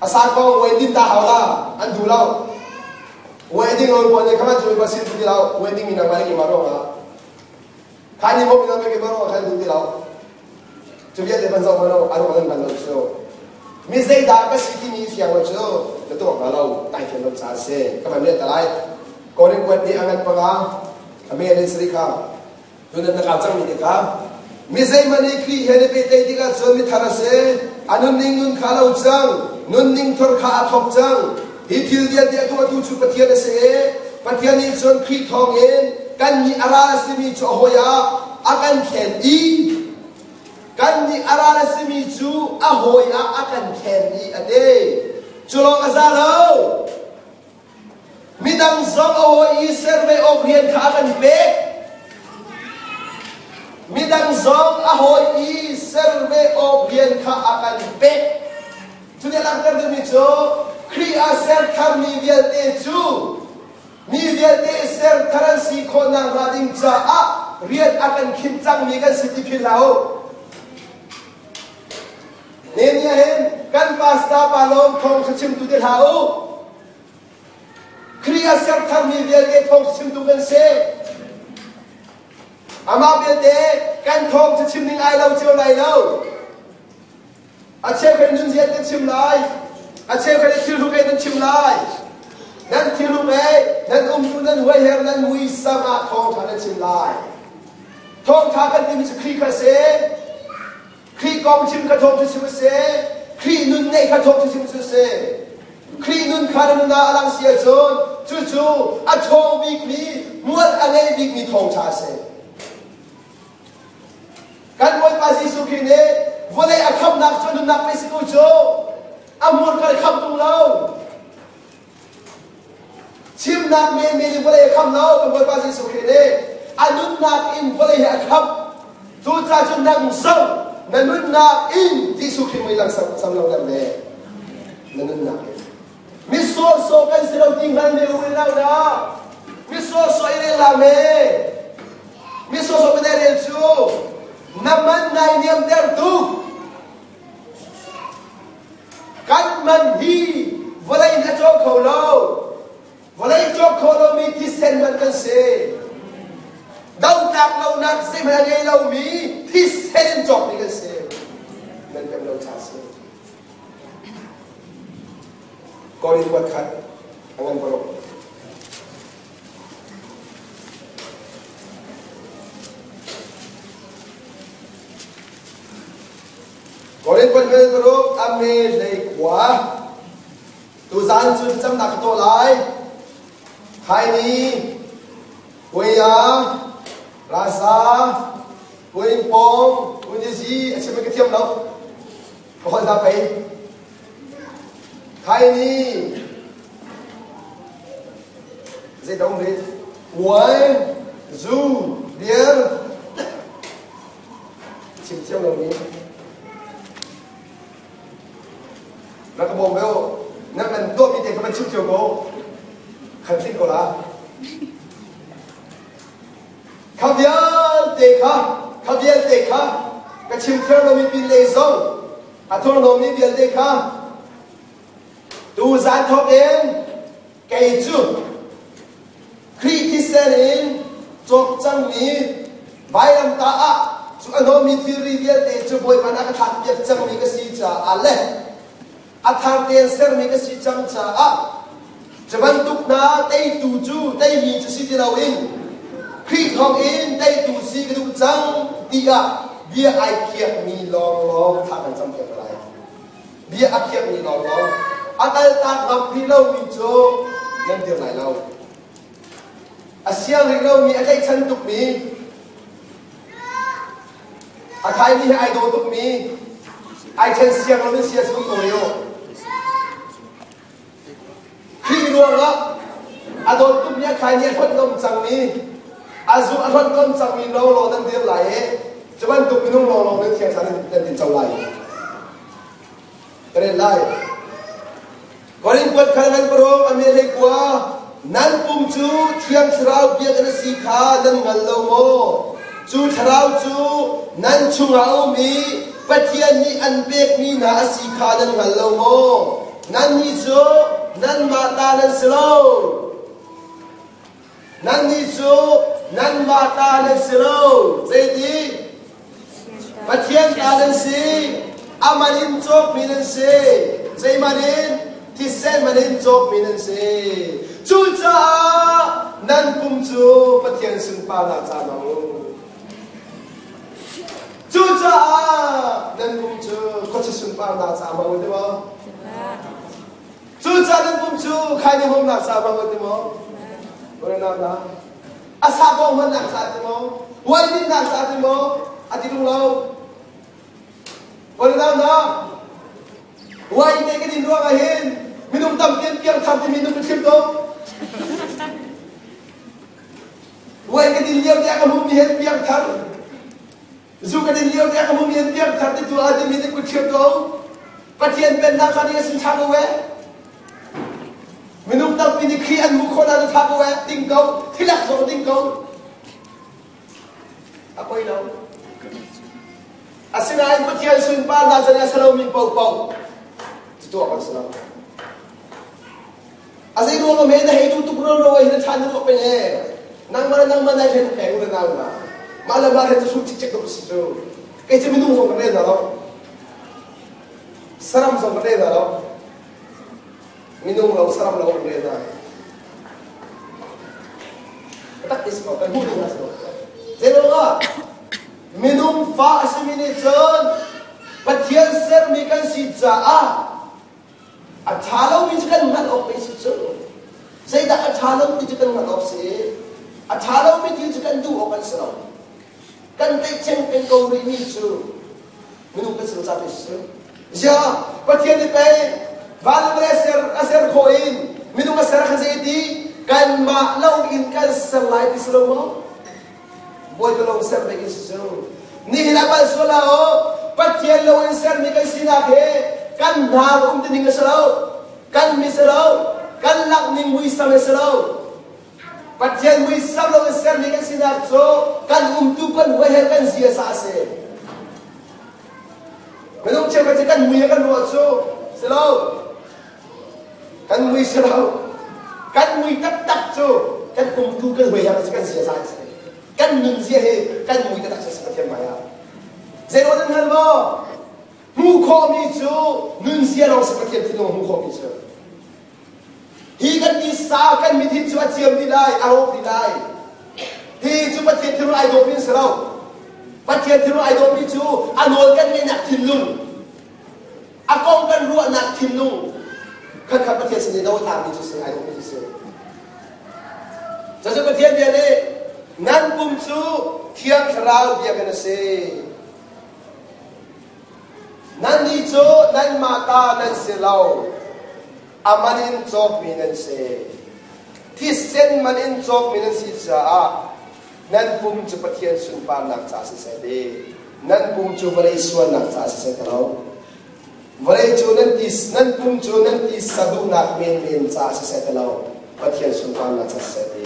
a sakpang wedding ta hau la an duh lo. Wedding lo puan nih khaman cu ba sin ti lo wedding mi nang ma ke ma ro ma. Kha ni mo mi nang ke ma ro khan duh ti lo. Cu vialte ban zong ma lo a ro an ban lo cu. Mi zeidah ka si timi fiang lo cu na tuah hnga lo tai fian lo ca si ka van rian ta lai. Korin kuat nih a ngan panga a me le sari kha Tunan na kau cangmi te kha mi zeihmanh nih Khrih he na pehtlaih tikah cun mithar a si. A nunning nun kha lo cang. Nunning thar kha a thawk cang. Hi thil vialte a tuahtu cu Pathian a si i Pathian nih cun Khrih thawngin kannih a ral a simi cu a hawi ah a kan thlen i kannih a ral a simi cu a hawi ah a kan thlen i a ti. Cu lawng a za lo. Midang zong a hawi i ser ve awk rian kha a kan pek. Midang zong a hawi i ser ve awk rian kha a kan pek. Cu nih a langhter duhmi cu Khrih ah ser tharmi vialte cu mi vialte ser thar an si khawh nakhnga ding caah rian a kan khinh cangmi kan si ti philh hlah u. Nehemiah hin kan pastor pa lawng thawng chimtu ti hlah u. Khrih a ser tharmi vialte thawng chimtu kan si. Amah vialte kan thawng chim ning ai lo cio lai lo. A cheukhat nunzia nan chim lai. A cheukhat thilhruk ei nan chim lai. Nan thilhruk ei, nan umtu nan huaiher nan muisam ah thawngṭha nan chim lai. Thawngṭha kan timi cu Khrih kha si. Khrih kong chim kha thawngṭha chim a si. Khrih nun neih kha thawngṭha chim cu a si. Khrih nun kha na nun ah a lang si ahcun cucu a ṭhawng bikmi, hmual a ngei bikmi thawngṭha a si. Kan Bawipa Jesuh Khrih nih vawlei a khamhnak cu nunnak pei si ko cu a hmurka i khamh tung lo. Chimnak menmen in vawlei a khamh lo kan Bawipa Jesuh Khrih nih a nunnak in vawlei hi a khamh. Cucaah cun nang zong na nunnak in Jesuh Khrih mui lang sam lo ter ve. Na nunnak in. Mi sawhsawh kan si lo ti hngal me u lau dah. Mi sawhsawh i rel la me. Mi sawhsawh kan rel cu na man nai niam ter tuk. Kan man hi vawlei na cawk kho lo. Vawlei cawk kho lomi thisen man kan si. Dotlak lonak zeihmanh a ngei lomi thisen in cawkmi kan si. Nan pem lo cha si. Korin kuat khat a ngan paruk. Korin kuat ngan paruk ame hlei khua tuzan cu thlacamnak ka tuah lai. Khaini, Huaya, Rasa, Huingpong, Huinyizi a chim ka thiam lo. Ka holh hna pei. Khaini zei dong rit wine zu beer chim thiam lo mi na ka bawm beo na kan tuah mi te kha man chim cio ko khan tling ko la Kha vialte kha, kha vialte kha ka chim kher lomi pinlei zong a thurhnawmmi vialte kha tu zan thawk in kei cu Khrih thisen in cawk cangmi vailamtah ah cu a hnawmmi thilri vialte cu Bawipa nih a ka thlakpiak cangmi ka si caah le a thar tein sermi ka si cang caah cu bantuk hna teitu cu teimi cu si ti loin Khrih thawngin teitu si ka duh cang tiah bia ai khiakmi lawnglawng thla kan campiak lai. Bia a khiakmi lawnglawng a kaltak ngam rih lomi cu nan dir lai lo. A siang rih lomi a tlaihchan tukmi A khaimi he ai daw tukmi ai ṭhen siang lo in sia chung ko rih u. Khrih ruangah a dawt tukmi a khaimi a hlawt ngam cangmi a zu a hlawt ngam cangmi lawnglawng nan dir lai i cu bantuk minung lawnglawng nan thiang thlarau nan din co lai. Ka rel lai. Korin kuat khal nan paruk a me hlei kua nan pum cu Thiang Thlarau biakinn a si kha nan hngal lo maw? Cu Thlarau cu nan chungah a um i Pathian nih an pekmi hna a si kha nan hngal lo maw? Nannih cu nanmah ta nan si lo. Nannih cu nanmah ta nan si lo. Zeiti? Pathian ta nan si. A man in cawkmi nan si. Zeiman in? Thisen man in cawkmi nan si. Cucaah nan pum cu Pathian sunparnak ca hmang u. Cucaah nan pum cu khuachia sunparnak ca hmang u ti maw? Cucaah nan pum cu khaini humnak ca hmang u ti maw? Urenau A sa hmannak ca ti maw? Hualminnak ca ti maw? A ti tung lo. Urenau na Wai te kan in ruang ah hin minung tampi an piangthar timi nu ka thim to. Wai ka din lio te ka hmumi hen piangthar. Zu ka din lio te ka hmumi hen piangthar ti tu a timi te kut thiam ko. Pathian pennak kha ding a sin tha ko eh. Minung tampi nih Khrih an hmuh khawh na tha ko eh. Ding ko. Thilak zong ding ko. A poi lo. Asinain Pathian sunparnak can a salomi paohpaoh cu tuah kan si lo. A zei ruang ah na hei duh tuk ro ro hi na ṭhan na tuah peng e. Nangmah le nangmah nai hren peng u na nau na. Mah le mah hren cu sum cikcek tuk si cu. Kei cu minung zong ka rel hna lo. Saram zong ka rel hna lo. Minung lo saram lo kan rel hna. Tak ti si ko kan hmuh ding hna si ko. Zei ruang ah minung fa a simi nih cun Pathian sermi kan si caah. A ṭha lomi cu kan hngalh awk pei si cu. Zeidah a ṭha lo ti cu kan hngalh awk si. A ṭha lomi thil cu kan duh awk an si lo. Kan tlaihchem peng ko rihmi cu minung kan si lo caah si. Ziah Pathian nih pei van le vawlei a ser khawh in minung a ser kha zei ti kanmah lo in kan ser lai ti si lo maw? Bawipa lo ser ding in si cu. Nihin ah pal sual la aw Pathian lo in sermi kan sinak he kan hnar um ti ding a si lo. Kan mi si lo. Kan lak ning muisam a si lo. Pathian muisam lo in sermi kan sinak cu kan umtu kan huaher kan ziasa a si. Minung cheukhat cu kan mui a kan ruah cu si lo. Kan mui si lo. Kan mui taktak cu kan umtu kan huaher cu kan ziaza a si. Kan nunzia hi kan mui taktak si Pathian hmai ah. Zeiruang nan hngal maw? Hmuh khawhmi cu nunzia lawng si Pathian thinlung hmuh khawhmi cu. Hi kan tisa kan mit hi cu a ciam dih lai, a rawk dih lai. Hi cu Pathian thinlung ai dawhmi an si lo. Pathian thinlung ai dawhmi cu a nawl kan ngeihnak thinlung, a kong kan ruahnak thinlung kha kha Pathian sin i do a tlakmi cu si, ai dawhmi cu si. Cucu Pathian bia nih nan pum cu Thiang Thlarau biakinn a si. Nannih cu nanmah ta nan si lo, a man in cawkmi nan si. Thisen man in cawkmi nan si caah nan pum cu Pathian sunparnak ca siseh ti, nan pum cu vawlei sualnak ca siseh ti lo. Vawlei cu nan ti, nan pum cu nan tisa duhnak menmen ca siseh ti lo, Pathian sunparnak ca siseh ti.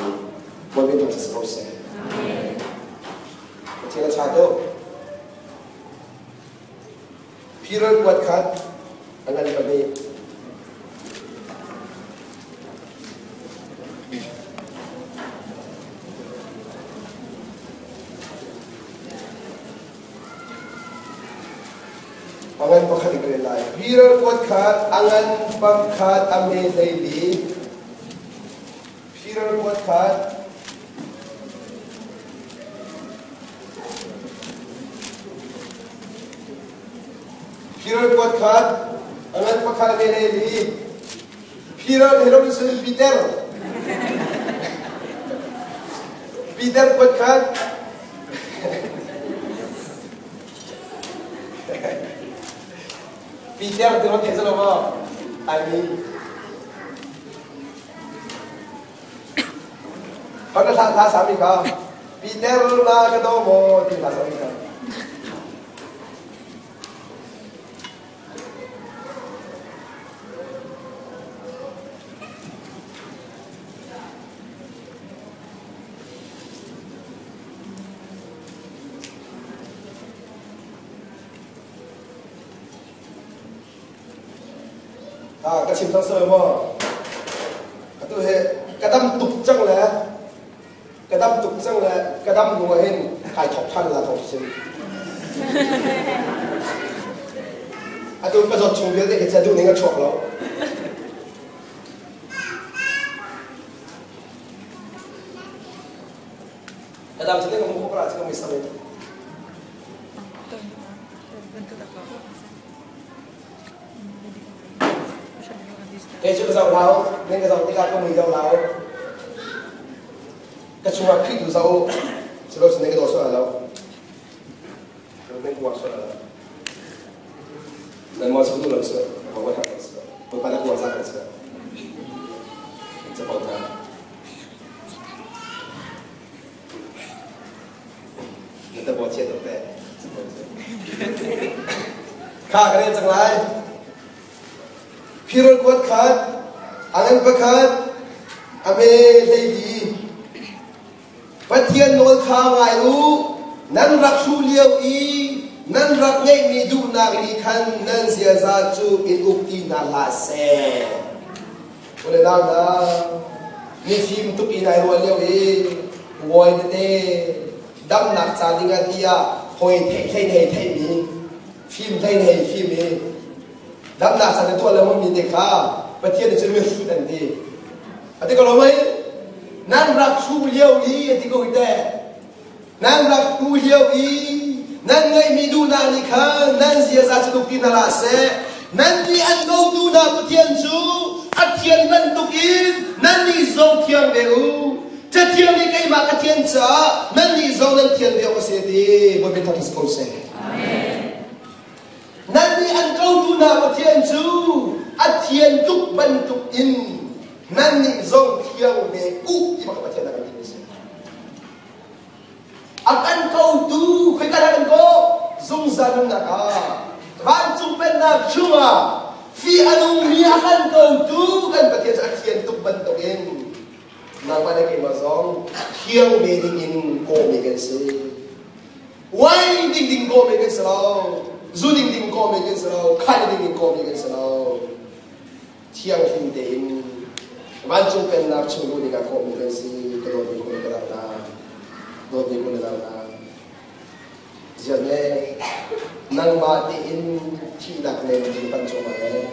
Bawipa thangṭhat si ko seh. Pathian a ṭha tuk. Phiral kuat khat a ngan pahnih. A ngan pakhat in ka rel lai. Phiral kuat khat a ngan pakhat a hme 12. Phiral kuat khat Phiral kuat khat a ngan pakhat a le li. Phiral he lo in sun Peter. Peter kuat khat. Peter ti ron thei zalo maw? I mean Hon na hla sami kha Peter na ka daw maw ti hla sami kha. Ah, ka chim cang si lo maw? Atu hi ka dam tuk cang le ka dam tuk cang le ka dam hnu ah hin kai thawk ṭhan la thawk sim. Atu ka zawt chung vialte khi ca duh ning a chuak lo. Ka dam cun ka hmu khawh ka mui sam in. Kei cu ka zoh hlah u, nan ka zoh tikah ka mui zoh hlah u. Ka chungah Khrih tu zoh u, silo cun nan ka daw sual lo. Nan kuang sual lo. Nan maw cu duh lo su, ka wa hak su. Bawipa na kuang zak su. Capo ta. Na tabo chia tuk te. Kha ka rel cang lai. Phirol kuat khat, angan pakhat, a me 12. Pathian nawl kha ngai u, nan rak hruh lio i nan rak ngeihmi duhnak nih khan nan ziaza cu in uk ti hna hlah seh. Ule nau hna, mifim tuk in ai ruah lio i wawi tete damnak ca ding ah tiah hawi theih hlei nei theihmi fim hlei nei fim i damnak ca na tuah lengmang mi te kha Pathian nih cun mihrut an ti. A ti ko lo mei? Nan rak hruh lio i a ti ko hi teh. Nan rak hruh lio i nan ngeihmi duhnak nih khan nan ziaza cu tuk ti hna hlah seh. Nannih an kotu hna Pathian cu a thian bantukin nannih zong thiang ve u. Cathiang nih keimah ka thian caah nannih zong nan thian ve awk a si ti Bawipa thangṭhat si ko seh. Nannih an kotu hna Pathian cu a thian tuk bantukin nannih zong thiang ve u ti bak Pathian a kan timi si. A kan kotu khoika dah kan kawh? Zungzal nunnak ah vancung pennak chungah fi a nungmi a kan kotu kan Pathian cu a thian tuk bantukin nangmah le keimah zong thiang ve dingin kawhmi kan si. Wine ding ding kawhmi kan si lo. Zu ding ding kawhmi kan si lo. Khai ding ding kawhmi kan si lo. Thianghlim tein vancung pennak chung luh dingah kawhmi kan si. Ka dawtmi ku le ka dang hna. Dawtmi ku le dang hna. Zian e, nangmah tein thihnak le ding pan cungah e.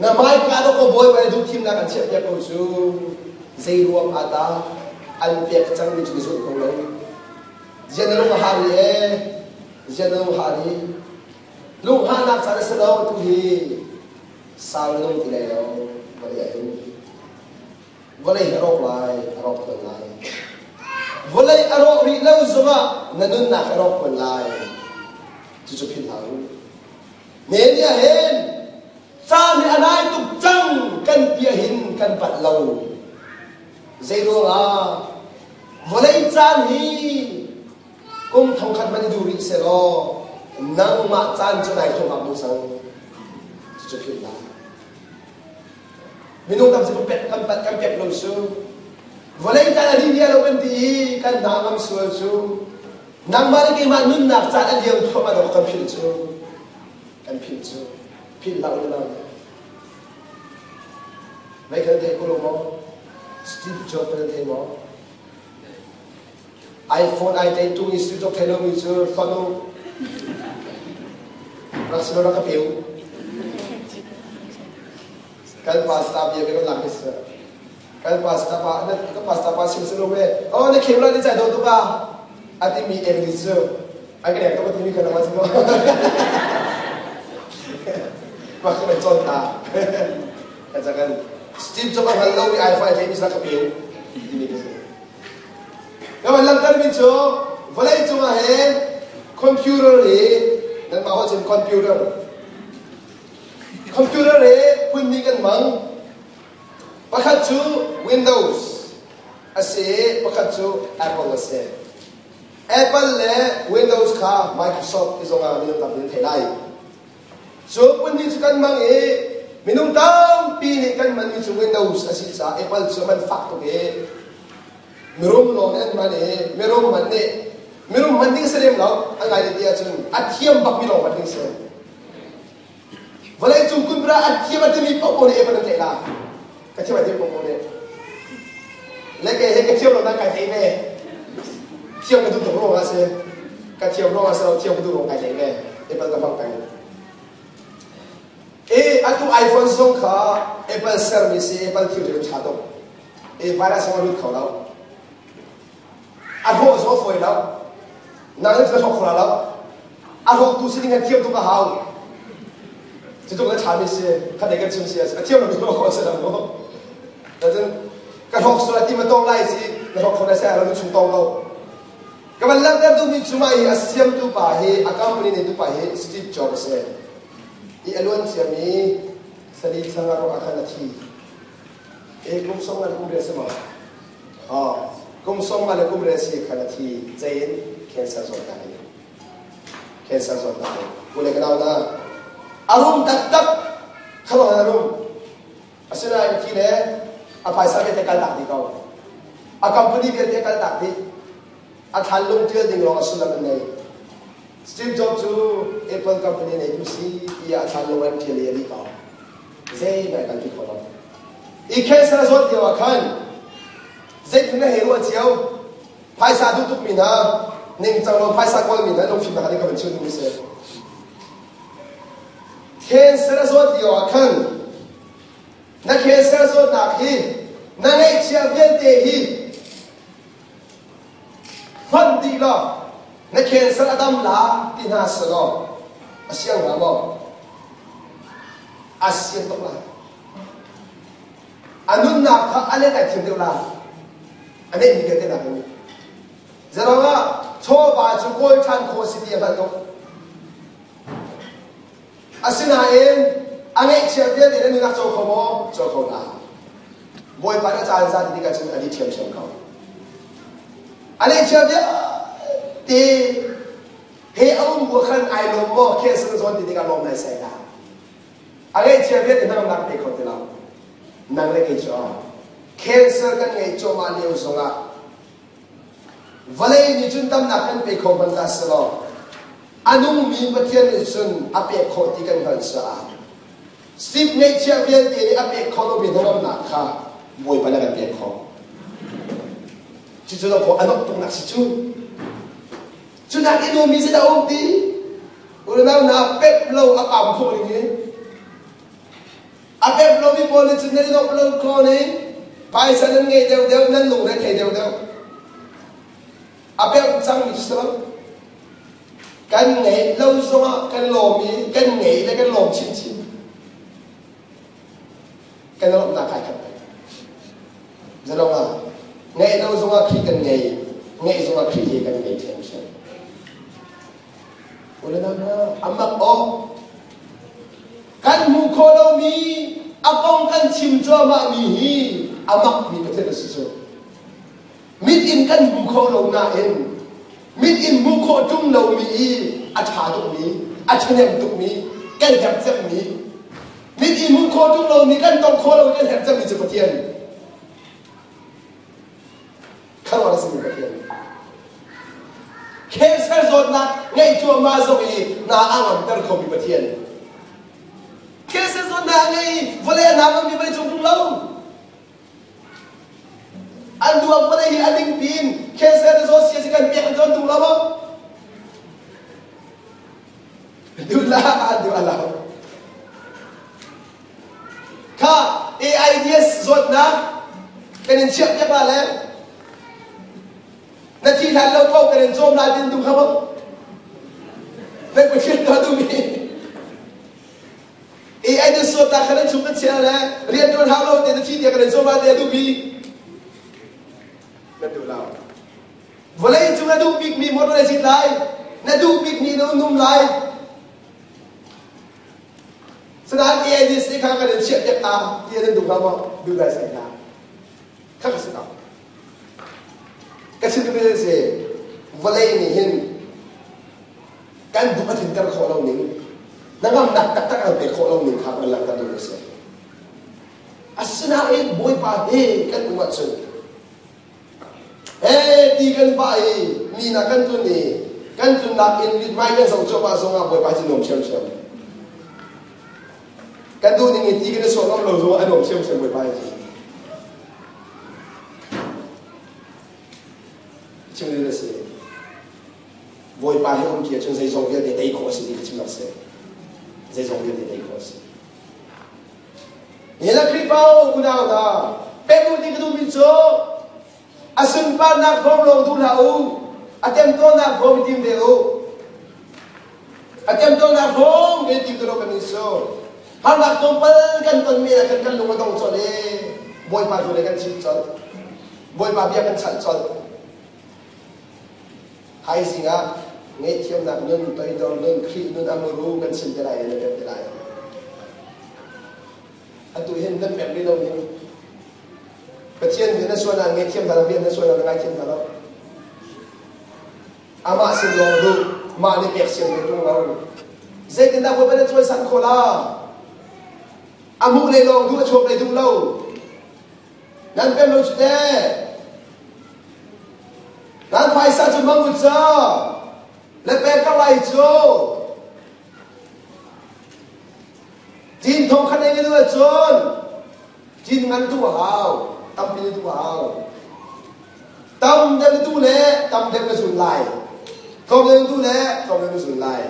Na hmaika dawkaw bawipa nih duhthimnak an chiahpiak ko cu zei ruang ah dah an pek cangmi cu na zulh ko lo. Zian na lung a har i ee, zian na lung har i lunghahnak caan a si lo tu hi sau na nung ti lai lo vawlei ah hin vawlei hi a rawk lai a rawk tuan lai vawlei a rawh rih lo zongah na nunnak a rawk tuan lai cucu philh hlah u Nehemiah hin caan hi a nai tuk cang kan ti ahhin kan palh lo. Zei ruangah vawlei caan hi kum thongkhat hmanh i duh rih sehlaw nangmah caan cu nai thongak mu cang. Cucu philh hlah. Minung tam cu pek kan pat kan pek lo su. Vawlei caan a dih lo kan ti i kan hna ngam sual cu Nangmah le keimah nunnak caan a liam thluahmah dawh kan philh cu. Kan philh cu. Philh hlah u nang. Mei kan thei ko lo maw? Steve Jobs kan thei maw? iPhone ai tei tung i Steve Jobs thei lomi cu hlonh u. Rak si lo rak ka pe u. Kan pastor bia kan lak hi si. Kan pastor pa na ka pastor pa sim si lo ve. Oh na khim la ni chai do tu ka. Ati mi English cu an ka nek to ti mi kan ma si mo. Ma ka chon ta. Ka chakan Steve Jobs a hal lo mi iPhone ai thei mi sa ka pe u. Ti mi ka si. Ka van langhter mi cu vawlei cungah hin computer hi nan mah holh cun computer computer hi phun hnih kan hmang. Pakhat cu Windows a si i pakhat cu Apple a si. Apple le Windows kha Microsoft ti zongah minung tampi an theih lai. Cu phun hnih cu kan hmang i minung tampi nih kan hmanmi cu Windows a si caah Apple cu man fak tuk i mirum lawng nih an hman i mirum hman nih mirum hman ding si lem lo a ngai ti ahcun a thiam bakmi lawng hman ding si. Vawleicung kunpara an thiam a timi paoh nih Apple an tlaih la. Ka thiam a timi paoh nih. Le kei he ka thiam lo nan kai tlaih ve. Thiam ka duh tuk ruang ah si. Ka thiam ruang ah si lo thiam ka duh ruang kai tlaih ve. Apple ka hmang peng. E atu iPhone zong kha Apple sermi si Apple thil cu ṭha tuk. E virus zong a lut kho lo. A hlawh zong a fawi lo. Nang nih cun a hlawk kho lo. A hlawktu si ding kan thiam tuk a hau. Cutuk na ṭhami si, khat kan chim si a thiam lomi hlawk khawh si lo mu. Cun ka hlawk sual ti ma tong lai si, na hlawk kho na si lo chung tong ko. Ka van langhter duhmi cu mah hi a siamtu pa hi a company neitu pa hi Steve Jobs a si. I a luan ciami sali thlang a ruah ah khan a thi. E kum song ngan kum riat si maw? Kum sawmnga le kum riat si khan a thi zei in cancer zawtnak in cancer zawtnak in u le ka nau hna a rum taktak kharuah a rum asinain thi le a phaisa vialte kal tak dih ko a company vialte kal tak dih a thlan lung tial ding lawng a sullam an nei Steve Jobs cu Apple company neitu si tiah a thlan lung an tial i a dih ko Zeihmanh kan ti kho lo. I cancer a zawt lio ah khan zeitin na hei ruah cio? Phaisa duh tukmi hna, ningcang lo phaisa kawlmi hna lungfimnak nih ka van chim duhmi si. Cancer a zawt lio ah khan na cancer zawtnak hi na ngeihchia vialte hi hlonh dih law na cancer a dam la ti hna selaw a siang hnga maw? A sian tuk lai. A nunnak kha a let ai thiam deuh lai. A neihmi vialte nak in. Zeruangah chawva cu kawl ṭhan khawh a si ti a hngalh tuk. Asinain a ngeihchiah vialte na nunnak co kho maw? Co kho hlah. Bawipa na caan zat tikah cun a di ṭhiamṭhiam ko. A ngeihchiah vialte he a um bu khan ai lawm maw cancer zawn ti tikah lawm nai sai hlah. A ngeihchiah vialte hnangamnak pe kho ti lo. Nang le kei cu cancer kan ngeih cuahmah lio zongah Vawlei nih cun damnak kan pe kho hmanh hlah selaw a nungmi Pathian nih cun a pek khawh ti kan hngalh caah Steve ngeihchiah vialte nih a pek khawh lomi hnangamnak kha Bawipa nih a kan pek khawh. Cucu dawkaw a nuamh tuknak si cu. Cu nak i nuammi zeidah a um ti? Unau hna pep lo a pam khawh ning hi. A pek lomi pawl nih cun nan i lawmh lo kho ning phaisa nan ngei deuhdeuh nan lungre thei deuhdeuh. A pek cangmi si lo. Kan ngeih lo zongah kan lawm i kan ngei le kan lawm chinchin. Kan lawmhnak kai khat peng. Zalong ah ngeih lo zongah Khrih kan ngei, ngeih zongah Khrih he kan ngei ṭhiamṭhiam. Ulenau hna, a mak awk. Kan hmuh khawh lomi a kong kan chim cuahmahmi hi a makmi Pathian a si cu. Mit in kan hmu kho lo nain mit in hmuh khawh ṭung lomi i a ṭha tukmi, a ṭhahnem tukmi, kan herh cemmi, mit in hmuh khawh ṭung lomi, kan tong khawh lo kan herh cemmi cu Pathian. Kharuah a simi Pathian. Cancer zawtnak ngeih cuahmah zong i hna a ngamter khomi Pathian. Cancer zawtnak a ngei vawlei a hna ngammi vawlei cung tung lo. An duak vawlei hi a ning pin cancer na zawt sia si kan pek an zawn tung lo maw? Duh la an duh a lo. Kha AIDS zawtnak kan in chiah piak la le na thi hlan lo ko kan in cawm lai tin duh kha maw? Na Pathian ka duh mi AIDS zawtnak kha nan chung kan chia le rian tuan hau lo te na thi tiah kan in cawm lai te duh mi na duh lo. Vawlei cung na duh bik mi motor na cit lai na duh bik mi na num lai Sinain AIDS nih kha kan in chiah piak ta ti an duh hnga maw? Duh dai sai hlah. Kha ka si ko. Ka chim duhmi si vawlei nih hin kan duh a tlinter khawh lo ning hnangamnak taktak an pek khawh lo ning kha kan langhter duh a si. Asinain Bawipa he kan um ahcun He ti kan vah i mi na kan tlun i kan tlunnak in mithmai kan zoh cuahmah zongah Bawipa cu nuam ṭhiamṭhiam. Kan duh ning in ti kan i sawh ngam lo zongah a nuam ṭhiamṭhiam Bawipa hi. Chim ding a si. Bawipa he um ti ahcun zeizong vialte tei khawh a si ti ka chim a si. Zeizong vialte tei khawh a si. Nihin ah Khrihfa unau hna, pek u ti ka duhmi cu a sunparnak hlawm lawng duh hlah u, a temtuarnak hlawm i tim ve u. A temtuarnak hlawm ve tim te lo kan in su. Harnak tlawmpal kan tonmi ah khan kan lung a dong colh i Bawipa tu le kan chim colh. Bawipa bia kan chalh colh. Thaizing ah ngaihthiamnak nun, toidor nun, Khrih nun a muru kan chim te lai i na pek te lai. Atu hin nan pek rih lo ning. Pathian bia na sual ah ngaihthiam hna lo, bia na sual ah na ngaithiam hna lo. Amah sin lawng duh, mah nih pek siang ve ṭung lo. Zeitindah Bawipa na cawisan khawh la? A hmuh lei lawng duh, a chuak lei duh lo. Nan pem lo cu teh. Nan phaisa cu hmang u ca. Le pek ka lai cu. Cin thong khat ei na cun cin ngan tu hau, tampi na tu hau. Tam deuh na tu le tam deuh na zun lai. Tlawm deuh na tu le tlawm deuh na zun lai.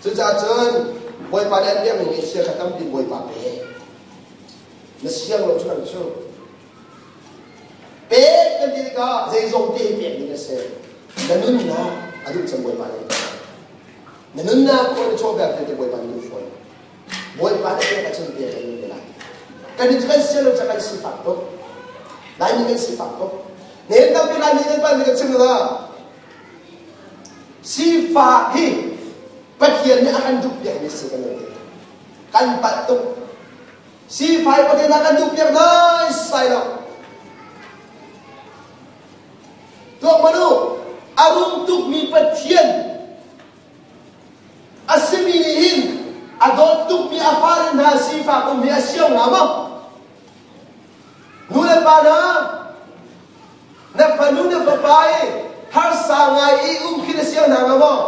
Cucaah cun Bawipa nih an biakmi ngeihchia kha tampi Bawipa pe. Na siang lo cu kan cu. Pek kan ti tikah zeizong te hi pek ding a si. Na nunnak a duh cem Bawipa nih. Na nunnak khaw na chaw vialte te Bawipa nih duh fawn. Bawipa Kan i kan sian lo ca kan sifak tuk. Laimi kan sifak tuk. Nen tampi Laimi kan pan mi kan chim la. Sifak hi Pathian nih a kan duh piak mi si kan ti. Kan palh tuk. Sifai Pathian a kan duh piak nai sai lo. Tuak manu a rum tukmi Pathian a simi nih hin a dawt tukmi a fale hna sifak um hi a siang hnga maw? Nu le pa hna, na fanu na fapa i harsa ngai i um khi na siang hna hnga maw?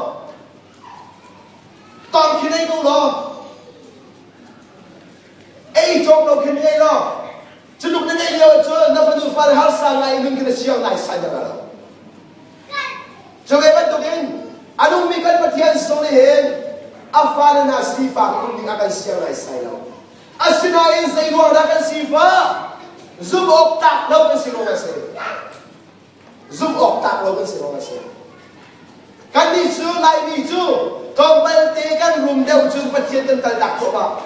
Tong khi nei ko law, ei cawk lo khi nei law, Culuk na neih lio ahcun na fanu fale harsa ngai in nun khi na siang nai sai na lo. Cu ve bantukin a nungmi kan Pathian sung nih hin a fale hna sifak um ding a kan siang nai sai lo. Asinain zei ruang dah kan sifah? Zumh awk tlak lo kan si ruang a si. Zumh awk tlak lo kan si ruang a si. Kannih cu Laimi cu tlawmpal te kan rum deuh cun Pathian kan kaltak khawh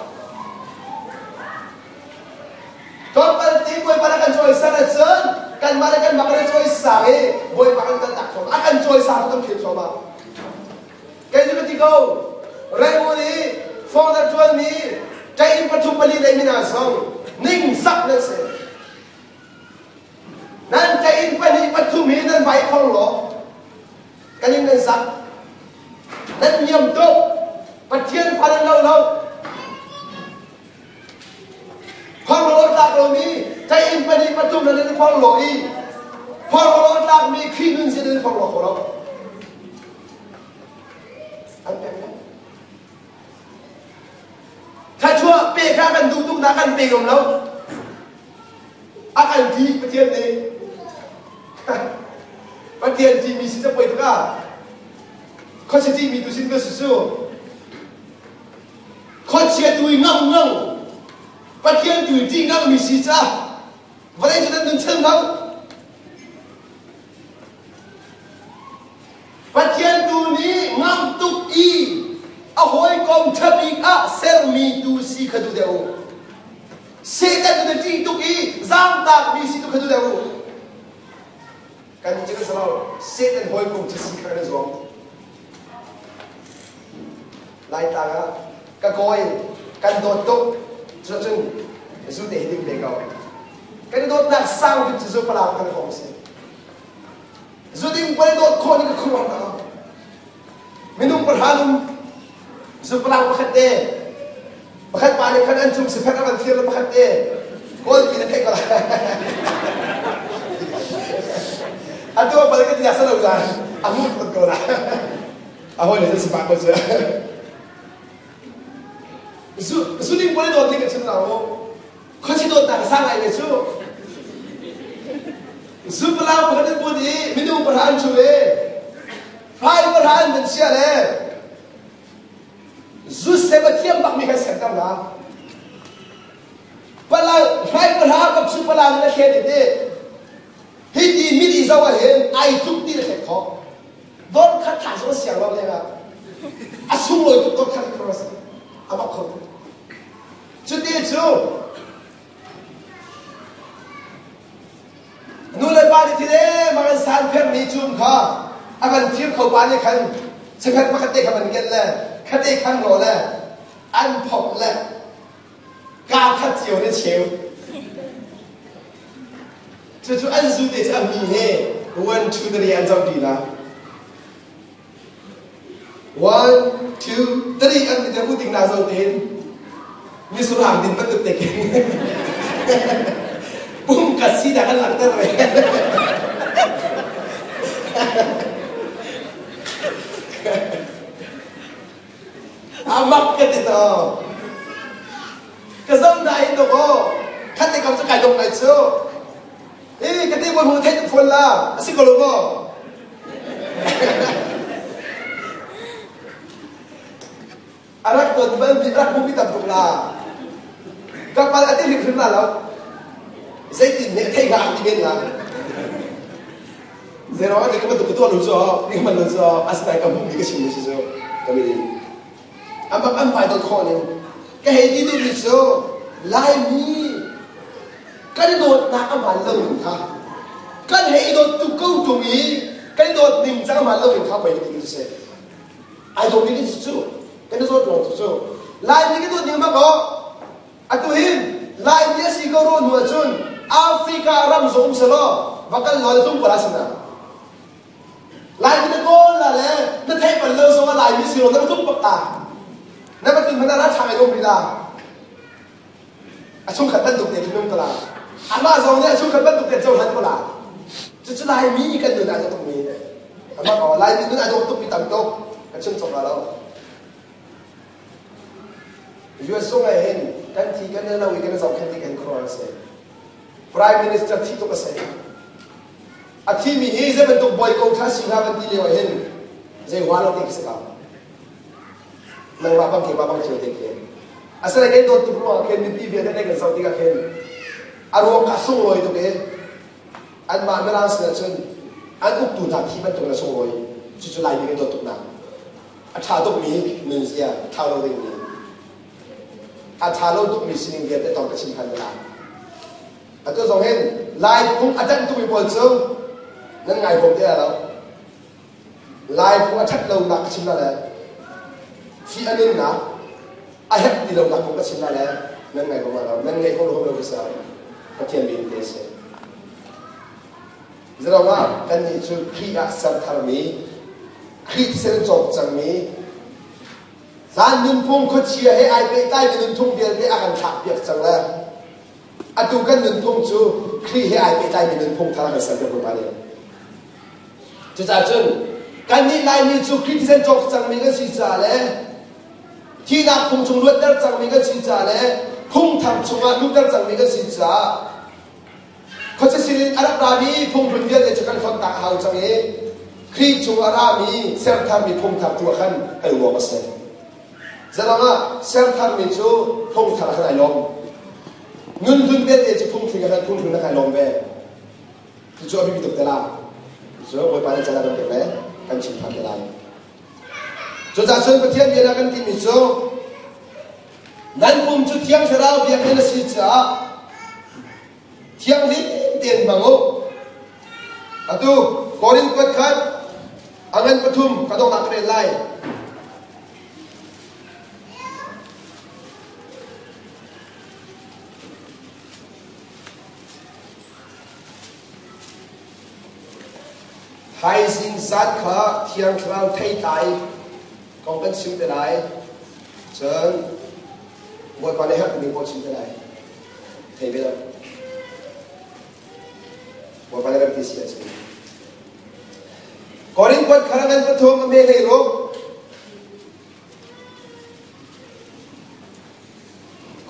Tlawmpal te Bawipa na kan cawisan ahcun kanmah le kanmah kan i cawisang i Bawipa kan kaltak thluahmah. A kan cawisang tu kan philh thluahmah. Kei cu ka ti ko, Rangoon i fawngdar ṭuanmi ṭain pathum pali lei mina zong ningzak nan si. Nan ṭain pahnih pathum hi nan vai khong law kan in nan zak. Nan niam tuk. Pathian fa nan lo lo. Phorhlaw tlak lomi ṭain pahnih pathum nan in phorhlaw i phorhlaw tlakmi Khrih nun sin in phorhlaw kho lo. An pek lo. Thluachuah pe kha kan duh tuk na kan pe ngam lo. A kan ti Pathian nih. Pathian timi si ca poi tuk ah khuachia timi tu sin ka si su. Khuachia tu i ngamh ngang Pathian tu i ṭih ngammi si ca vawlei cu nan nun chan lo. Pathian tu nih ngamh tuk i a hawikom ṭha bik ah sermi tu si kha duh deuh u. Satan tu na ṭih tuk i zaangtaakmi si tu kha duh deuh u. Kan nih cu kan si lo. Satan hawikom ṭha si kha kan i zuam. Laitlang ah ka kawi kan dawt tuk cucun zu te hi ding ve ko. Kan i dawtnak sang bik cu zu palang kan kong si. Zu ding pal dawt khawh ning ka khuruang ta lo. Minung pahra um zu palang pakhat te pakhat pa nih khan an cung sifek a van thir le pakhat te kawl ti na theih ko lai. Atu a pal ka ti sa lo lai. A mu ko lai. A hawi le si pah ko cu. Zu zu ding pol dawt ding ka chim la mu. Khuachi dawtnak sang ngai ve cu. Zu palau pakhat an put i minung pahra an chu i fai pahra an van chia le zu sem a thiam bakmi kan serter hna. Palau fai pahra bak cu palau in a thlet i ti. Hi ti mit i zoh ahhin ai tluk ti na thlet khawh. Dawr khat tha cu a siang lo lengah a sunglawi tuk dawr khat kha si. A bak kho tuk. Cuti cu nu le pa nih thil ee mang an san phermi cum kha a van thir kho pa nih khan chakhat pakhat te kha van ken le khate khan rawh le an phok le kaa khat cio ne cheu Cucu an zu te cu a mi he one two three an zoh ti la. One two three an ti te bu ting na zo tein misurang din bantuk te khin pum ka si dah kan langhter ve. Amak ka ti to. Ka zam na in dok aw. Khat te kam cu kai dong lai cu. Eh ka te mo hmu thei tuk fawn la. A si ko lo maw? A rak ton bal mi rak hmu mi tam tuk la. Ka pal a ti hrimhrim la lo. Zeitin nih a thei hnga ti men la. Zero a ti ka bantuk ka tuah lo cu ni ka man lo cu asinain ka hmuh mi ka chim mi si cu ka min in. Amak an hmai dot khawh ning. Ka hei ti duhmi cu Laimi Kan i dawtnak a hmaan lo ning kha kan hei i dawt tuk ko ṭung i kan i dawt ning cang a hmaan lo ning kha pei ti si. Ai dawt ning cu kan i dawt ruang cu Laimi kan dawt ning bak aw atu hin Laimi a si ko ro hnu ahcun Africa ram zong um selaw va kal law le tum ko la si na. Laimi na kawl la le na theih bal lo zong ah Laimi si ro na va tum bak ta. Na va tun hmanh ah ra ṭha ngai dawm rih la. A chungkhat bantuk te khin um ko la. Amah zong nih a chungkhat bantuk te cohlan ko la. Cucu Laimi kan nun aa dawh tukmi. Amah ko Laimi nun aa dawh tukmi tam tuk. Ka chim cawk la lo. US zong ah hin kan thi kan lo i kan zohkhenh ti kan khuaruah a si. Prime Minister thi tuk a si. A thimi hi zei bantuk bawi ko ṭha si hna kan ti lio ah hin zei hua lo te khi si ko. Nangmah bang keimah bang cio te khi. Asinain kan dawt tuk ruangah khin mipi vialte kan zoh tikah khin a ruang kha a sunglawi tuk i anmah Mirang sinah cun an uktu hna thi bantuk in a sunglawi. Cucu Laimi kan dawt tuknak. A ṭha tukmi nunzia ṭha lo dingmi a ṭha lo tukmi sining vialte tong ka chim ṭhan lai. Atu zong hin Lai phung a ṭanh tukmi pawl cu nan ngai bawm te lo. Lai phung a ṭhat lonak ka chim la le fi a nunnak a herh ti lonak kong ka chim la le nan ngai bawm lo. Nan ngaih hom lo ka sa Pathian min te si. Zeirangah kannih cu Khrih ah ser tharmi, Khrih thisen in cawk cangmi, hlan nunphung khuachia he ai pehtlaimi nunphung vialte a kan thlakpiak cang le atu kan nunphung cu Khrih he ai pehtlaimi nunphung thar a kan serpiak Bawipa nih. Cucaah cun kannih Laimi cu Khrih thisen cawk cangmi kan si caah le thihnak phung chung luatter cangmi kan si caah le phung thar chungah luhter cangmi kan si caah Khuachia sinin a rak rami phungphun vialte cu kan hlonhtak a hau cang i Khrih chung a rami sertharmi phungthar tu ah khan kan uam a si. Zeruang ah sertharmi cu phungthar ah khan ai lawm. Nunhlun vialte cu phungthlun ah khan phungthlun ah khan ai lawm ve. Cucu a biapi tuk te la. Cucu Bawipa nih caan a kan pek le kan chim than te lai. Cucaah cun Pathian bia na kan timi cu nan pum cu Thiang Thlarau biakinn a si caah thianghlim tein hmang u. Atu Korin kuat khat a ngan pathum ka donghnak ka rel lai. Thaizing zan kha Thiang Thlarau theitlai kong kan chim te lai. Cun Bawipa nih herh ning pawl chim te lai. Thei ve lo. Bawipa nih rem ti si ahcun. Korin kuat khara ngan pathum a me hlei ruk.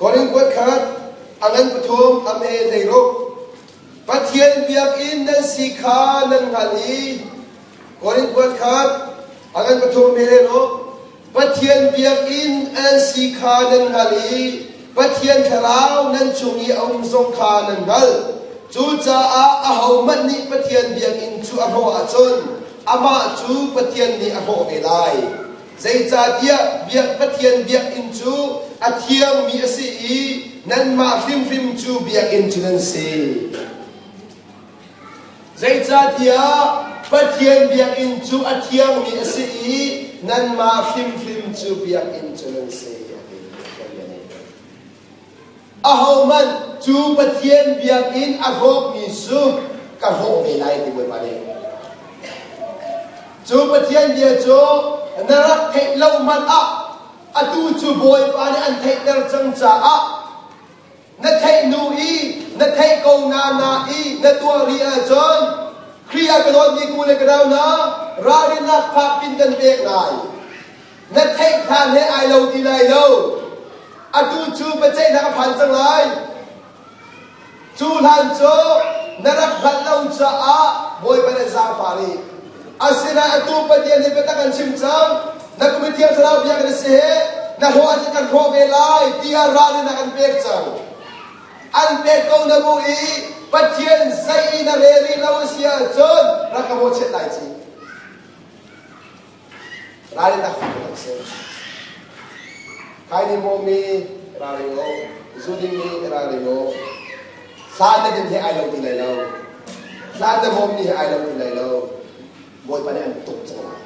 Korin kuat khat a ngan pathum a me hlei ruk. Pathian biakinn nan si kha nan hngalh i Korin kuat khat a ngan pathum a me hlei ruk. Pathian biakinn an si kha nan hngalh i Pathian Thlarau nan chung i a um zong kha nan hngalh. Cucaah ahohmanh nih Pathian biakinn cu a hrawh ahcun amah cu Pathian nih a hrawh ve lai. Zeicahtiah biak Pathian biakinn cu a thiangmi a si i nanmah hrimhrim cu biakinn cu nan si. Zeicahtiah Pathian biakinn cu a thiangmi a si i nanmah hrimhrim cu biakinn cu nan si, a ti. Ahohmanh cu Pathian biakinn a hrawkmi cu ka hrawh ve lai ti Bawipa nih. Cu Pathian bia cu na rak theih lo hmanh ah atu cu Bawipa nih an theihter cang caah Na theih hnu i na theih ko na na i na tuah rih ahcun Khrih ah ka dawtmi ku le ka nau hna ralrinnak fak pin kan pek lai. Na theih hlan he ai lo ti lai lo. Atu cu biaceihnak a phan cang lai. Cu hlan cu na rak hngalh lo caah Bawipa nih zaangfah rih. Asinain atu Pathian nih biatak an chim cang. Na kum i Thiang Thlarau bia kan si he na hlawh ahcun kan hrawh ve lai tiah ralrin a kan pek cang. An pek ko na bu i Pathian zei i na rel rih lo a si ahcun rak ka mawhchiat lai ci. Ralrin a fak tak si. Kai ni mi ralring u, zu ding mi ralring u. Hlan na din he ai lo ti lai lo. Hlan na bawm ni he ai lo ti lai lo. Bawipa nih an tuk cang lai.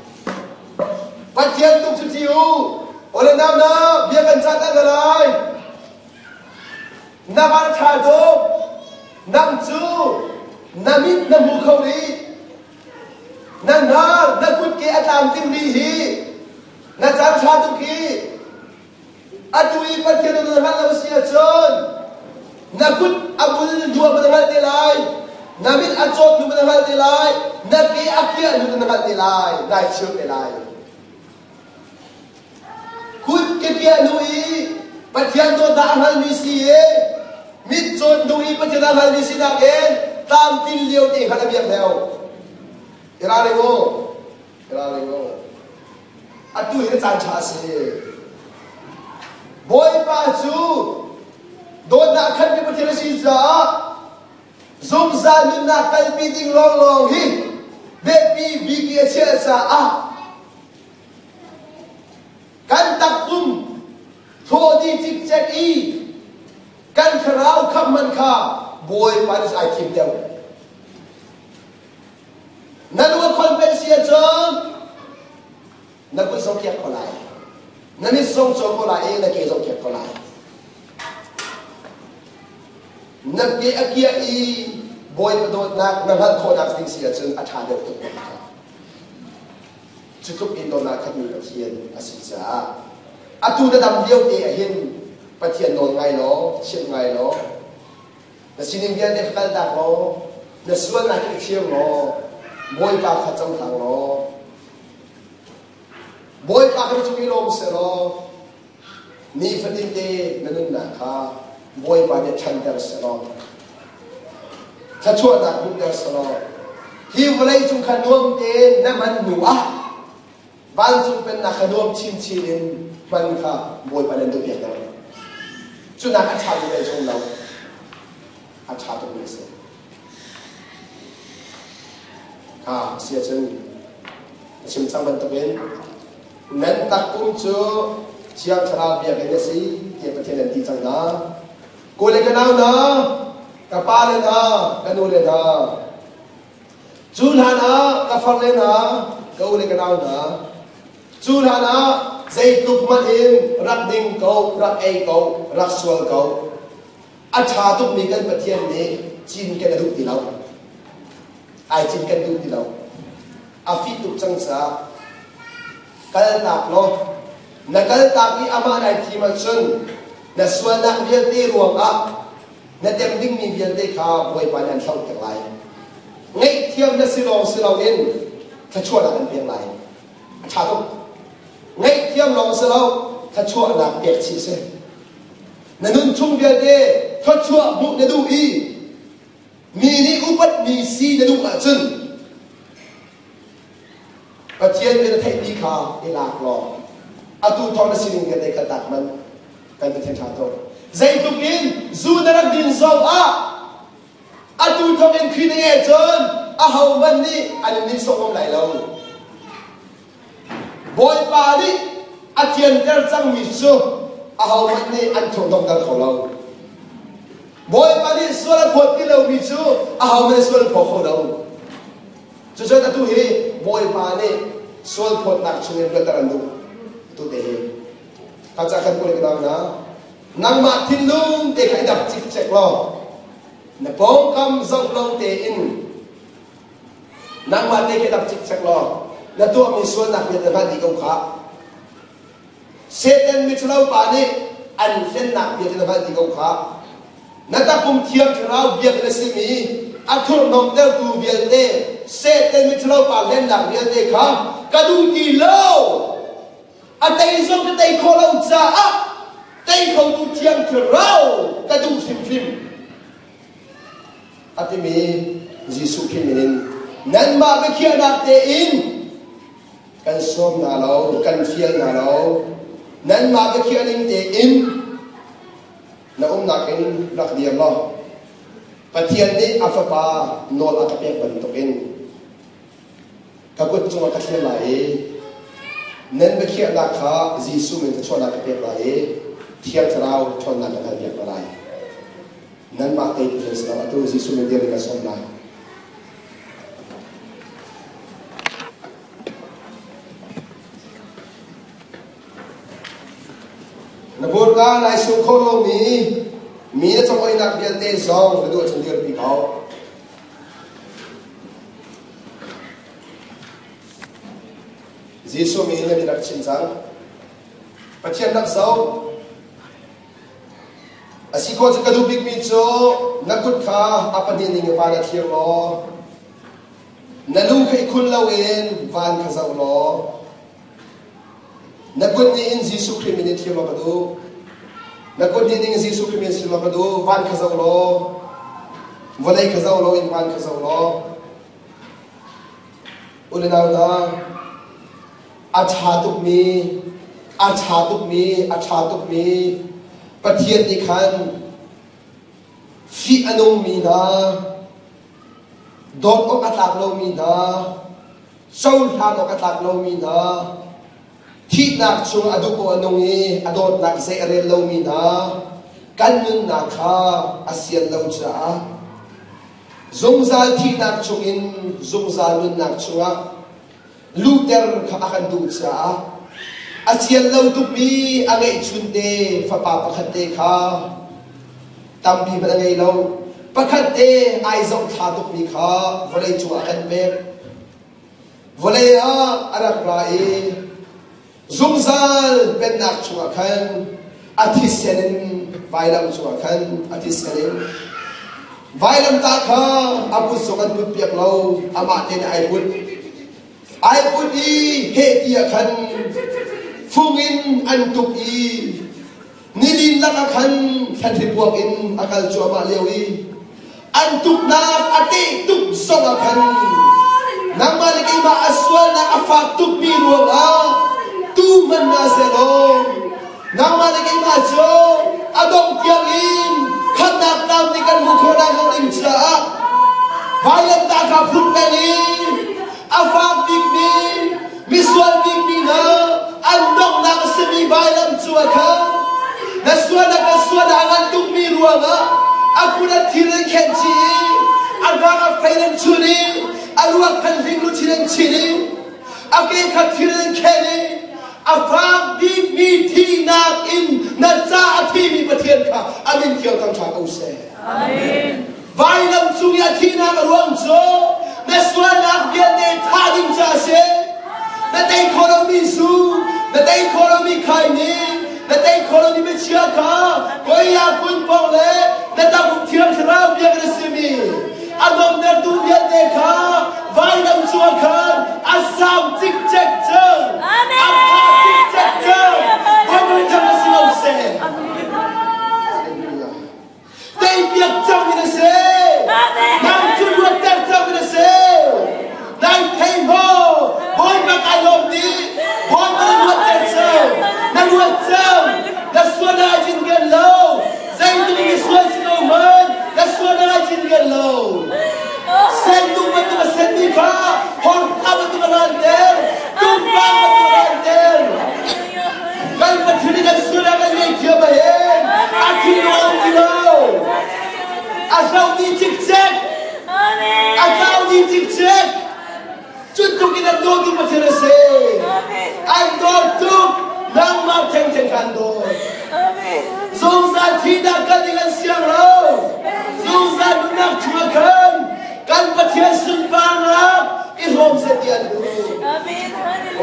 Pathian tuk cu thi u. Ole nau na bia kan cah ta lai. Na van ṭha tuk. Nang cu na mit na hmu kho rih. Na hnar na kutke a tlamtling rih hi. Na caan ṭha tuk hi. Atu i Pathian na hngalh lo si ahcun na kut a bul hnu ah na hngalh te lai, na mit a cawt hnu na hngalh te lai, na ke a kiah hnu na hngalh te lai, nai chir te lai. Kut ke kiah hnu i Pathian dawtnak a hngalmi si i mit cawt hnu i Pathian a hngalmi sinak in tlamtlin lio te khan a biak deuh. I ralring u. I ralring u. Atu hi na caan ṭha a si. Bawipa cu dawtnak a khatmi Pathian a si caah zungzal nunnak kalpi ding lawnglawng hi biapi bik i a chiah caah kan takpum thaw dih cikcek i kan thlarau khamh man kha Bawipa nih ai thim deuh. Na lu a khon peng si ahcun na kut zong kiak ko lai. Na mit zong caw ko lai i na ke zong kiak ko lai. Na ke a kiah i Bawipa dawtnak na hngalh khawhnak ding si ahcun a ṭha deuh tuk ko kha. Cu tluk in dawtnak khatmi Pathian a si caah atu na dam lio te ahhin Pathian nawl ngai law, chimh ngai law, Na sining vialte kha kaltak law, na sualnak hi i chir law, Bawipa kha cohlang law, Bawipa kha na cung i lawm seh law, nifatinte na nunnak kha Bawipa nih ṭhanter seh law, thluachuahnak hmuhter seh law, hi vawlei cung kha nuam tein na hman hnu ah vancung pennak kha nuam chinchin in hman kha Bawipa nan duhpiak hna. Cu nak a ṭha mi chung lo a ṭha tukmi a si. Kha si ahcun a chim cang bantukin nan takpum cu Thiang Thlarau biakinn a si tiah Pathian an ti cang hna. Ku le ka nau hna, ka pa le hna, ka nu le hna, Cu hlan ah ka farle hna, ka u le ka nau hna, cu hlan ah zeitluk hmanh in rak ding ko, rak ei ko, rak sual ko, a ṭha tukmi kan Pathian nih cin kan a duh ti lo. Ai cin kan duh ti lo. A fih tuk cang caah kaltak law na kaltak i amah nai thim ahcun na sualnak vialte ruangah Na tem dingmi vialte kha Bawipa nih an hlohter lai. Ngaihthiam na si lawng si loin thluachuahnak an pek lai. A ṭha tuk. Ngaihthiam lawng si lo, thluachuahnak pek chih si. Na nun chung vialte thluachuah hmuh na duh i mi nih upatmi si na duh ahcun Pathian nih na theihmi kha i lak law atu thawng na sining vialte kha tak man kan Pathian ṭha tuk. Zeitluk in zu na rak din zong ah atu thawng in Khrih na ngeih cun ahohmanh nih an in nihsawh ngam lai lo. Bawipa nih a thianter cangmi cu ahohmanh nih an thurhnawmter kho lo. Bawipa nih sual a phawt ti lomi cu ahohmanh nih sual an phaw kho lo. Cucun atu hi Bawipa nih sual phawtnak chungin luatter an duh. Atu te hi. Ka ca kan kul ka dang na. Nangmah thinlung te kha i dap cikcek law na pawngkam zoh lo tein nangmah te kha i dap cikcek law na tuahmi sualnak vialte hngalh dih ko kha. Satan miṭhalo pa nih an hlennak bia cu na hngalh ti ko kha. Na takpum thiang thlarau biakinn a simi a thurhnawmtertu vialte Satan miṭhalo pa hlennak vialte kha ka duh ti lo. A tei zong ka tei khawh lo caah tei khotu thiang thlarau ka duh hrimhrim. A timi Jesuh Khrih min in nanmah biakhiahnak tein Kan sawm hna lo, kan fial hna lo. Nanmah biakhiah ning tein na umnak in rak dir law Pathian nih a fapa nawl a ka pek bantukin ka kut cungah ka thlir lai i nan biakhiahnak kha Jesuh min thluachuahnak ka pek lai i Thiang Thlarau ṭhawnnak kan halpiak hna lai. Nanmah teitu nan si lo. Atu Jesuh min dir in kan sawm lai. Na burka nai sung kho lomi mi na congoihnak vialte zong na duh ahcun dirpi ko. Jesuh min na rak chim cang. Pathian rak zoh. A si khawh cu ka duh bikmi cu na kut kha a pahnih ning in van ah thlir law na lu kha i khun loin van kha zoh law na kut nih in Jesuh Khrih min in thlir law ka duh. Na kut nih ning Jesuh Khrih min thlir law ka duh. Van kha zoh law vawlei kha zoh loin van kha zoh law u le nau hna A ṭha tukmi, a ṭha tukmi, a ṭha tukmi Pathian nih khan fih a nungmi hna, dawt awk a tlak lomi hna, cohlan awk a tlak lomi hna, thihnak chung a duh paoh a nung i a dawtnak zei a rel lomi hna, kan nunnak kha a sian lo caah zungzal thihnak chungin zungzal nunnak chungah luhter kha a kan duh caah a cian lo tukmi a ngeihchunte fapa pakhat te kha tampi hmanh a ngei lo pakhat te ai zohthla tukmi kha vawlei cungah a kan pek vawlei ah a rak ra i zungzal pennak chungah khan a thisen in vailam cungah khan a thisen in vailamtah kha a put zong an put piak lo amah te nih ai put ai put i heh ti ah khan fung in an tuk i nilin lakah khan thlanhri puak in a kal cuahmah lio i an tuknak a teh tuk zong ah khan nangmah le keimah a sualnak a fak tukmi ruangah tu hmanh hna sehlaw nangmah le keimah cu a dongh tiang in khamnak lam nih kan hmuh khawh nak ding caah vailamtah kha phut peng i a fak bikmi misual bikmi hna an donghnak a simi vailam cu a khan na sualnak na sualnak a ngan tukmi ruangah a kut a thir in khenh chih i a hnak a fei in chun i a ruak khan hling luchin in chin i a ke kha thir in khen i a fak bikmi thihnak in na ca a thimi Pathian kha a min thiang thangṭha ko seh. Amen. Vailam cung i a thihnak a ruang cu na sualnak vialte thah ding ca a si. Na tei khawh lomi zu, na tei khawh lomi khaini, na tei khawh lomi michia kha koia kunpong le na takuk thiang thlarau biak na simi a nuamtertu vialte kha vailam cung ah khan a sam cikcek cang. A pha cikcek cang. Bawipa thang na si lo seh. Teipiak cang in a si. Nang cu luatter cang in a si. Nai thei maw? Bawipa kai lawm ti. Bawipa na luatter cang. Na luat cang. Na sual na ai cinken lo. Zeitluk in sual si ko hmanh. Na sual na ai cinken lo. Sentung bantuk a senmi kha horka bantuk a ranter. Tumpang bantuk a ranter. Kan Pathian nih kan sual ah kan ngaihthiam a hen. A thinlung a um ti lo. A hlo dih cikcek. A tlau dih cikcek. Cu tluk in an dawtu Pathian a si. An dawt tuk. Nangmah thengtheng kha an dawt. Zungzal thihnak kan ding an siang lo. Zungzal nunnak chungah khan kan Pathian sunparnak i hrawm seh ti an duh.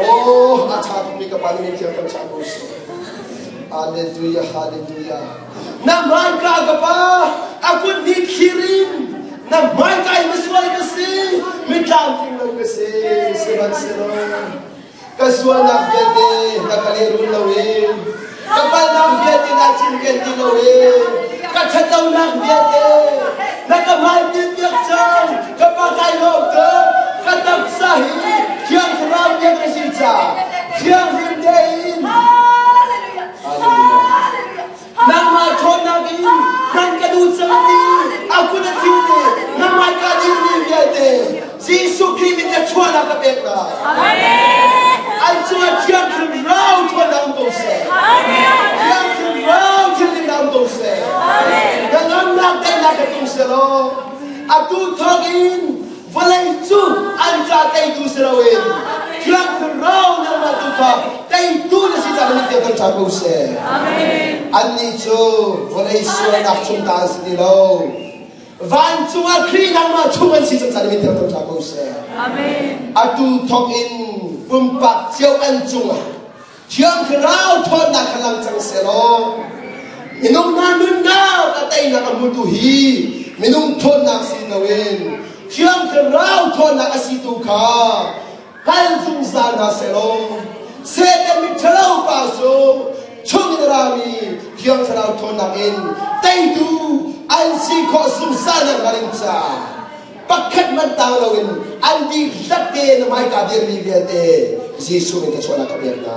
Oh, a ṭha tukmi ka pa nih thiang kan chah ko seh. Hallelujah, hallelujah. Na hmaika ka pa, a kut nih thlir in na hmaika i misual ka si, mitlamtling lo ka si, sihmanhsehlaw ka sualnak vialte na ka lehrul lo i ka palhnak vialte na cinken ti lo i ka ṭhatlonak vialte na ka hmai piak cang ka pa kai lawm tuk ka taksa hi thiang thlarau biak na si ca thianghlim tein nangmah ṭhawnnak in hman ka duh cang ti a kut a thil ni nangmah ka dil ni vialte Jesuh Khrih min na chuahnak ka pek hna an cungah thiang thlarau ṭhawnnak um ko seh thiang thlarau thilningnak um ko seh na ngamnak teinak Atu thawngin vawlei cu an ca teitu si loin Thiang Thlarau nangmah tu kha teitu na si caah na tiang kan ṭha ko seh. Annih cu vawlei sualnak chung ta an si ti lo. Vancung ah Khrih nangmah chung an si cang caah na min tiang kan ṭha ko seh. Atu thawngin pumpak cio an cungah Thiang Thlarau ṭhawnnak kha lang cang sehlaw minung hna nunnak a teinak a hmutu hi minung ṭhawnnak si loin Thiang Thlarau ṭhawnnak a si tu kha hngal zungzal hna sehlaw Satan miṭhalo pa cu chungin a rami Thiang Thlarau ṭhawnnak in teitu an si khawh zungzal nak hnga ding caah pakhat hmanh tang loin an dihlak te na hmaika dirmi vialte Jesuh in ka chuahnak ka pek hna.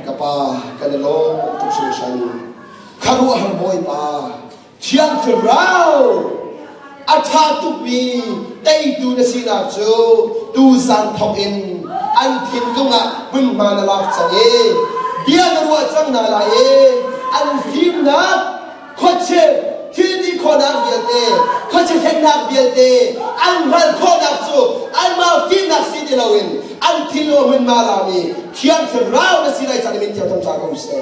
Ka pa kan i lawm tuk hringhran. Kharuahhar Bawipa Thiang Thlarau a ṭha tukmi teitu na sinak cu tuzan thawk in an thinlung ah hmunhma na lak cang i bia na ruah cang hna lai i an fimnak khuachia thil ti khawhnak vialte khuachia hlennak vialte an hngalh khawhnak cu anmah fimnak si ti loin an thinlung hmunhma lami Thiang Thlarau na si lai cang min thiang thangṭha ko seh.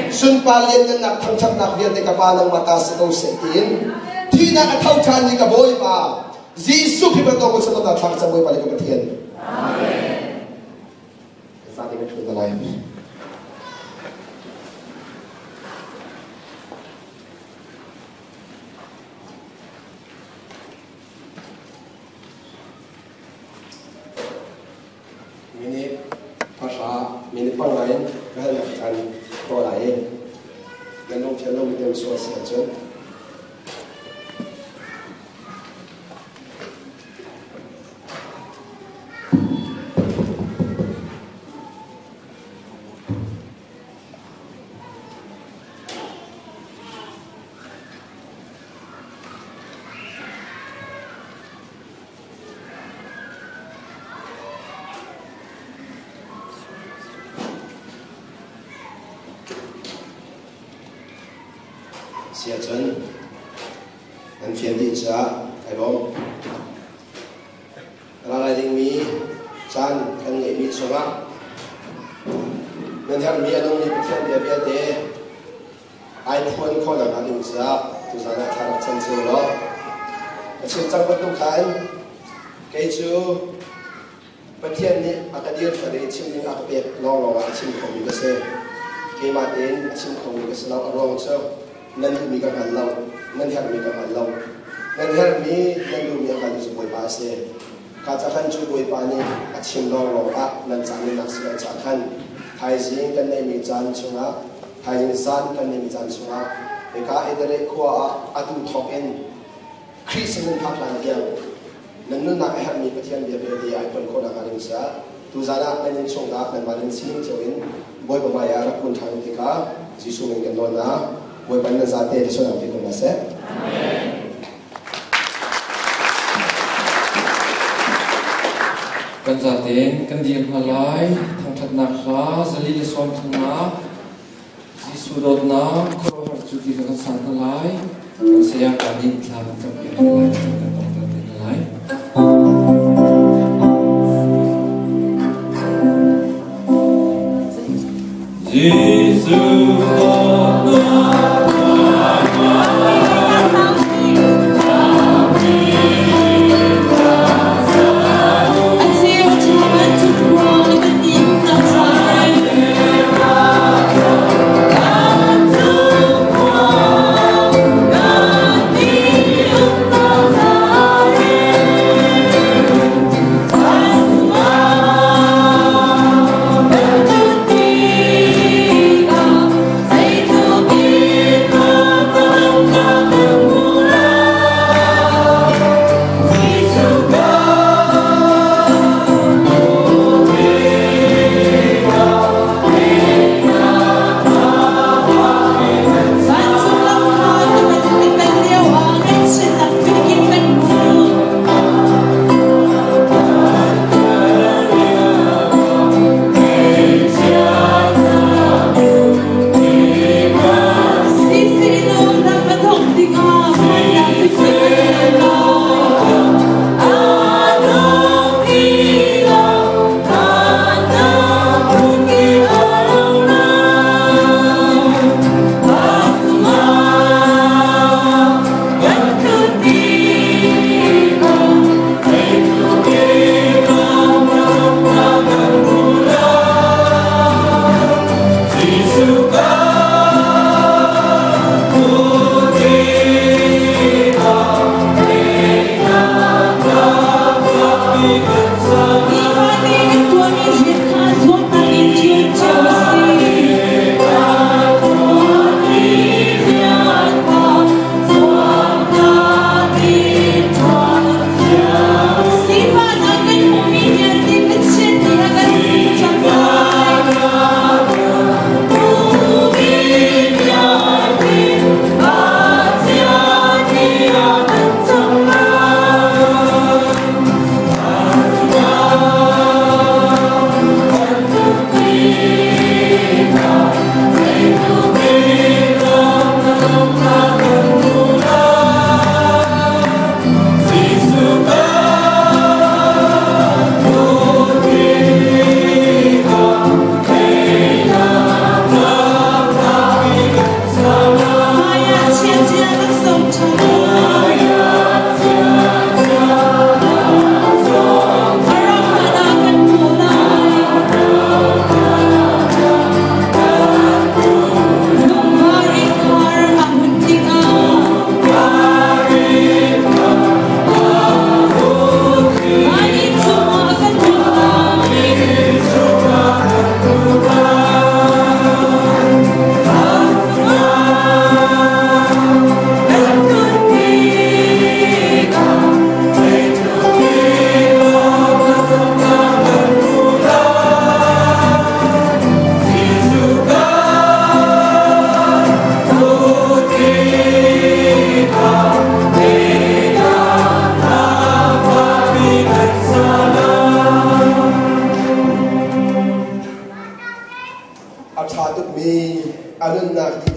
Sunpar lianngannak thangṭhatnak vialte ka Pa nangmah ta si ko seh tiin thihnak a tho ṭhan ni ka Bawipa Jesuh Khrih bantuk ko seh thlang cang Bawipa le ka Pathian. Amen. Fate ka ṭhu lai. Minute 10, minute 5 in ka halnak caan tuah lai i nan lungthian lomi tem sual si ahcun Si ahcun Nan fian dih caah kai lawm. Ra lai dingmi caan kan ngeihmi chungah nan herhmi a nungmi Pathian bia vialte ai phuan khawhnak hnga ding caah tuzan ah thla rak cam cio law ka chim cang bantuk khan kei cu Pathian nih a ka dirter i chim ding a ka pek lawnglawng ah a chim khomi ka si. Keimah tein a chim khomi ka si lo. A ruang cu nan duhmi ka hngal lo, nan herhmi ka hngal lo. Nan herhmi, nan duhmi a hngaltu cu Bawipa a si. Ka ca khan cu Bawipa nih a chim lawnglawng ah nan ca nunnak si lo caah khan thaizing kan neihmi caan chungah, thaizing zan kan neihmi caan chungah hika Edereh khua ah atu thawk in Khrih sin nan phak hlan tiang nan nunnak a herhmi Pathian bia vialte ai phuan khawh nakhnga ding caah tuzan ah nan innchungah nanmah nan sining cio in Bawipa hmai ah rak kun ṭhan u ti kha Jesuh min kan nawl hna. Bawipa nan zate tisual pe ko hna seh. Kan zaten kan dir hna lai thangṭhatnak hla 130 Jesuh dawtnak khuaruahhar cu ti kha kan sang hna lai. Kan saya pa nih thla kan campiak hna lai, kan tongter te hna lai. Jesuh dawtnak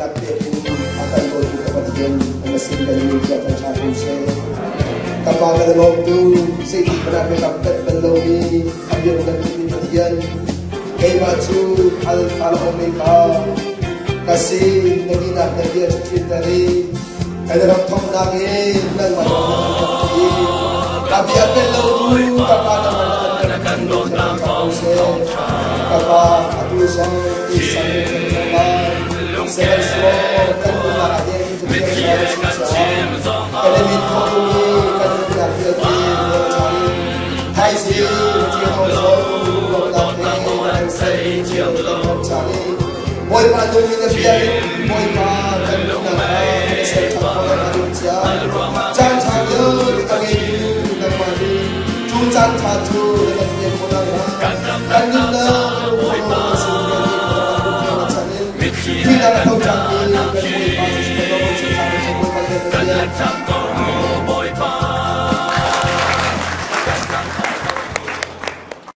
Biatak tein a kan dawtu ka Pathian na sin kan min tiah kan ṭha ko seh. Ka Pa kan lawmtu zeiti hmanh ah biakam pet bal lomi a biak nan timi Pathian keimah cu Alpha le Omega ka si na dinak na bia cu ṭinter i kan rak thawknak in nangmah na kan i ka bia pel lo tu ka Pa nangmah na kan kan ko seh. Ka Pa atu zong ti sang in kan lai. Sihmanhsehlaw kan nunnak ah hin Pathian kan si caah kan i mit khawhmi kan nunnak vialte ṭha in thaizing Pathian aw zong lawmhnak he kan ser kan ram ṭha in Bawipa nungin na bia in Bawipa kan nunnak kha kan ser ṭhan khawh kan duh cia. Caan ṭha vialte ka ngeitu nangmah nih cu caan ṭha cu na kan pek khawh nakhnga kan nunnak kan sin vialte kha kan in thihnak a tho ṭhanmi kan Bawipa Jesuh kan Bawipa Jesuh Bawipa Pathian.